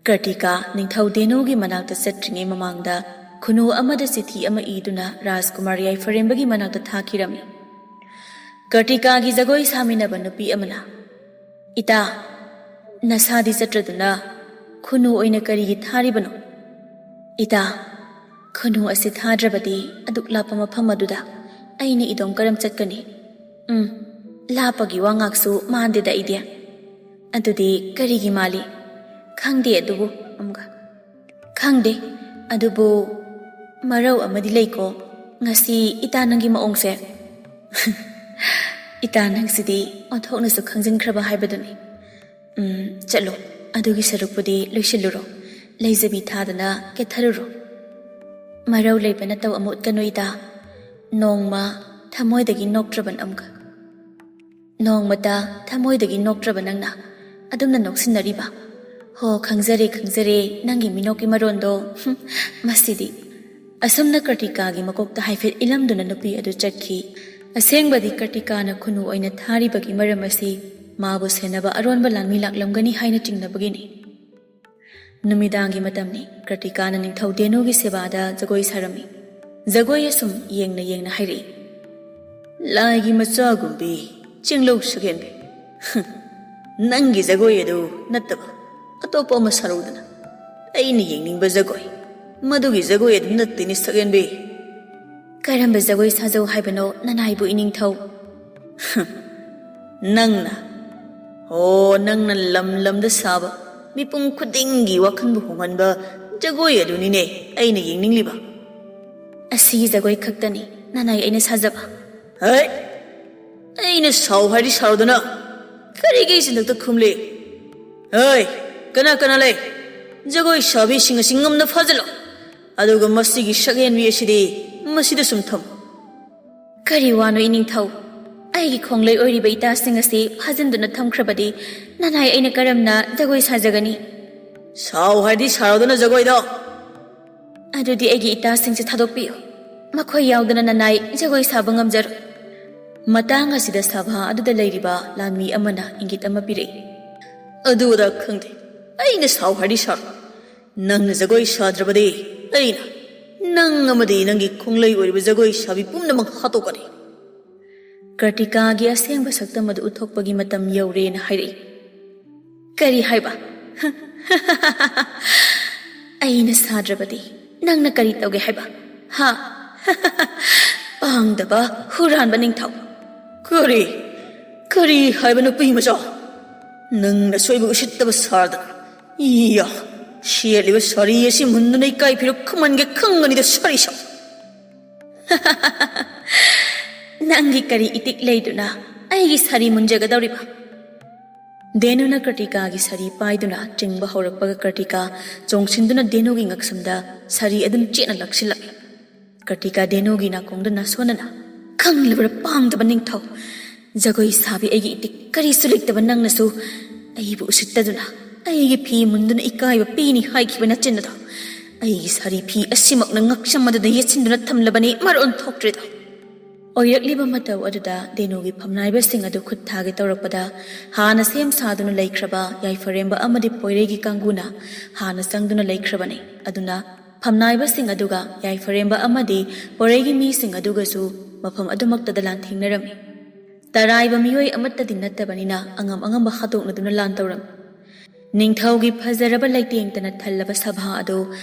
ꯀꯔꯇꯤꯀꯥ ꯅꯤꯡꯊꯧ ꯗꯦꯅꯨꯒꯤ ꯃꯅꯥꯛꯇ ꯆꯠꯇ꯭ꯔꯤꯉꯩ ꯃꯃꯥꯡꯗ ꯈꯨꯅꯨ ꯑꯃꯗ ꯆꯤꯊꯤ ꯑꯃ ꯏꯗꯨꯅ ꯔꯥꯖꯀꯨꯃꯥꯔ ꯌꯥꯏꯐꯔꯦꯝꯕꯒꯤ ꯃꯅꯥꯛꯇ ꯊꯥꯈꯤꯔꯝꯃꯤ꯫ ꯀꯔꯇꯤꯀꯥꯒꯤ ꯖꯒꯣꯏ ꯁꯥꯃꯤꯟꯅꯕ ꯅꯨꯄꯤ ꯑꯃꯅ, "ꯏꯇꯥ, ꯅꯁꯥꯗꯤ ꯆꯠꯇ꯭ꯔꯗꯨꯅ ꯈꯨꯅꯨ ꯑꯣꯏꯅ ꯀꯔꯤꯒꯤ ꯊꯥꯔꯤꯕꯅꯣ? ꯏꯇꯥ, ꯈꯨꯅꯨ ꯑꯁꯤ ꯊꯥꯗ꯭ꯔꯕꯗꯤ ꯑꯗꯨꯛ ꯂꯥꯞꯄ ꯃꯐꯝ ꯑꯗꯨꯗ ꯑꯩꯅ ꯏꯗꯣꯝ ꯀꯔꯝ ꯆꯠꯀꯅꯤ? ꯎꯝ, ꯂꯥꯞꯄꯒꯤ ꯋꯥ ꯉꯥꯛꯁꯨ ꯃꯥꯟꯗꯦꯗ ꯑꯩꯗꯤ꯫ ꯑꯗꯨꯗꯤ ꯀꯔꯤꯒꯤ ꯃꯥꯜꯂꯤ? ꯈꯪꯗꯦ ꯑꯗꯨꯕꯨ ꯑꯃꯨꯛꯀ꯫ ꯈꯪꯗꯦ, ꯑꯗꯨꯕꯨ ꯃꯔꯧ ꯑꯃꯗꯤ ꯂꯩꯀꯣ꯫ ꯉꯁꯤ ꯏꯇꯥ ꯅꯪꯒꯤ ꯃꯑꯣꯡꯁꯦ꯫ ꯏꯇꯥ ꯅꯪꯁꯤꯗꯤ ꯑꯣꯟꯊꯣꯛꯅꯁꯨ ꯈꯪꯖꯤꯟꯈ꯭ꯔꯕ ꯍꯥꯏꯕꯗꯨꯅꯤ꯫ ꯎꯝ, ꯆꯠꯂꯣ, ꯑꯗꯨꯒꯤ ꯁꯔꯨꯛꯄꯨꯗꯤ ꯂꯣꯏꯁꯤꯜꯂꯨꯔꯣ꯫ ꯂꯩꯖꯕꯤ ꯊꯥꯗꯅ ꯀꯦꯊꯔꯨꯔꯣ꯫ ꯃꯔꯧ ꯂꯩꯕ ꯅꯇꯧ ꯑꯃ ꯎꯠꯀꯅꯨ ꯏꯇꯥ꯫ ꯅꯣꯡꯃ ꯊꯃꯣꯏꯗꯒꯤ ꯅꯣꯛꯇ꯭ꯔꯕꯅ ꯑꯃꯨꯛꯀ꯫ ꯅꯣꯡꯃꯇ ꯊꯃꯣꯏꯗꯒꯤ ꯅꯣꯛꯇ꯭ꯔꯕ ꯅꯪꯅ ꯑꯗꯨꯝꯅ ꯅꯣꯛꯁꯤꯟꯅꯔꯤꯕ? ꯍꯣ, ꯈꯪꯖꯔꯦ, ꯈꯪꯖꯔꯦ, ꯅꯪꯒꯤ ꯃꯤꯅꯣꯛꯀꯤ ꯃꯔꯣꯟꯗꯣ꯫ ꯍꯨꯝ, ꯃꯁꯤꯗꯤ꯫ ꯑꯁꯨꯝꯅ ꯀꯔꯇꯤꯀꯥꯒꯤ ꯃꯀꯣꯛꯇ ꯍꯥꯏꯐꯦꯠ ꯏꯜꯂꯝꯗꯨꯅ ꯅꯨꯄꯤ ꯑꯗꯨ ꯆꯠꯈꯤ꯫ ꯑꯁꯦꯡꯕꯗꯤ ꯀꯔꯇꯤꯀꯥꯅ ꯈꯨꯅꯨ ꯑꯣꯏꯅ ꯊꯥꯔꯤꯕꯒꯤ ꯃꯔꯝ ꯑꯁꯤ ꯃꯥꯕꯨ ꯁꯦꯟꯅꯕ ꯑꯔꯣꯟꯕ ꯂꯥꯟꯃꯤ ꯂꯥꯛꯂꯝꯒꯅꯤ ꯍꯥꯏꯅ ꯆꯤꯡꯅꯕꯒꯤꯅꯤ꯫ ꯅꯨꯃꯤꯗꯥꯡꯒꯤ ꯃꯇꯝꯅꯤ꯫ ꯀ꯭ꯔꯇꯤꯀꯥꯅ ꯅꯤꯡꯊꯧ ꯗꯦꯅꯨꯒꯤ ꯁꯦꯕꯥꯗ ꯖꯒꯣꯏ ꯁꯥꯔꯝꯃꯤ꯫ ꯖꯒꯣꯏ ꯑꯁꯨꯝ ꯌꯦꯡꯅ ꯌꯦꯡꯅ ꯍꯥꯏꯔꯛꯏ, "ꯂꯥꯏꯒꯤ ꯃꯆꯥꯒꯨꯝꯕꯤ, ꯆꯤꯡꯂꯧ ꯁꯛꯍꯦꯟꯕꯤ꯫ ꯍꯨꯝ, ꯅꯪꯒꯤ ꯖꯒꯣꯏ ꯑꯗꯨ ꯅꯠꯇꯕ ꯑꯇꯣꯞꯄ ꯑꯃ ꯁꯥꯔꯧꯗꯅ꯫ ꯑꯩꯅ ꯌꯦꯡꯅꯤꯡꯕ ꯖꯒꯣꯏ, ꯃꯗꯨꯒꯤ ꯖꯒꯣꯏ ꯑꯗꯨ ꯅꯠꯇꯦꯅꯦ ꯁꯛꯍꯦꯟꯕꯤ꯫" "ꯀꯔꯝꯕ ꯖꯒꯣꯏ ꯁꯥꯖꯧ ꯍꯥꯏꯕꯅꯣ ꯅꯅꯥꯏꯕꯨ ꯏꯅꯤꯡꯊꯧ?" "ꯍꯨꯝ, ꯅꯪꯅ, ꯑꯣ, ꯅꯪꯅ ꯂꯝ ꯂꯝꯗ ꯁꯥꯕ ꯃꯤꯄꯨꯝ ꯈꯨꯗꯤꯡꯒꯤ ꯋꯥꯈꯜꯕꯨ ꯍꯣꯡꯍꯟꯕ ꯖꯒꯣꯏ ꯑꯗꯨꯅꯤꯅꯦ ꯑꯩꯅ ꯌꯦꯡꯅꯤꯡꯂꯤꯕ꯫ ꯑꯁꯤꯒꯤ ꯖꯒꯣꯏ ꯈꯛꯇꯅꯤ ꯅꯅꯥꯏ ꯑꯩꯅ ꯁꯥꯖꯕ꯫ ꯍꯩ! ꯑꯩꯅ ꯁꯥꯎ ꯍꯥꯏꯔꯗꯤ ꯁꯥꯎꯗꯅ ꯀꯔꯤꯒꯤ ꯁꯤꯟꯗꯛꯇ ꯈꯨꯝꯂꯤ? ꯍꯩ! ꯀꯅꯥ ꯀꯅꯥ ꯂꯩ? ꯖꯒꯣꯏ ꯁꯥꯕꯤꯁꯤꯡ ꯑꯁꯤ ꯉꯝꯅ ꯐꯥꯖꯤꯜꯂꯣ꯫ ꯑꯗꯨꯒ ꯃꯁꯤꯒꯤ ꯁꯛꯍꯦꯟꯕꯤ ꯑꯁꯤꯗꯤ ꯃꯁꯤꯗ ꯁꯨꯝ ꯊꯝꯃꯨ꯫ ꯀꯔꯤ ꯋꯥꯅꯣ ꯏꯅꯤꯡꯊꯧ? ꯑꯩꯒꯤ ꯈꯣꯡꯂꯩ ꯑꯣꯏꯔꯤꯕ ꯏꯇꯥꯁꯤꯡ ꯑꯁꯤ ꯐꯥꯖꯤꯟꯗꯨꯅ ꯊꯝꯈ꯭ꯔꯕꯗꯤ ꯅꯅꯥꯏ ꯑꯩꯅ ꯀꯔꯝꯅ ꯖꯒꯣꯏ ꯁꯥꯖꯒꯅꯤ? ꯁꯥꯎ ꯍꯥꯏꯗꯤ ꯁꯥꯎꯗꯅ ꯖꯒꯣꯏꯗꯣ꯫ ꯑꯗꯨꯗꯤ ꯑꯩꯒꯤ ꯏꯇꯥꯁꯤꯡꯁꯦ ꯊꯥꯗꯣꯛꯄꯤꯌꯨ꯫ ꯃꯈꯣꯏ ꯌꯥꯎꯗꯅ ꯅꯅꯥꯏ ꯖꯒꯣꯏ ꯁꯥꯕ ꯉꯝꯖꯔꯣꯏ꯫ ꯃꯇꯥꯡ ꯑꯁꯤꯗ ꯁꯚꯥ ꯑꯗꯨꯗ ꯂꯩꯔꯤꯕ ꯂꯥꯟꯃꯤ ꯑꯃꯅ ꯏꯪꯒꯤꯠ ꯑꯃ ꯄꯤꯔꯛꯏ꯫ ꯑꯗꯨꯗ ꯈꯪꯗꯦ, ꯑꯩꯅ ꯁꯥꯎ ꯍꯥꯏꯗꯤ ꯁꯥꯎ꯫ ꯅꯪꯅ ꯖꯒꯣꯏ ꯁꯥꯗ꯭ꯔꯕꯗꯤ ꯑꯩꯅ ꯅꯪ ꯑꯃꯗꯤ ꯅꯪꯒꯤ ꯈꯣꯡꯂꯩ ꯑꯣꯏꯔꯤꯕ ꯖꯒꯣꯏ ꯁꯥꯕꯤ ꯄꯨꯝꯅꯃꯛ ꯍꯥꯠꯇꯣꯛꯀꯅꯤ꯫ ꯀꯔꯇꯤꯀꯥꯒꯤ ꯑꯁꯦꯡꯕ ꯁꯛꯇꯝ ꯑꯗꯨ ꯎꯠꯊꯣꯛꯄꯒꯤ ꯃꯇꯝ ꯌꯧꯔꯦꯅ ꯍꯥꯏꯔꯛꯏ꯫ ꯀꯔꯤ ꯍꯥꯏꯕ? ꯑꯩꯅ ꯁꯥꯗ꯭ꯔꯕꯗꯤ ꯅꯪꯅ ꯀꯔꯤ ꯇꯧꯒꯦ ꯍꯥꯏꯕ? ꯍꯥ? ꯄꯥꯡꯗꯕ ꯍꯨꯔꯥꯟꯕ ꯅꯤꯡꯊꯧ꯫ ꯀꯔꯤ? ꯀꯔꯤ ꯍꯥꯏꯕ ꯅꯨꯄꯤ ꯃꯆꯥ? ꯅꯪꯅꯁꯨ ꯑꯩꯕꯨ ꯎꯁꯤꯠꯇꯕ ꯁꯥꯗꯅ꯫ ꯏꯌꯥ! ꯁꯦꯠꯂꯤꯕ ꯁꯥꯔꯤ ꯑꯁꯤ ꯃꯨꯟꯗꯨꯅ ꯏꯀꯥꯏ ꯐꯤꯔꯨꯛ ꯈꯨꯝꯍꯟꯒꯦ ꯈꯪꯒꯅꯤꯗ ꯁꯥꯔꯤ ꯁꯥ꯫ ꯅꯪꯒꯤ ꯀꯔꯤ ꯏꯇꯤꯛ ꯂꯩꯗꯨꯅ ꯑꯩꯒꯤ ꯁꯥꯔꯤ ꯃꯨꯟꯖꯒꯗꯧꯔꯤꯕ? ꯗꯦꯅꯨꯅ ꯀ꯭ꯔꯇꯤꯀꯥꯒꯤ ꯁꯥꯔꯤ ꯄꯥꯏꯗꯨꯅ ꯆꯤꯡꯕ ꯍꯧꯔꯛꯄꯒ ꯀ꯭ꯔꯇꯤꯀꯥ ꯆꯣꯡꯁꯤꯟꯗꯨꯅ ꯗꯦꯅꯨꯒꯤ ꯉꯛꯁꯝꯗ ꯁꯥꯔꯤ ꯑꯗꯨꯅ ꯆꯦꯠꯅ ꯂꯥꯛꯁꯤꯜꯂꯛꯏ꯫ ꯀ꯭ꯔꯇꯤꯀꯥ ꯗꯦꯅꯨꯒꯤ ꯅꯥꯀꯣꯡꯗ ꯅꯥꯁꯣꯟꯅꯅ, "ꯈꯪꯂꯕ꯭ꯔꯥ ꯄꯥꯡꯗꯕ ꯅꯤꯡꯊꯧ? ꯖꯒꯣꯏ ꯁꯥꯕꯤ ꯑꯩꯒꯤ ꯏꯇꯤꯛ ꯀꯔꯤꯁꯨ ꯂꯩꯇꯕ ꯅꯪꯅꯁꯨ ꯑꯩꯕꯨ ꯎꯁꯤꯠꯇꯗꯨꯅ ꯑꯩꯒꯤ ꯐꯤ ꯃꯨꯟꯗꯨꯅ ꯏꯀꯥꯏꯕ ꯄꯤꯅꯤ ꯍꯥꯏꯈꯤꯕ ꯅꯆꯤꯟ ꯑꯗꯣ ꯑꯩꯒꯤ ꯁꯥꯔꯤ ꯐꯤ ꯑꯁꯤꯃꯛꯅ ꯉꯛꯁꯝ ꯑꯗꯨꯗ ꯌꯦꯠꯁꯤꯟꯗꯨꯅ ꯊꯝꯂꯕꯅꯤ ꯃꯔꯣꯟ ꯊꯣꯛꯇ꯭ꯔꯤꯗꯣ"꯫ ꯑꯣꯏꯔꯛꯂꯤꯕ ꯃꯇꯧ ꯑꯗꯨꯗ ꯗꯦꯅꯨꯒꯤ ꯐꯝꯅꯥꯏꯕꯁꯤꯡ ꯑꯗꯨ ꯈꯨꯠ ꯊꯥꯒꯦ ꯇꯧꯔꯛꯄꯗ ꯍꯥꯟꯅ ꯁꯦꯝ ꯁꯥꯗꯨꯅ ꯂꯩꯈ꯭ꯔꯕ ꯌꯥꯏꯐꯔꯦꯝꯕ ꯑꯃꯗꯤ ꯄꯣꯏꯔꯩꯒꯤ ꯀꯥꯡꯕꯨꯅ ꯍꯥꯟꯅ ꯆꯪꯗꯨꯅ ꯂꯩꯈ꯭ꯔꯕꯅꯤ꯫ ꯑꯗꯨꯅ ꯐꯝꯅꯥꯏꯕꯁꯤꯡ ꯑꯗꯨꯒ ꯌꯥꯏꯐꯔꯦꯝꯕ ꯑꯃꯗꯤ ꯄꯣꯔꯩꯒꯤ ꯃꯤꯁꯤꯡ ꯑꯗꯨꯒꯁꯨ ꯃꯐꯝ ꯑꯗꯨꯃꯛꯇꯗ ꯂꯥꯟꯊꯦꯡꯅꯔꯝꯃꯤ꯫ ꯇꯔꯥꯏꯕ ꯃꯤꯑꯣꯏ ꯑꯃꯠꯇꯗꯤ ꯅꯠꯇꯕꯅꯤꯅ ꯑꯉꯝ ꯑꯉꯝꯕ ꯍꯥꯠꯇꯣꯛꯅꯗꯨꯅ ꯂꯥꯟ ꯇꯧꯔꯝꯃꯤ꯫ ꯅꯤꯡꯊꯧꯒꯤ ꯐꯖꯔꯕ ꯂꯩꯇꯦꯡꯇꯅ ꯊꯜꯂꯕ ꯁꯚꯥ ꯑꯗꯨ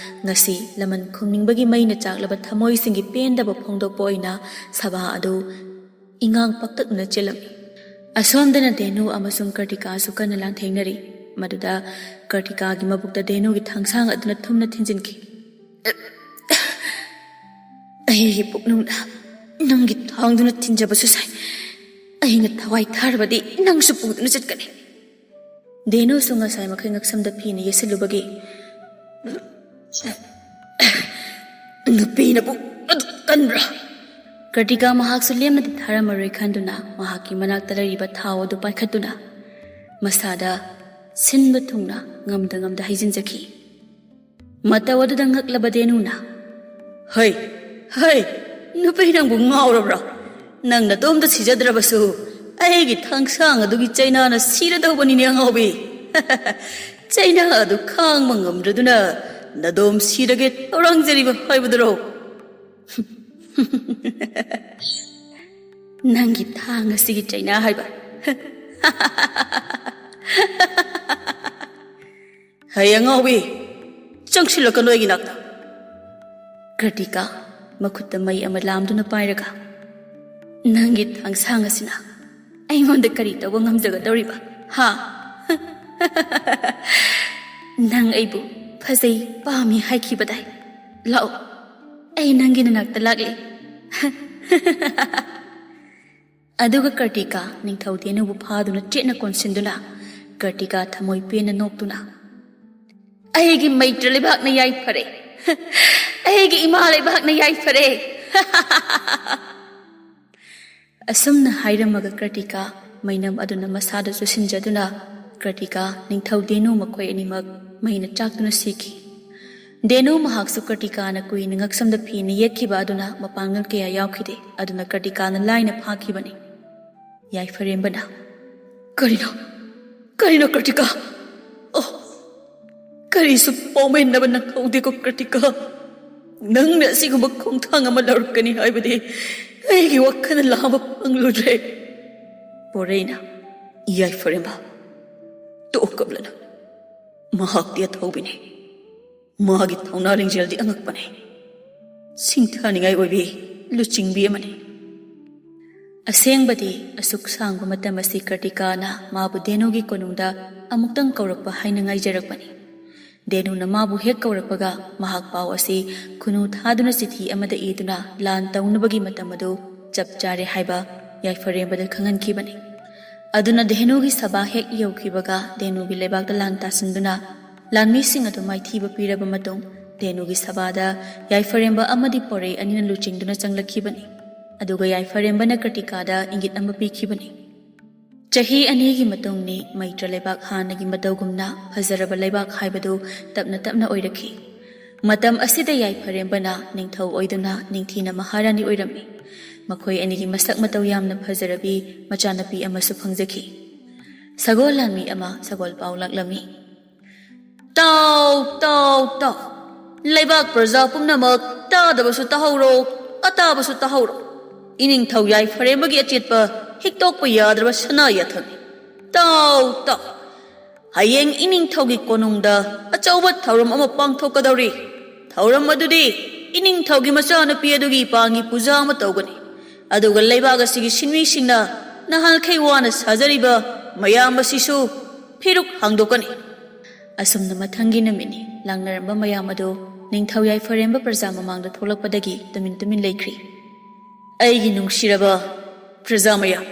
ꯉꯁꯤ ꯂꯃꯟ ꯈꯨꯝꯅꯤꯡꯕꯒꯤ ꯃꯩꯅ ꯆꯥꯛꯂꯕ ꯊꯃꯣꯏꯁꯤꯡꯒꯤ ꯄꯦꯟꯗꯕ ꯐꯣꯡꯗꯣꯛꯄ ꯑꯣꯏꯅ ꯁꯚꯥ ꯑꯗꯨ ꯏꯉꯥꯡ ꯄꯥꯛꯇꯛꯅꯅ ꯆꯦꯜꯂꯝꯃꯤ꯫ ꯑꯁꯣꯝꯗꯅ ꯗꯦꯅꯨ ꯑꯃꯁꯨꯡ ꯀꯔꯇꯤꯀꯥꯁꯨ ꯀꯟꯅ ꯂꯥꯟꯊꯦꯡꯅꯔꯤ꯫ ꯃꯗꯨꯗ ꯀꯔꯇꯤꯀꯥꯒꯤ ꯃꯕꯨꯛꯇ ꯗꯦꯅꯨꯒꯤ ꯊꯥꯡꯁꯥꯡ ꯑꯗꯨꯅ ꯊꯨꯝꯅ ꯊꯤꯟꯖꯤꯟꯈꯤ꯫ "ꯑꯩꯒꯤ ꯄꯨꯛꯅꯨꯡꯗ ꯅꯪꯒꯤ ꯊꯥꯡꯗꯨꯅ ꯊꯤꯟꯖꯕꯁꯨ ꯁꯥꯏ꯫ ꯑꯩꯅ ꯊꯋꯥꯏ ꯊꯥꯔꯕꯗꯤ ꯅꯪꯁꯨ ꯄꯨꯗꯨꯅ ꯆꯠꯀꯅꯤ꯫" ꯗꯦꯅꯨꯁꯨ ꯉꯁꯥꯏ ꯃꯈꯩ ꯉꯛꯁꯝꯗ ꯐꯤꯅ ꯌꯦꯠꯁꯤꯜꯂꯨꯕꯒꯤ, "ꯅꯨꯄꯤꯅꯕꯨ ꯑꯗꯨꯛ ꯀꯟꯕ꯭ꯔꯥ?" ꯀꯔꯇꯤꯀꯥ ꯃꯍꯥꯛꯁꯨ ꯂꯦꯝꯅꯗꯤ ꯊꯥꯔꯝꯃꯔꯣꯏ ꯈꯟꯗꯨꯅ ꯃꯍꯥꯛꯀꯤ ꯃꯅꯥꯛꯇ ꯂꯩꯔꯤꯕ ꯊꯥꯎ ꯑꯗꯨ ꯄꯥꯏꯈꯠꯇꯨꯅ ꯃꯁꯥꯗ ꯁꯤꯟꯕ ꯊꯨꯡꯅ ꯉꯝꯗ ꯉꯝꯗ ꯍꯩꯖꯤꯟꯖꯈꯤ꯫ ꯃꯇꯧ ꯑꯗꯨꯗ ꯉꯛꯂꯕ ꯗꯦꯅꯨꯅ, "ꯍꯩ, ꯍꯩ, ꯅꯨꯄꯤ ꯅꯪꯕꯨ ꯉꯥꯎꯔꯕ꯭ꯔꯥ? ꯅꯪ ꯅꯇꯣꯝꯇ ꯁꯤꯖꯗ꯭ꯔꯕꯁꯨ ꯑꯩꯒꯤ ꯊꯥꯡꯁꯥꯡ ꯑꯗꯨꯒꯤ ꯆꯩꯅꯥꯅ ꯁꯤꯔꯗꯧꯕꯅꯤꯅꯦ ꯑꯉꯥꯎꯕꯤ꯫ ꯆꯩꯅꯥ ꯑꯗꯨ ꯈꯥꯡꯕ ꯉꯝꯗ꯭ꯔꯗꯨꯅ ꯅꯗꯣꯝ ꯁꯤꯔꯒꯦ ꯊꯧꯔꯥꯡꯖꯔꯤꯕ ꯍꯥꯏꯕꯗꯨꯔꯣ?" "ꯅꯪꯒꯤ ꯊꯥꯡ ꯑꯁꯤꯒꯤ ꯆꯩꯅꯥ ꯍꯥꯏꯕ?" "ꯍꯩ ꯑꯉꯥꯎꯕꯤ, ꯆꯪꯁꯤꯜꯂꯛꯀꯅꯨ ꯑꯩꯒꯤ ꯅꯥꯛꯇ꯫" ꯀ꯭ꯔꯇꯤꯀꯥ ꯃꯈꯨꯠꯇ ꯃꯩ ꯑꯃ ꯂꯥꯝꯗꯨꯅ ꯄꯥꯏꯔꯒ, "ꯅꯪꯒꯤ ꯊꯥꯡꯁꯥꯡ ꯑꯁꯤꯅ ꯑꯩꯉꯣꯟꯗ ꯀꯔꯤ ꯇꯧꯕ ꯉꯝꯖꯒꯗꯧꯔꯤꯕ, ꯍꯥ? ꯅꯪ ꯑꯩꯕꯨ ꯐꯖꯩ, ꯄꯥꯝꯃꯤ ꯍꯥꯏꯈꯤꯕꯗꯥꯏ? ꯂꯥꯛꯑꯣ, ꯑꯩ ꯅꯪꯒꯤ ꯅꯅꯥꯛꯇ ꯂꯥꯛꯂꯦ꯫" ꯑꯗꯨꯒ ꯀ꯭ꯔꯇꯤꯀꯥ ꯅꯤꯡꯊꯧ ꯗꯦꯅꯨꯕꯨ ꯐꯥꯗꯨꯅ ꯆꯦꯠꯅ ꯀꯣꯟꯁꯤꯟꯗꯨꯅ, ꯀ꯭ꯔꯇꯤꯀꯥ ꯊꯃꯣꯏ ꯄꯦꯟꯅ ꯅꯣꯛꯇꯨꯅ, "ꯑꯩꯒꯤ ꯃꯩꯇ꯭ꯔ ꯂꯩꯕꯥꯛꯅ ꯌꯥꯏꯐꯔꯦ꯫ ꯑꯩꯒꯤ ꯏꯃꯥ ꯂꯩꯕꯥꯛꯅ ꯌꯥꯏꯐꯔꯦ꯫" ꯑꯁꯨꯝꯅ ꯍꯥꯏꯔꯝꯃꯒ ꯀ꯭ꯔꯇꯤꯀꯥ ꯃꯩꯅꯝ ꯑꯗꯨꯅ ꯃꯁꯥꯗ ꯆꯨꯁꯤꯟꯖꯗꯨꯅ, ꯀ꯭ꯔꯇꯤꯀꯥ ꯅꯤꯡꯊꯧ ꯗꯦꯅꯨ ꯃꯈꯣꯏ ꯑꯅꯤꯃꯛ ꯃꯩꯅ ꯆꯥꯛꯇꯨꯅ ꯁꯤꯈꯤ꯫ ꯗꯦꯅꯨ ꯃꯍꯥꯛꯁꯨ ꯀ꯭ꯔꯇꯤꯀꯥꯅ ꯀꯨꯏꯅ ꯉꯛꯁꯝꯗ ꯐꯤꯅ ꯌꯦꯠꯈꯤꯕ ꯑꯗꯨꯅ ꯃꯄꯥꯡꯒꯜ ꯀꯌꯥ ꯌꯥꯎꯈꯤꯗꯦ꯫ ꯑꯗꯨꯅ ꯀ꯭ꯔꯇꯤꯀꯥꯅ ꯂꯥꯏꯅ ꯐꯥꯈꯤꯕꯅꯤ꯫ ꯌꯥꯏꯐꯔꯦꯝꯕꯅ, "ꯀꯔꯤꯅꯣ? ꯀꯔꯤꯅꯣ ꯀ꯭ꯔꯇꯤꯀꯥ? ꯑꯣ, ꯀꯔꯤꯁꯨ ꯄꯥꯎꯃꯤꯟꯅꯕ ꯅꯪꯍꯧꯗꯦꯀꯣ ꯀ꯭ꯔꯇꯤꯀꯥ꯫ ꯅꯪꯅ ꯑꯁꯤꯒꯨꯝꯕ ꯈꯣꯡꯊꯥꯡ ꯑꯃ ꯂꯧꯔꯛꯀꯅꯤ ꯍꯥꯏꯕꯗꯤ ꯑꯩꯒꯤ ꯋꯥꯈꯜꯅ ꯂꯥꯝꯕ ꯐꯪꯂꯨꯗ꯭ꯔꯦ꯫" ꯄꯣꯔꯩꯅ, "ꯌꯥꯏꯐꯔꯦꯝꯕ, ꯇꯣꯛꯑꯣ ꯀꯞꯂꯅꯨ꯫ ꯃꯍꯥꯛꯇꯤ ꯑꯊꯧꯕꯤꯅꯤ꯫ ꯃꯥꯒꯤ ꯊꯧꯅꯥ ꯂꯤꯡꯖꯦꯜꯗꯤ ꯑꯉꯛꯄꯅꯤ꯫ ꯁꯤꯡꯊꯥꯅꯤꯡꯉꯥꯏ ꯑꯣꯏꯕꯤ ꯂꯨꯆꯤꯡꯕꯤ ꯑꯃꯅꯤ꯫" ꯑꯁꯦꯡꯕꯗꯤ ꯑꯁꯨꯛ ꯁꯥꯡꯕ ꯃꯇꯝ ꯑꯁꯤ ꯀ꯭ꯔꯇꯤꯀꯥꯅ ꯃꯥꯕꯨ ꯗꯦꯅꯨꯒꯤ ꯀꯣꯅꯨꯡꯗ ꯑꯃꯨꯛꯇꯪ ꯀꯧꯔꯛꯄ ꯍꯥꯏꯅ ꯉꯥꯏꯖꯔꯛꯄꯅꯤ꯫ ꯗꯦꯅꯨꯅ ꯃꯥꯕꯨ ꯍꯦꯛ ꯀꯧꯔꯛꯄꯒ ꯃꯍꯥꯛ ꯄꯥꯎ ꯑꯁꯤ ꯈꯨꯅꯨ ꯊꯥꯗꯨꯅ ꯆꯤꯊꯤ ꯑꯃꯗ ꯏꯗꯨꯅ ꯂꯥꯟ ꯇꯧꯅꯕꯒꯤ ꯃꯇꯝ ꯑꯗꯨ ꯆꯞ ꯆꯥꯔꯦ ꯍꯥꯏꯕ ꯌꯥꯏꯐꯔꯦꯝꯕꯗ ꯈꯪꯍꯟꯈꯤꯕꯅꯤ꯫ ꯑꯗꯨꯅ ꯗꯦꯅꯨꯒꯤ ꯁꯚꯥ ꯍꯦꯛ ꯌꯧꯈꯤꯕꯒ ꯗꯦꯅꯨꯒꯤ ꯂꯩꯕꯥꯛꯇ ꯂꯥꯟ ꯇꯥꯁꯤꯟꯗꯨꯅ ꯂꯥꯟꯃꯤꯁꯤꯡ ꯑꯗꯨ ꯃꯥꯏꯊꯤꯕ ꯄꯤꯔꯕ ꯃꯇꯨꯡ ꯗꯦꯅꯨꯒꯤ ꯁꯚꯥꯗ ꯌꯥꯏꯐꯔꯦꯝꯕ ꯑꯃꯗꯤ ꯄꯣꯔꯩ ꯑꯅꯤꯅ ꯂꯨꯆꯤꯡꯗꯨꯅ ꯆꯪꯂꯛꯈꯤꯕꯅꯤ꯫ ꯑꯗꯨꯒ ꯌꯥꯏꯐꯔꯦꯝꯕꯅ ꯀ꯭ꯔꯇꯤꯀꯥꯗ ꯏꯪꯒꯤꯠ ꯑꯃ ꯄꯤꯈꯤꯕꯅꯤ꯫ ꯆꯍꯤ ꯑꯅꯤꯒꯤ ꯃꯇꯨꯡꯅꯤ ꯃꯩꯇ꯭ꯔ ꯂꯩꯕꯥꯛ ꯍꯥꯟꯅꯒꯤ ꯃꯇꯧꯒꯨꯝꯅ ꯐꯖꯔꯕ ꯂꯩꯕꯥꯛ ꯍꯥꯏꯕꯗꯨ ꯇꯞꯅ ꯇꯞꯅ ꯑꯣꯏꯔꯛꯈꯤ꯫ ꯃꯇꯝ ꯑꯁꯤꯗ ꯌꯥꯏꯐꯔꯦꯝꯕꯅ ꯅꯤꯡꯊꯧ ꯑꯣꯏꯗꯨꯅ ꯅꯤꯡꯊꯤꯅ ꯃꯍꯥꯔꯥꯅꯤ ꯑꯣꯏꯔꯝꯃꯤ꯫ ꯃꯈꯣꯏ ꯑꯅꯤꯒꯤ ꯃꯁꯛ ꯃꯇꯧ ꯌꯥꯝꯅ ꯐꯖꯔꯕꯤ ꯃꯆꯥꯅꯨꯄꯤ ꯑꯃꯁꯨ ꯐꯪꯖꯈꯤ꯫ ꯁꯒꯣꯜ ꯂꯥꯟꯃꯤ ꯑꯃ ꯁꯒꯣꯜ ꯄꯥꯎ ꯂꯥꯛꯂꯝꯃꯤ꯫ ꯇꯥꯎ, ꯇꯥꯎ, ꯇꯥꯎ! ꯂꯩꯕꯥꯛ ꯄ꯭ꯔꯖꯥ ꯄꯨꯝꯅꯃꯛ ꯇꯥꯗꯕꯁꯨ ꯇꯥꯍꯧꯔꯣ, ꯑꯇꯥꯕꯁꯨ ꯇꯥꯍꯧꯔꯣ꯫ ꯏꯅꯤꯡꯊꯧ ꯌꯥꯏꯐꯔꯦꯝꯕꯒꯤ ꯑꯆꯦꯠꯄ ꯍꯤꯛꯇꯣꯛꯄ ꯌꯥꯗ꯭ꯔꯕ ꯁꯅꯥ ꯌꯥꯊꯪꯅꯤ꯫ ꯇꯥꯎ, ꯇꯥꯎ! ꯍꯌꯦꯡ ꯏꯅꯤꯡꯊꯧꯒꯤ ꯀꯣꯅꯨꯡꯗ ꯑꯆꯧꯕ ꯊꯧꯔꯝ ꯑꯃ ꯄꯥꯡꯊꯣꯛꯀꯗꯧꯔꯤ꯫ ꯊꯧꯔꯝ ꯑꯗꯨꯗꯤ ꯏꯅꯤꯡꯊꯧꯒꯤ ꯃꯆꯥꯅꯨꯄꯤ ꯑꯗꯨꯒꯤ ꯏꯄꯥꯟꯒꯤ ꯄꯨꯖꯥ ꯑꯃ ꯇꯧꯒꯅꯤ꯫ ꯑꯗꯨꯒ ꯂꯩꯕꯥꯛ ꯑꯁꯤꯒꯤ ꯁꯤꯟꯃꯤꯁꯤꯡꯅ ꯅꯍꯥꯟꯈꯩ ꯋꯥꯅ ꯁꯥꯖꯔꯤꯕ ꯃꯌꯥꯝ ꯑꯁꯤꯁꯨ ꯐꯤꯔꯨꯛ ꯍꯥꯡꯗꯣꯛꯀꯅꯤ꯫ ꯑꯁꯨꯝꯅ ꯃꯊꯪꯒꯤ ꯅꯨꯃꯤꯠꯅꯤ꯫ ꯂꯥꯡꯅꯔꯝꯕ ꯃꯌꯥꯝ ꯑꯗꯨ ꯅꯤꯡꯊꯧ ꯌꯥꯏꯐꯔꯦꯝꯕ ꯄ꯭ꯔꯖꯥ ꯃꯃꯥꯡꯗ ꯊꯣꯛꯂꯛꯄꯗꯒꯤ ꯇꯨꯃꯤꯟ ꯇꯨꯃꯤꯟ ꯂꯩꯈ꯭ꯔꯤ꯫ ꯑꯩꯒꯤ ꯅꯨꯡꯁꯤꯔꯕ ꯄ꯭ꯔꯖꯥ ꯃꯌꯥꯝ,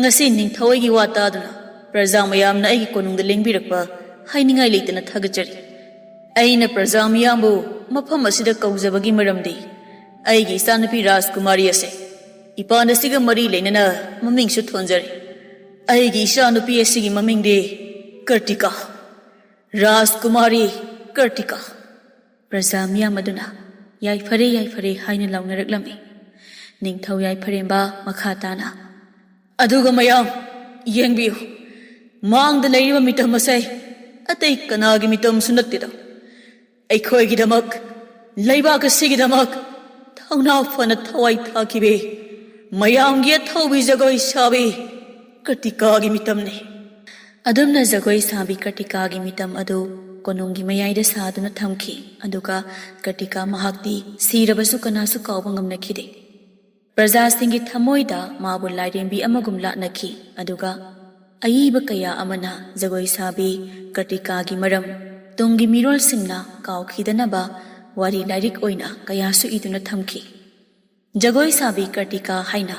ꯉꯁꯤ ꯅꯤꯡꯊꯧ ꯑꯩꯒꯤ ꯋꯥ ꯇꯥꯗꯨꯅ ꯄ꯭ꯔꯖꯥ ꯃꯌꯥꯝꯅ ꯑꯩꯒꯤ ꯀꯣꯅꯨꯡꯗ ꯂꯦꯡꯕꯤꯔꯛꯄ ꯍꯥꯏꯅꯤꯡꯉꯥꯏ ꯂꯩꯇꯅ ꯊꯥꯒꯠꯆꯔꯤ꯫ ꯑꯩꯅ ꯄ꯭ꯔꯖꯥ ꯃꯤꯌꯥꯝꯕꯨ ꯃꯐꯝ ꯑꯁꯤꯗ ꯀꯧꯖꯕꯒꯤ ꯃꯔꯝꯗꯤ ꯑꯩꯒꯤ ꯏꯆꯥꯅꯨꯄꯤ ꯔꯥꯖꯀꯨꯃꯥꯔꯤ ꯑꯁꯦ ꯏꯄꯥꯟ ꯑꯁꯤꯒ ꯃꯔꯤ ꯂꯩꯅꯅ ꯃꯃꯤꯡꯁꯨ ꯊꯣꯟꯖꯔꯤ꯫ ꯑꯩꯒꯤ ꯏꯆꯥꯅꯨꯄꯤ ꯑꯁꯤꯒꯤ ꯃꯃꯤꯡꯗꯤ ꯀꯔꯇꯤꯀꯥ, ꯔꯥꯖꯀꯨꯃꯥꯔꯤ ꯀꯔꯇꯤꯀꯥ꯫ ꯄ꯭ꯔꯖꯥ ꯃꯤꯌꯥꯝ ꯑꯗꯨꯅ "ꯌꯥꯏꯐꯔꯦ, ꯌꯥꯏꯐꯔꯦ" ꯍꯥꯏꯅ ꯂꯥꯎꯅꯔꯛꯂꯝꯃꯤ꯫ ꯅꯤꯡꯊꯧ ꯌꯥꯏꯐꯔꯦꯝꯕ ꯃꯈꯥ ꯇꯥꯅ, "ꯑꯗꯨꯒ ꯃꯌꯥꯝ ꯌꯦꯡꯕꯤꯌꯨ, ꯃꯥꯡꯗ ꯂꯩꯔꯤꯕ ꯃꯤꯇꯝ ꯑꯁꯦ ꯑꯇꯩ ꯀꯅꯥꯒꯤ ꯃꯤꯇꯝꯁꯨ ꯅꯠꯇꯦꯗꯣ꯫ ꯑꯩꯈꯣꯏꯒꯤꯗꯃꯛ, ꯂꯩꯕꯥꯛ ꯑꯁꯤꯒꯤꯗꯃꯛ ꯊꯧꯅꯥ ꯐꯅ ꯊꯋꯥꯏ ꯊꯥꯈꯤꯕꯤ, ꯃꯌꯥꯝꯒꯤ ꯑꯊꯧꯕꯤ ꯖꯒꯣꯏ ꯁꯥꯕꯤ ꯀ꯭ꯔꯇꯤꯀꯥꯒꯤ ꯃꯤꯇꯝꯅꯤ꯫" ꯑꯗꯨꯝꯅ ꯖꯒꯣꯏ ꯁꯥꯕꯤ ꯀ꯭ꯔꯇꯤꯀꯥꯒꯤ ꯃꯤꯇꯝ ꯑꯗꯨ ꯀꯣꯅꯨꯡꯒꯤ ꯃꯌꯥꯏꯗ ꯁꯥꯗꯨꯅ ꯊꯝꯈꯤ꯫ ꯑꯗꯨꯒ ꯀ꯭ꯔꯇꯤꯀꯥ ꯃꯍꯥꯛꯇꯤ ꯁꯤꯔꯕꯁꯨ ꯀꯅꯥꯁꯨ ꯀꯥꯎꯕ ꯉꯝꯅꯈꯤꯗꯦ꯫ ꯄ꯭ꯔꯖꯥꯁꯤꯡꯒꯤ ꯊꯃꯣꯏꯗ ꯃꯥꯕꯨ ꯂꯥꯏꯔꯦꯝꯕꯤ ꯑꯃꯒꯨꯝ ꯂꯥꯠꯅꯈꯤ꯫ ꯑꯗꯨꯒ ꯑꯏꯕ ꯀꯌꯥ ꯑꯃꯅ ꯖꯒꯣꯏ ꯁꯥꯕꯤ ꯀꯔꯇꯤꯀꯥꯒꯤ ꯃꯔꯝ ꯇꯨꯡꯒꯤ ꯃꯤꯔꯣꯜꯁꯤꯡꯅ ꯀꯥꯎꯈꯤꯗꯅꯕ ꯋꯥꯔꯤ ꯂꯥꯏꯔꯤꯛ ꯑꯣꯏꯅ ꯀꯌꯥꯁꯨ ꯏꯗꯨꯅ ꯊꯝꯈꯤ꯫ ꯖꯒꯣꯏ ꯁꯥꯕꯤ ꯀꯔꯇꯤꯀꯥ ꯍꯥꯏꯅ